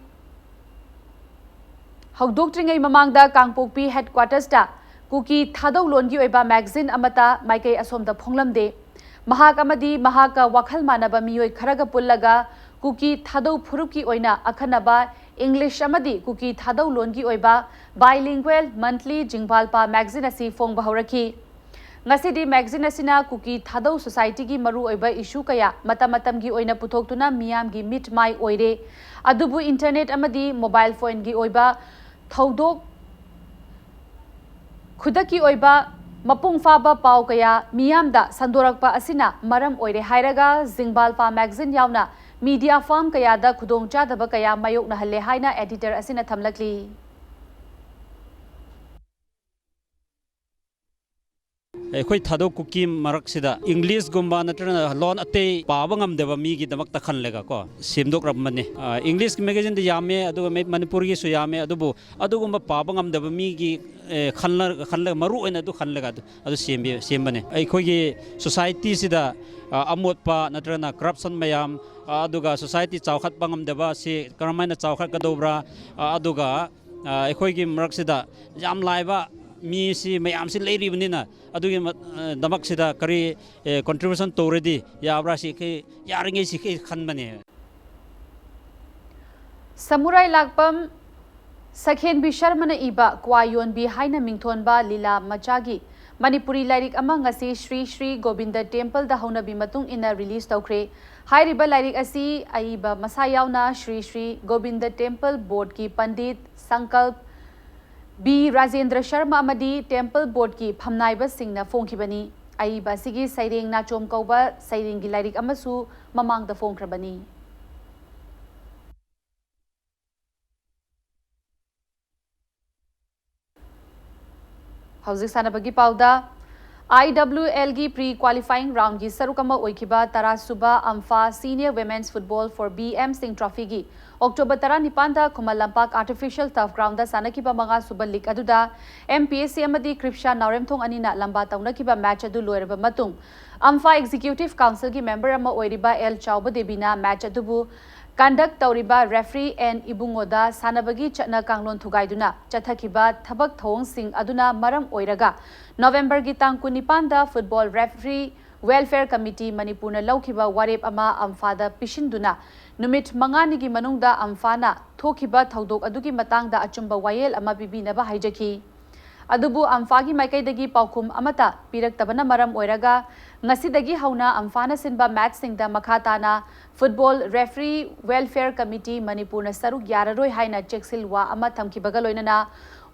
ꯍꯧꯗꯣꯛꯇ꯭ꯔꯤꯉꯩ ꯃꯃꯥꯡꯗ ꯀꯥꯡꯄꯣꯛꯄꯤ headquarters ꯇ ꯀꯨꯀꯤ ꯊꯥꯗꯧ ꯂꯣꯟꯒꯤ ꯑꯣꯏꯕ magazine ꯑꯃꯠꯇ ꯃꯥꯏꯀꯩ ꯑꯁꯣꯝꯗ ꯐꯣꯡꯂꯝꯗꯦ꯫ ꯃꯍꯥꯛ ꯑꯃꯗꯤ ꯃꯍꯥꯛꯀ ꯋꯥꯈꯜ ꯃꯥꯟꯅꯕ ꯃꯤꯑꯣꯏ ꯈꯔꯒ ꯄꯨꯜꯂꯒ ꯀꯨꯀꯤ ꯊꯥꯗꯧ ꯐꯨꯔꯨꯞꯀꯤ ꯑꯣꯏꯅ ꯑꯈꯟꯅꯕ English ꯑꯃꯗꯤ ꯀꯨꯀꯤ ꯊꯥꯗꯧ ꯂꯣꯟꯒꯤ ꯑꯣꯏꯕ bilingual monthly ꯖꯤꯡꯚꯥꯜꯄꯥ magazine ꯑꯁꯤ ꯐꯣꯡꯕ ꯍꯧꯔꯛꯈꯤ꯫ ꯉꯁꯤꯗꯤ magazine ꯑꯁꯤꯅ ꯀꯨꯀꯤ ꯊꯥꯗꯧ society ꯒꯤ ꯃꯔꯨꯑꯣꯏꯕ issue ꯀꯌꯥ ꯃꯇꯝ ꯃꯇꯝꯒꯤ ꯑꯣꯏꯅ ꯄꯨꯊꯣꯛꯇꯨꯅ ꯃꯤꯌꯥꯝꯒꯤ ꯃꯤꯠ ꯃꯥꯏ ꯑꯣꯏꯔꯦ꯫ ꯑꯗꯨꯕꯨ internet ꯑꯃꯗꯤ mobile phone ꯒꯤ ꯑꯣꯏꯕ ꯊꯧꯗꯣꯛ ꯈꯨꯗꯛꯀꯤ ꯑꯣꯏꯕ ꯃꯄꯨꯡ ꯐꯥꯕ ꯄꯥꯎ ꯀꯌꯥ ꯃꯤꯌꯥꯝꯗ ꯁꯟꯗꯣꯔꯛꯄ ꯑꯁꯤꯅ ꯃꯔꯝ ꯑꯣꯏꯔꯦ ꯍꯥꯏꯔꯒ ꯖꯤꯡꯚꯥꯜꯄꯥ magazine ꯌꯥꯎꯅ media firm ꯀꯌꯥꯗ ꯈꯨꯗꯣꯡꯆꯥꯗꯕ ꯀꯌꯥ ꯃꯥꯌꯣꯛꯅꯍꯜꯂꯦ ꯍꯥꯏꯅ editor ꯑꯁꯤꯅ ꯊꯝꯂꯛꯂꯤ꯫ ꯑꯩꯈꯣꯏ ꯊꯥꯗꯧ ꯀꯨꯀꯤ ꯃꯔꯛꯁꯤꯗ ꯏꯪꯂꯤꯁꯒꯨꯝꯕ ꯅꯠꯇ꯭ꯔꯒꯅ ꯂꯣꯟ ꯑꯇꯩ ꯄꯥꯕ ꯉꯝꯗꯕ ꯃꯤꯒꯤꯗꯃꯛꯇ ꯈꯜꯂꯒ ꯀꯣ ꯁꯦꯝꯗꯣꯛꯂꯛꯄꯅꯤ꯫ ꯑ, ꯏꯪꯂꯤꯁꯀꯤ ꯃꯦꯒꯥꯖꯤꯟꯗꯤ ꯌꯥꯝꯃꯦ, ꯑꯗꯨꯒ ꯃꯩ-, ꯃꯅꯤꯄꯨꯔꯒꯤꯁꯨ ꯌꯥꯝꯃꯦ, ꯑꯗꯨꯕꯨ ꯑꯗꯨꯒꯨꯝꯕ ꯄꯥꯕ ꯉꯝꯗꯕ ꯃꯤꯒꯤ, ꯑꯦ, ꯈꯜꯂ-, ꯈꯜꯂꯒ, ꯃꯔꯨ ꯑꯣꯏꯅ ꯑꯗꯨ ꯈꯜꯂꯒ ꯑꯗꯨ, ꯑꯗꯨ ꯁꯦꯝꯕꯤ-, ꯁꯦꯝꯕꯅꯦ꯫ ꯑꯩꯈꯣꯏꯒꯤ ꯁꯣꯁꯥꯏꯇꯤꯁꯤꯗ, ꯑ, ꯑꯃꯣꯠꯄ ꯅꯠꯇ꯭ꯔꯒꯅ ꯀꯔꯞꯁꯟ ꯃꯌꯥꯝ, ꯑ, ꯑꯗꯨꯒ ꯁꯣꯁꯥꯏꯇꯤ ꯆꯥꯎꯈꯠꯄ ꯉꯝꯗꯕ ꯑꯁꯤ ꯀꯔꯝꯍꯥꯏꯅ ꯆꯥꯎꯈꯠꯀꯗꯧꯕ꯭ꯔꯥ, ꯑ, ꯑꯗꯨꯒ, ꯑ, ꯑꯩꯈꯣꯏꯒꯤ ꯃꯔꯛꯁꯤꯗ ꯌꯥꯝ ꯂꯥꯏꯕ ꯃꯤꯁꯤ ꯃꯌꯥꯝꯁꯤ ꯂꯩꯔꯤꯕꯅꯤꯅ, ꯑꯗꯨꯒꯤ ꯃ-, ꯑ, ꯗꯃꯛꯁꯤꯗ ꯀꯔꯤ, ꯑꯦ, ꯀꯣꯟꯇ꯭ꯔꯤꯕ꯭ꯌꯨꯁꯟ ꯇꯧꯔꯗꯤ ꯌꯥꯕ꯭ꯔꯥ ꯁꯤ ꯀꯩ-, ꯌꯥꯔꯤꯉꯩ ꯁꯤ ꯀꯩ ꯈꯟꯕꯅꯦ꯫ ꯁꯃꯨꯔꯥꯏ ꯂꯥꯛꯄꯝ ꯁꯈꯦꯟꯕꯤ ꯁꯔꯃꯅ ꯏꯕ ꯀ꯭ꯋꯥ ꯌꯣꯟꯕꯤ ꯍꯥꯏꯅ ꯃꯤꯡꯊꯣꯟꯕ ꯂꯤꯂꯥ ꯃꯆꯥꯒꯤ ꯃꯅꯤꯄꯨꯔꯤ ꯂꯥꯏꯔꯤꯛ ꯑꯃ ꯉꯁꯤ ꯁ꯭ꯔꯤ ꯁ꯭ꯔꯤ ꯒꯣꯕꯤꯟꯗ ꯇꯦꯝꯄꯜꯗ ꯍꯧꯅꯕꯤ ꯃꯇꯨꯡ ꯏꯟꯅ ꯔꯤꯂꯤꯖ ꯇꯧꯈ꯭ꯔꯦ꯫ ꯍꯥꯏꯔꯤꯕ ꯂꯥꯏꯔꯤꯛ ꯑꯁꯤ ꯑꯏꯕ ꯃꯁꯥ ꯌꯥꯎꯅ ꯁ꯭ꯔꯤ ꯁ꯭ꯔꯤ ꯒꯣꯕꯤꯟꯗ ꯇꯦꯝꯄꯜ ꯕꯣꯔꯗꯀꯤ ꯄꯟꯗꯤꯠ ꯁꯪꯀꯜꯞ ꯕꯤ ꯔꯥꯖꯦꯟꯗ꯭ꯔ ꯁꯔꯃ ꯑꯃꯗꯤ ꯇꯦꯝꯄꯜ ꯕꯣꯔꯗꯀꯤ ꯐꯝꯅꯥꯏꯕꯁꯤꯡꯅ ꯐꯣꯡꯈꯤꯕꯅꯤ꯫ ꯑꯏꯕ ꯑꯁꯤꯒꯤ ꯁꯩꯔꯦꯡ ꯅꯥꯆꯣꯝ ꯀꯧꯕ ꯁꯩꯔꯦꯡꯒꯤ ꯂꯥꯏꯔꯤꯛ ꯑꯃꯁꯨ ꯃꯃꯥꯡꯗ ꯐꯣꯡꯈ꯭ꯔꯕꯅꯤ꯫ ꯍꯧꯖꯤꯛ ꯁꯥꯟꯅꯕꯒꯤ ꯄꯥꯎꯗ, IWLꯒꯤ pre qualifying roundꯒꯤ ꯁꯔꯨꯛ ꯑꯃ ꯑꯣꯏꯈꯤꯕ ꯇꯔꯥ ꯁꯨꯕ ꯑꯝꯐꯥ Senior Women's Football for BM Singh Trophyꯒꯤ October ꯇꯔꯥꯅꯤꯄꯥꯟꯗ Khuman Lampak Artificial Turf Groundꯗ ꯁꯥꯟꯅꯈꯤꯕ ꯃꯉꯥ ꯁꯨꯕ league ꯑꯗꯨꯗ MPSC ꯑꯃꯗꯤ ꯀ꯭ꯔꯤꯞꯁꯥ ꯅꯥꯎꯔꯦꯝꯊꯣꯡ ꯑꯅꯤꯅ ꯂꯝꯕꯥ ꯇꯧꯅꯈꯤꯕ match ꯑꯗꯨ ꯂꯣꯏꯔꯕ ꯃꯇꯨꯡ, ꯑꯝꯐꯥ Executive Councilꯒꯤ member ꯑꯃ ꯑꯣꯏꯔꯤꯕ ꯑꯦꯜ ꯆꯥꯎꯕ ꯗꯦꯕꯤꯅ match ꯑꯗꯨꯕꯨ conduct ꯇꯧꯔꯤꯕ referee ꯑꯦꯟ ꯏꯕꯨꯡꯉꯣꯗ ꯁꯥꯟꯅꯕꯒꯤ ꯆꯠꯅ ꯀꯥꯡꯂꯣꯟ ꯊꯨꯒꯥꯏꯗꯨꯅ ꯆꯠꯊꯈꯤꯕ ꯊꯕꯛ ꯊꯧꯑꯣꯡꯁꯤꯡ ꯑꯗꯨꯅ ꯃꯔꯝ ꯑꯣꯏꯔꯒ Novemberꯒꯤ ꯇꯥꯡ ꯀꯨꯟꯅꯤꯄꯥꯟꯗ Football Referee Welfare Committee ꯃꯅꯤꯄꯨꯔꯅ ꯂꯧꯈꯤꯕ ꯋꯥꯔꯦꯞ ꯑꯃ ꯑꯝꯐꯥꯗ ꯄꯤꯁꯤꯟꯗꯨꯅ ꯅꯨꯃꯤꯠ ꯃꯉꯥꯅꯤꯒꯤ ꯃꯅꯨꯡꯗ ꯑꯝꯐꯥꯅ ꯊꯣꯛꯈꯤꯕ ꯊꯧꯗꯣꯛ ꯑꯗꯨꯒꯤ ꯃꯇꯥꯡꯗ ꯑꯆꯨꯝꯕ ꯋꯥꯌꯦꯜ ꯑꯃ ꯄꯤꯕꯤꯅꯕ ꯍꯥꯏꯖꯈꯤ꯫ ꯑꯗꯨꯕꯨ ꯑꯝꯐꯥꯒꯤ ꯃꯥꯏꯀꯩꯗꯒꯤ ꯄꯥꯎꯈꯨꯝ ꯑꯃꯠꯇ ꯄꯤꯔꯛꯇꯕꯅ ꯃꯔꯝ ꯑꯣꯏꯔꯒ ꯉꯁꯤꯗꯒꯤ ꯍꯧꯅ ꯑꯝꯐꯥꯅ ꯁꯤꯟꯕ matchꯁꯤꯡꯗ ꯃꯈꯥ ꯇꯥꯅ Football Referee Welfare Committee ꯃꯅꯤꯄꯨꯔꯅ ꯁꯔꯨꯛ ꯌꯥꯔꯔꯣꯏ ꯍꯥꯏꯅ ꯆꯦꯛꯁꯤꯜ ꯋꯥ ꯑꯃ ꯊꯝꯈꯤꯕꯒ ꯂꯣꯏꯅꯅ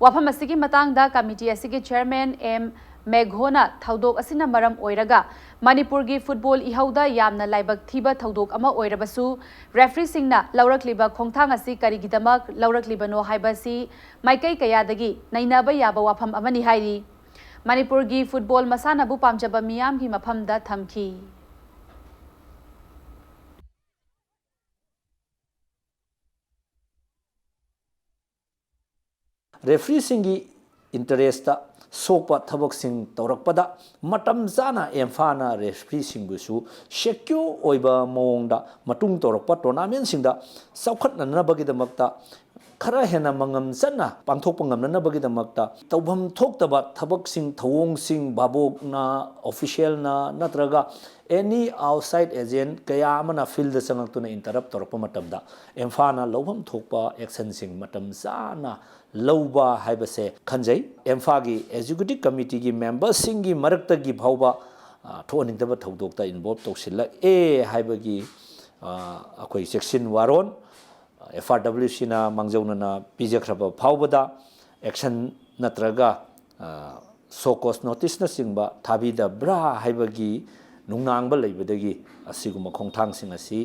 ꯋꯥꯐꯝ ꯑꯁꯤꯒꯤ ꯃꯇꯥꯡꯗ committee ꯑꯁꯤꯒꯤ chairman ꯑꯦꯝ ꯃꯦꯘꯣꯅ ꯊꯧꯗꯣꯛ ꯑꯁꯤꯅ ꯃꯔꯝ ꯑꯣꯏꯔꯒ ꯃꯅꯤꯄꯨꯔꯒꯤ football ꯏꯍꯧꯗ ꯌꯥꯝꯅ ꯂꯥꯏꯕꯛ ꯊꯤꯕ ꯊꯧꯗꯣꯛ ꯑꯃ ꯑꯣꯏꯔꯕꯁꯨ refereeꯁꯤꯡꯅ ꯂꯧꯔꯛꯂꯤꯕ ꯈꯣꯡꯊꯥꯡ ꯑꯁꯤ ꯀꯔꯤꯒꯤꯗꯃꯛ ꯂꯧꯔꯛꯂꯤꯕꯅꯣ ꯍꯥꯏꯕꯁꯤ ꯃꯥꯏꯀꯩ ꯀꯌꯥꯗꯒꯤ ꯅꯩꯅꯕ ꯌꯥꯕ ꯋꯥꯐꯝ ꯑꯃꯅꯤ ꯍꯥꯏꯔꯤ꯫ ꯃꯅꯤꯄꯨꯔꯒꯤ ꯐꯨꯠꯕꯣꯜ ꯃꯁꯥꯟꯅꯕꯨ ꯄꯥꯝꯖꯕ ꯃꯤꯌꯥꯝꯒꯤ ꯃꯐꯝꯗ ꯊꯝꯈꯤ꯫ ꯔꯦꯐ꯭ꯔꯤꯁꯤꯡꯒꯤ ꯏꯟꯇꯔꯦꯁꯇ ꯁꯣꯛꯄ ꯊꯕꯛꯁꯤꯡ ꯇꯧꯔꯛꯄꯗ ꯃꯇꯝ ꯆꯥꯅ ꯏꯝꯐꯥꯜꯅ ꯔꯦꯐ꯭ꯔꯤꯁꯤꯡꯕꯨꯁꯨ ꯁꯦꯀ꯭ꯌꯣꯔ ꯑꯣꯏꯕ ꯃꯑꯣꯡꯗ ꯃꯇꯨꯡ ꯇꯧꯔꯛꯄ ꯇꯣꯔꯅꯥꯃꯦꯟꯁꯤꯡꯗ ꯆꯥꯎꯈꯠꯅꯅꯕꯒꯤꯗꯃꯛꯇ ꯈꯔ ꯍꯦꯟꯅ ꯃꯉꯝ ꯆꯠꯅ ꯄꯥꯡꯊꯣꯛꯄ ꯉꯝꯅꯅꯕꯒꯤꯗꯃꯛꯇ ꯇꯧꯐꯝ ꯊꯣꯛꯇꯕ ꯊꯕꯛꯁꯤꯡ, ꯊꯧꯑꯣꯡꯁꯤꯡ, ꯚꯥꯕꯣꯛꯅ, ꯑꯣꯐꯤꯁꯤꯌꯦꯜꯅ ꯅꯠꯇ꯭ꯔꯒ ꯑꯦꯅꯤ ꯑꯥꯎꯠꯁꯥꯏꯠ ꯑꯦꯖꯦꯟ ꯀꯌꯥ ꯑꯃꯅ ꯐꯤꯜꯗ ꯆꯪꯂꯛꯇꯨꯅ ꯏꯟꯇꯔꯞ ꯇꯧꯔꯛꯄ ꯃꯇꯝꯗ ꯏꯝꯐꯥꯜꯅ ꯂꯧꯐꯝ ꯊꯣꯛꯄ ꯑꯦꯛꯁꯟꯁꯤꯡ ꯃꯇꯝ ꯆꯥꯅ ꯂꯧꯕ ꯍꯥꯏꯕꯁꯦ ꯈꯟꯖꯩ꯫ ꯏꯝꯐꯥꯜꯒꯤ ꯑꯦꯛꯖꯤꯀ꯭ꯌꯨꯇꯤꯚ ꯀꯃꯤꯇꯤꯒꯤ ꯃꯦꯝꯕꯔꯁꯤꯡꯒꯤ ꯃꯔꯛꯇꯒꯤ ꯐꯥꯎꯕ, ꯑ, ꯊꯣꯛꯍꯟꯅꯤꯡꯗꯕ ꯊꯧꯗꯣꯛꯇ ꯏꯟꯚꯣꯜꯕ ꯇꯧꯁꯤꯜꯂꯛꯑꯦ ꯍꯥꯏꯕꯒꯤ, ꯑ, ꯑꯩꯈꯣꯏ ꯆꯦꯛꯁꯤꯟ ꯋꯥꯔꯣꯜ ꯑꯦꯐ ꯑꯥꯔ ꯗꯕ꯭ꯂꯤꯎ ꯁꯤꯅ ꯃꯥꯡꯖꯧꯅꯅ ꯄꯤꯖꯈ꯭ꯔꯕ ꯐꯥꯎꯕꯗ ꯑꯦꯛꯁꯟ ꯅꯠꯇ꯭ꯔꯒ, ꯑ, ꯁꯣ ꯀꯣꯁ ꯅꯣꯇꯤꯁꯅꯆꯤꯡꯕ ꯊꯥꯕꯤꯗꯕ꯭ꯔꯥ ꯍꯥꯏꯕꯒꯤ ꯅꯨꯡꯅꯥꯡꯕ ꯂꯩꯕꯗꯒꯤ ꯑꯁꯤꯒꯨꯝꯕ ꯈꯣꯡꯊꯥꯡꯁꯤꯡ ꯑꯁꯤ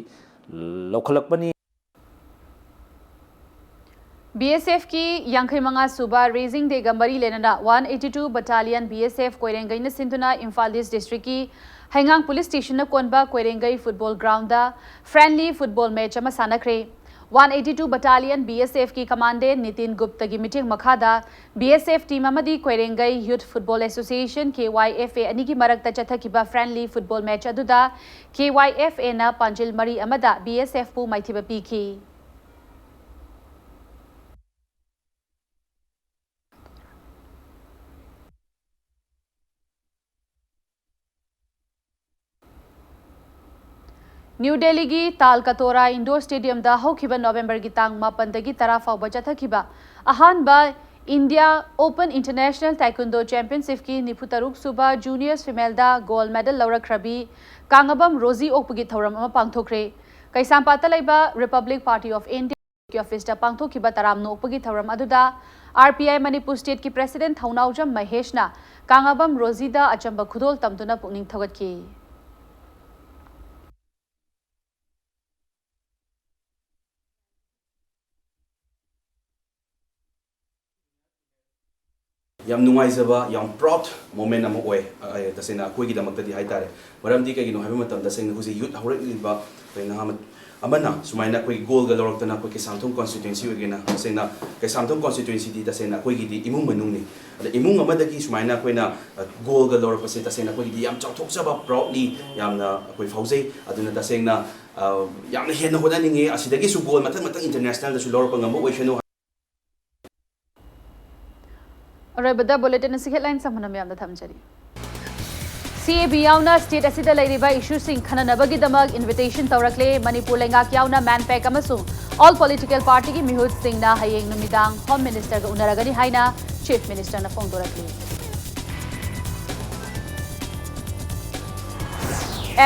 ꯂꯧꯈꯠꯂꯛꯄꯅꯤ꯫ ꯕꯤ ꯑꯦꯁ ꯑꯦꯐꯀꯤ ꯌꯥꯡꯈꯩ ꯃꯉꯥ ꯁꯨꯕ ꯔꯦꯖꯤꯡ ꯗꯦꯒ ꯃꯔꯤ ꯂꯩꯅꯅ one eighty two battalion B S F ꯀꯣꯏꯔꯦꯡꯒꯩꯅ ꯁꯤꯟꯗꯨꯅ ꯏꯝꯐꯥꯜ ꯏꯁ ꯗꯤꯁꯇ꯭ꯔꯤꯛꯀꯤ ꯍꯩꯉꯥꯡ ꯄꯨꯂꯤꯁ ꯁ꯭ꯇꯦꯁꯟꯅ ꯀꯣꯟꯕ Koirengei football ground friendly football match ꯑꯃ ꯁꯥꯟꯅꯈ꯭ꯔꯦ꯫ One eighty two battalion B S ꯑꯦꯐꯀꯤ ꯀꯃꯥꯟꯗꯦꯟ ꯅꯤꯇꯤꯟ ꯒꯨꯞꯇꯒꯤ ꯃꯤꯠꯌꯦꯡ ꯃꯈꯥꯗ ꯕꯤ ꯑꯦꯁ ꯑꯦꯐ ꯇꯤꯝ ꯑꯃꯗꯤ Koirengei youth football association, K Y F A, ꯑꯅꯤꯒꯤ ꯃꯔꯛꯇ ꯆꯠꯊꯈꯤꯕ ꯐ꯭ꯔꯦꯟꯂꯤ ꯐꯨꯠꯕꯣꯜ ꯃꯦꯆ ꯑꯗꯨꯗ ꯀꯦ ꯋꯥꯏ ꯑꯦꯐ ꯑꯦꯅ ꯄꯥꯟꯖꯤꯜ ꯃꯔꯤ ꯑꯃꯗ ꯕꯤ ꯑꯦꯁ ꯑꯦꯐꯄꯨ ꯃꯥꯏꯊꯤꯕ ꯄꯤꯈꯤ꯫ ꯅ꯭ꯌꯨ ꯗꯦꯜꯂꯤꯒꯤ ꯇꯥꯜ ꯀꯇꯣꯔꯥ ꯏꯟꯗꯣꯔ ꯁ꯭ꯇꯦꯗꯤꯌꯝꯗ ꯍꯧꯈꯤꯕ ꯅꯣꯕꯦꯝꯕꯔꯒꯤ ꯇꯥꯡ ꯃꯥꯄꯟꯗꯒꯤ ꯇꯔꯥ ꯐꯥꯎꯕ ꯆꯠꯊꯈꯤꯕ ꯑꯍꯥꯟꯕ ꯏꯟꯗꯤꯌꯥ ꯑꯣꯄꯟ ꯏꯟꯇꯔꯅꯦꯁꯅꯦꯜ ꯇꯥꯏꯀꯨꯟꯗꯣ ꯆꯦꯝꯄꯤꯌꯟꯁꯤꯞꯀꯤ ꯅꯤꯐꯨ ꯇꯔꯨꯛ ꯁꯨꯕ ꯖꯨꯅꯤꯌꯔꯁ ꯐꯤꯃꯦꯜꯗ ꯒꯣꯜꯗ ꯃꯦꯗꯜ ꯂꯧꯔꯛꯈ꯭ꯔꯕꯤ ꯀꯥꯡꯉꯕꯝ ꯔꯣꯖꯤ ꯑꯣꯛꯄꯒꯤ ꯊꯧꯔꯝ ꯑꯃ ꯄꯥꯡꯊꯣꯛꯈ꯭ꯔꯦ꯫ ꯀꯩꯁꯥꯝꯄꯥꯠꯇ ꯂꯩꯕ ꯔꯤꯄꯕ꯭ꯂꯤꯛ ꯄꯥꯔꯇꯤ ꯑꯣꯐ ꯏꯟꯗꯤꯌꯥ ꯑꯣꯐꯤꯁꯇ ꯄꯥꯡꯊꯣꯛꯈꯤꯕ ꯇꯔꯥꯝꯅ ꯑꯣꯛꯄꯒꯤ ꯊꯧꯔꯝ ꯑꯗꯨꯗ ꯑꯥꯔ ꯄꯤ ꯑꯥꯏ ꯃꯅꯤꯄꯨꯔ ꯁ꯭ꯇꯦꯠꯀꯤ ꯄ꯭ꯔꯦꯁꯤꯗꯦꯟꯠ ꯊꯧꯅꯥꯎꯖꯝ ꯃꯍꯦꯁꯅ ꯀꯥꯡꯉꯕꯝ ꯔꯣꯖꯤꯗ ꯑꯆꯝꯕ ꯈꯨꯗꯣꯜ ꯇꯝꯗꯨꯅ ꯄꯨꯛꯅꯤꯡ ꯊꯧꯒꯠꯈꯤ꯫ ꯌꯥꯝ ꯅꯨꯡꯉꯥꯏꯖꯕ, ꯌꯥꯝ proud moment ꯑꯃ ꯑꯣꯏ, ꯑ, ꯑ, ꯇꯁꯦꯡꯅ ꯑꯩꯈꯣꯏꯒꯤꯗꯃꯛꯇꯗꯤ ꯍꯥꯏꯇꯥꯔꯦ꯫ ꯃꯔꯝꯗꯤ ꯀꯩꯒꯤꯅꯣ ꯍꯥꯏꯕ ꯃꯇꯝꯗ, ꯇꯁꯦꯡꯅ ꯍꯧꯖꯤꯛ youth ꯍꯧꯔꯛꯂꯤꯕ ꯑꯩꯈꯣꯏ ꯅꯍꯥ ꯑꯃ-, ꯑꯃꯅ ꯁꯨꯃꯥꯏꯅ ꯑꯩꯈꯣꯏꯒꯤ goalꯒ ꯂꯧꯔꯛꯇꯅ ꯑꯩꯈꯣꯏ ꯀꯩꯁꯥꯝꯊꯣꯡ constituency ꯑꯣꯏꯒꯦꯅ, ꯇꯁꯦꯡꯅ ꯀꯩꯁꯥꯝꯊꯣꯡ constituencyꯗꯤ ꯇꯁꯦꯡꯅ ꯑꯩꯈꯣꯏꯒꯤꯗꯤ ꯏꯃꯨꯡ ꯃꯅꯨꯡꯅꯤ꯫ ꯑꯗ ꯏꯃꯨꯡ ꯑꯃꯗꯒꯤ ꯁꯨꯃꯥꯏꯅ ꯑꯩꯈꯣꯏꯅ, ꯑ, goalꯒ ꯂꯧꯔꯛꯄꯁꯦ ꯇꯁꯦꯡꯅ ꯑꯩꯈꯣꯏꯒꯤꯗꯤ ꯌꯥꯝ ꯆꯥꯎꯊꯣꯛꯆꯕ, proudly ꯌꯥꯝꯅ ꯑꯩꯈꯣꯏ ꯐꯥꯎꯖꯩ꯫ ꯑꯗꯨꯅ ꯇꯁꯦꯡꯅ, ꯑ, ꯌꯥꯝꯅ ꯍꯦꯟꯅ ꯍꯣꯠꯅꯅꯤꯡꯉꯤ꯫ ꯑꯁꯤꯗꯒꯤꯁꯨ goal ꯃꯊꯪ ꯃꯊꯪ internationalꯗꯁꯨ ꯂꯧꯔꯛꯄ ꯉꯝꯕ ꯑꯣꯏꯁꯅꯨ꯫ ꯑꯔꯣꯏꯕꯗ bulletin ꯑꯁꯤ headline ꯁꯝꯍꯟꯅ ꯃꯌꯥꯝꯗ ꯊꯝꯖꯔꯤ꯫ CAB ꯌꯥꯎꯅ state ꯑꯁꯤꯗ ꯂꯩꯔꯤꯕ issueꯁꯤꯡ ꯈꯟꯅꯅꯕꯒꯤꯗꯃꯛ invitation ꯇꯧꯔꯛꯂꯦ꯫ ꯃꯅꯤꯄꯨꯔ ꯂꯩꯉꯥꯛ ꯌꯥꯎꯅ MANPAC ꯑꯃꯁꯨꯡ all political partyꯒꯤ ꯃꯤꯍꯨꯠꯁꯤꯡꯅ ꯍꯌꯦꯡ ꯅꯨꯃꯤꯗꯥꯡ Home Ministerꯒ ꯎꯅꯔꯒꯅꯤ ꯍꯥꯏꯅ Chief Ministerꯅ ꯐꯣꯡꯗꯣꯔꯛꯂꯤ꯫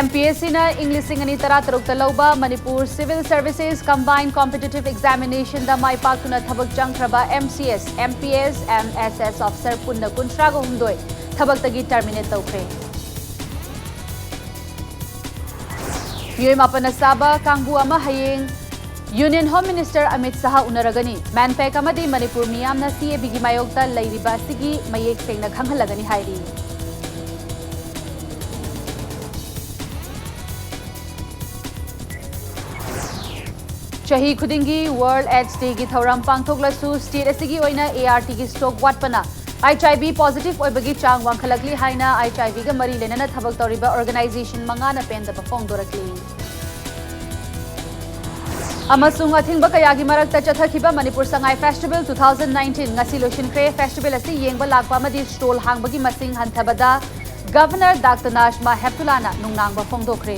MPSCꯅ ꯏꯪ ꯂꯤꯁꯤꯡ ꯑꯅꯤ ꯇꯔꯥꯇꯔꯨꯛꯇ ꯂꯧꯕ Manipur Civil Services Combined Competitive Examinationꯗ ꯃꯥꯏ ꯄꯥꯛꯇꯨꯅ ꯊꯕꯛ ꯆꯪꯈ꯭ꯔꯕ MCS, MPS, MSS officer ꯄꯨꯟꯅ ꯀꯨꯟꯊ꯭ꯔꯥꯒ ꯍꯨꯝꯗꯣꯏ ꯊꯕꯛꯇꯒꯤ terminate ꯇꯧꯈ꯭ꯔꯦ꯫ ꯃꯤꯑꯣꯏ ꯃꯥꯄꯟꯅ ꯆꯥꯕ ꯀꯥꯡꯕꯨ ꯑꯃ ꯍꯌꯦꯡ Union Home Minister Amit Shah ꯎꯅꯔꯒꯅꯤ꯫ MANPAC ꯑꯃꯗꯤ ꯃꯅꯤꯄꯨꯔ ꯃꯤꯌꯥꯝꯅ CABꯒꯤ ꯃꯥꯌꯣꯛꯇ ꯂꯩꯔꯤꯕ ꯑꯁꯤꯒꯤ ꯃꯌꯦꯛ ꯁꯦꯡꯅ ꯈꯪꯍꯜꯂꯒꯅꯤ ꯍꯥꯏꯔꯤ꯫ ꯆꯍꯤ ꯈꯨꯗꯤꯡꯒꯤ World AIDS Dayꯒꯤ ꯊꯧꯔꯝ ꯄꯥꯡꯊꯣꯛꯂꯁꯨ, state ꯑꯁꯤꯒꯤ ꯑꯣꯏꯅ ARTꯒꯤ stock ꯋꯥꯠꯄꯅ HIV positive ꯑꯣꯏꯕꯒꯤ ꯆꯥꯡ ꯋꯥꯡꯈꯠꯂꯛꯂꯤ ꯍꯥꯏꯅ HIVꯒ ꯃꯔꯤ ꯂꯩꯅꯅ ꯊꯕꯛ ꯇꯧꯔꯤꯕ organization ꯃꯉꯥꯅ ꯄꯦꯟꯗꯕ ꯐꯣꯡꯗꯣꯔꯛꯂꯤ꯫ ꯑꯃꯁꯨꯡ ꯑꯊꯤꯡꯕ ꯀꯌꯥꯒꯤ ꯃꯔꯛꯇ ꯆꯠꯊꯈꯤꯕ Manipur Sangai Festival two thousand nineteen ꯉꯁꯤ ꯂꯣꯏꯁꯤꯟꯈ꯭ꯔꯦ꯫ Festival ꯑꯁꯤ ꯌꯦꯡꯕ ꯂꯥꯛꯄ ꯑꯃꯗꯤ stall ꯍꯥꯡꯕꯒꯤ ꯃꯁꯤꯡ ꯍꯟꯊꯕꯗ Governor Doctor Najma Heptullahꯅ ꯅꯨꯡꯅꯥꯡꯕ ꯐꯣꯡꯗꯣꯛꯈ꯭ꯔꯦ꯫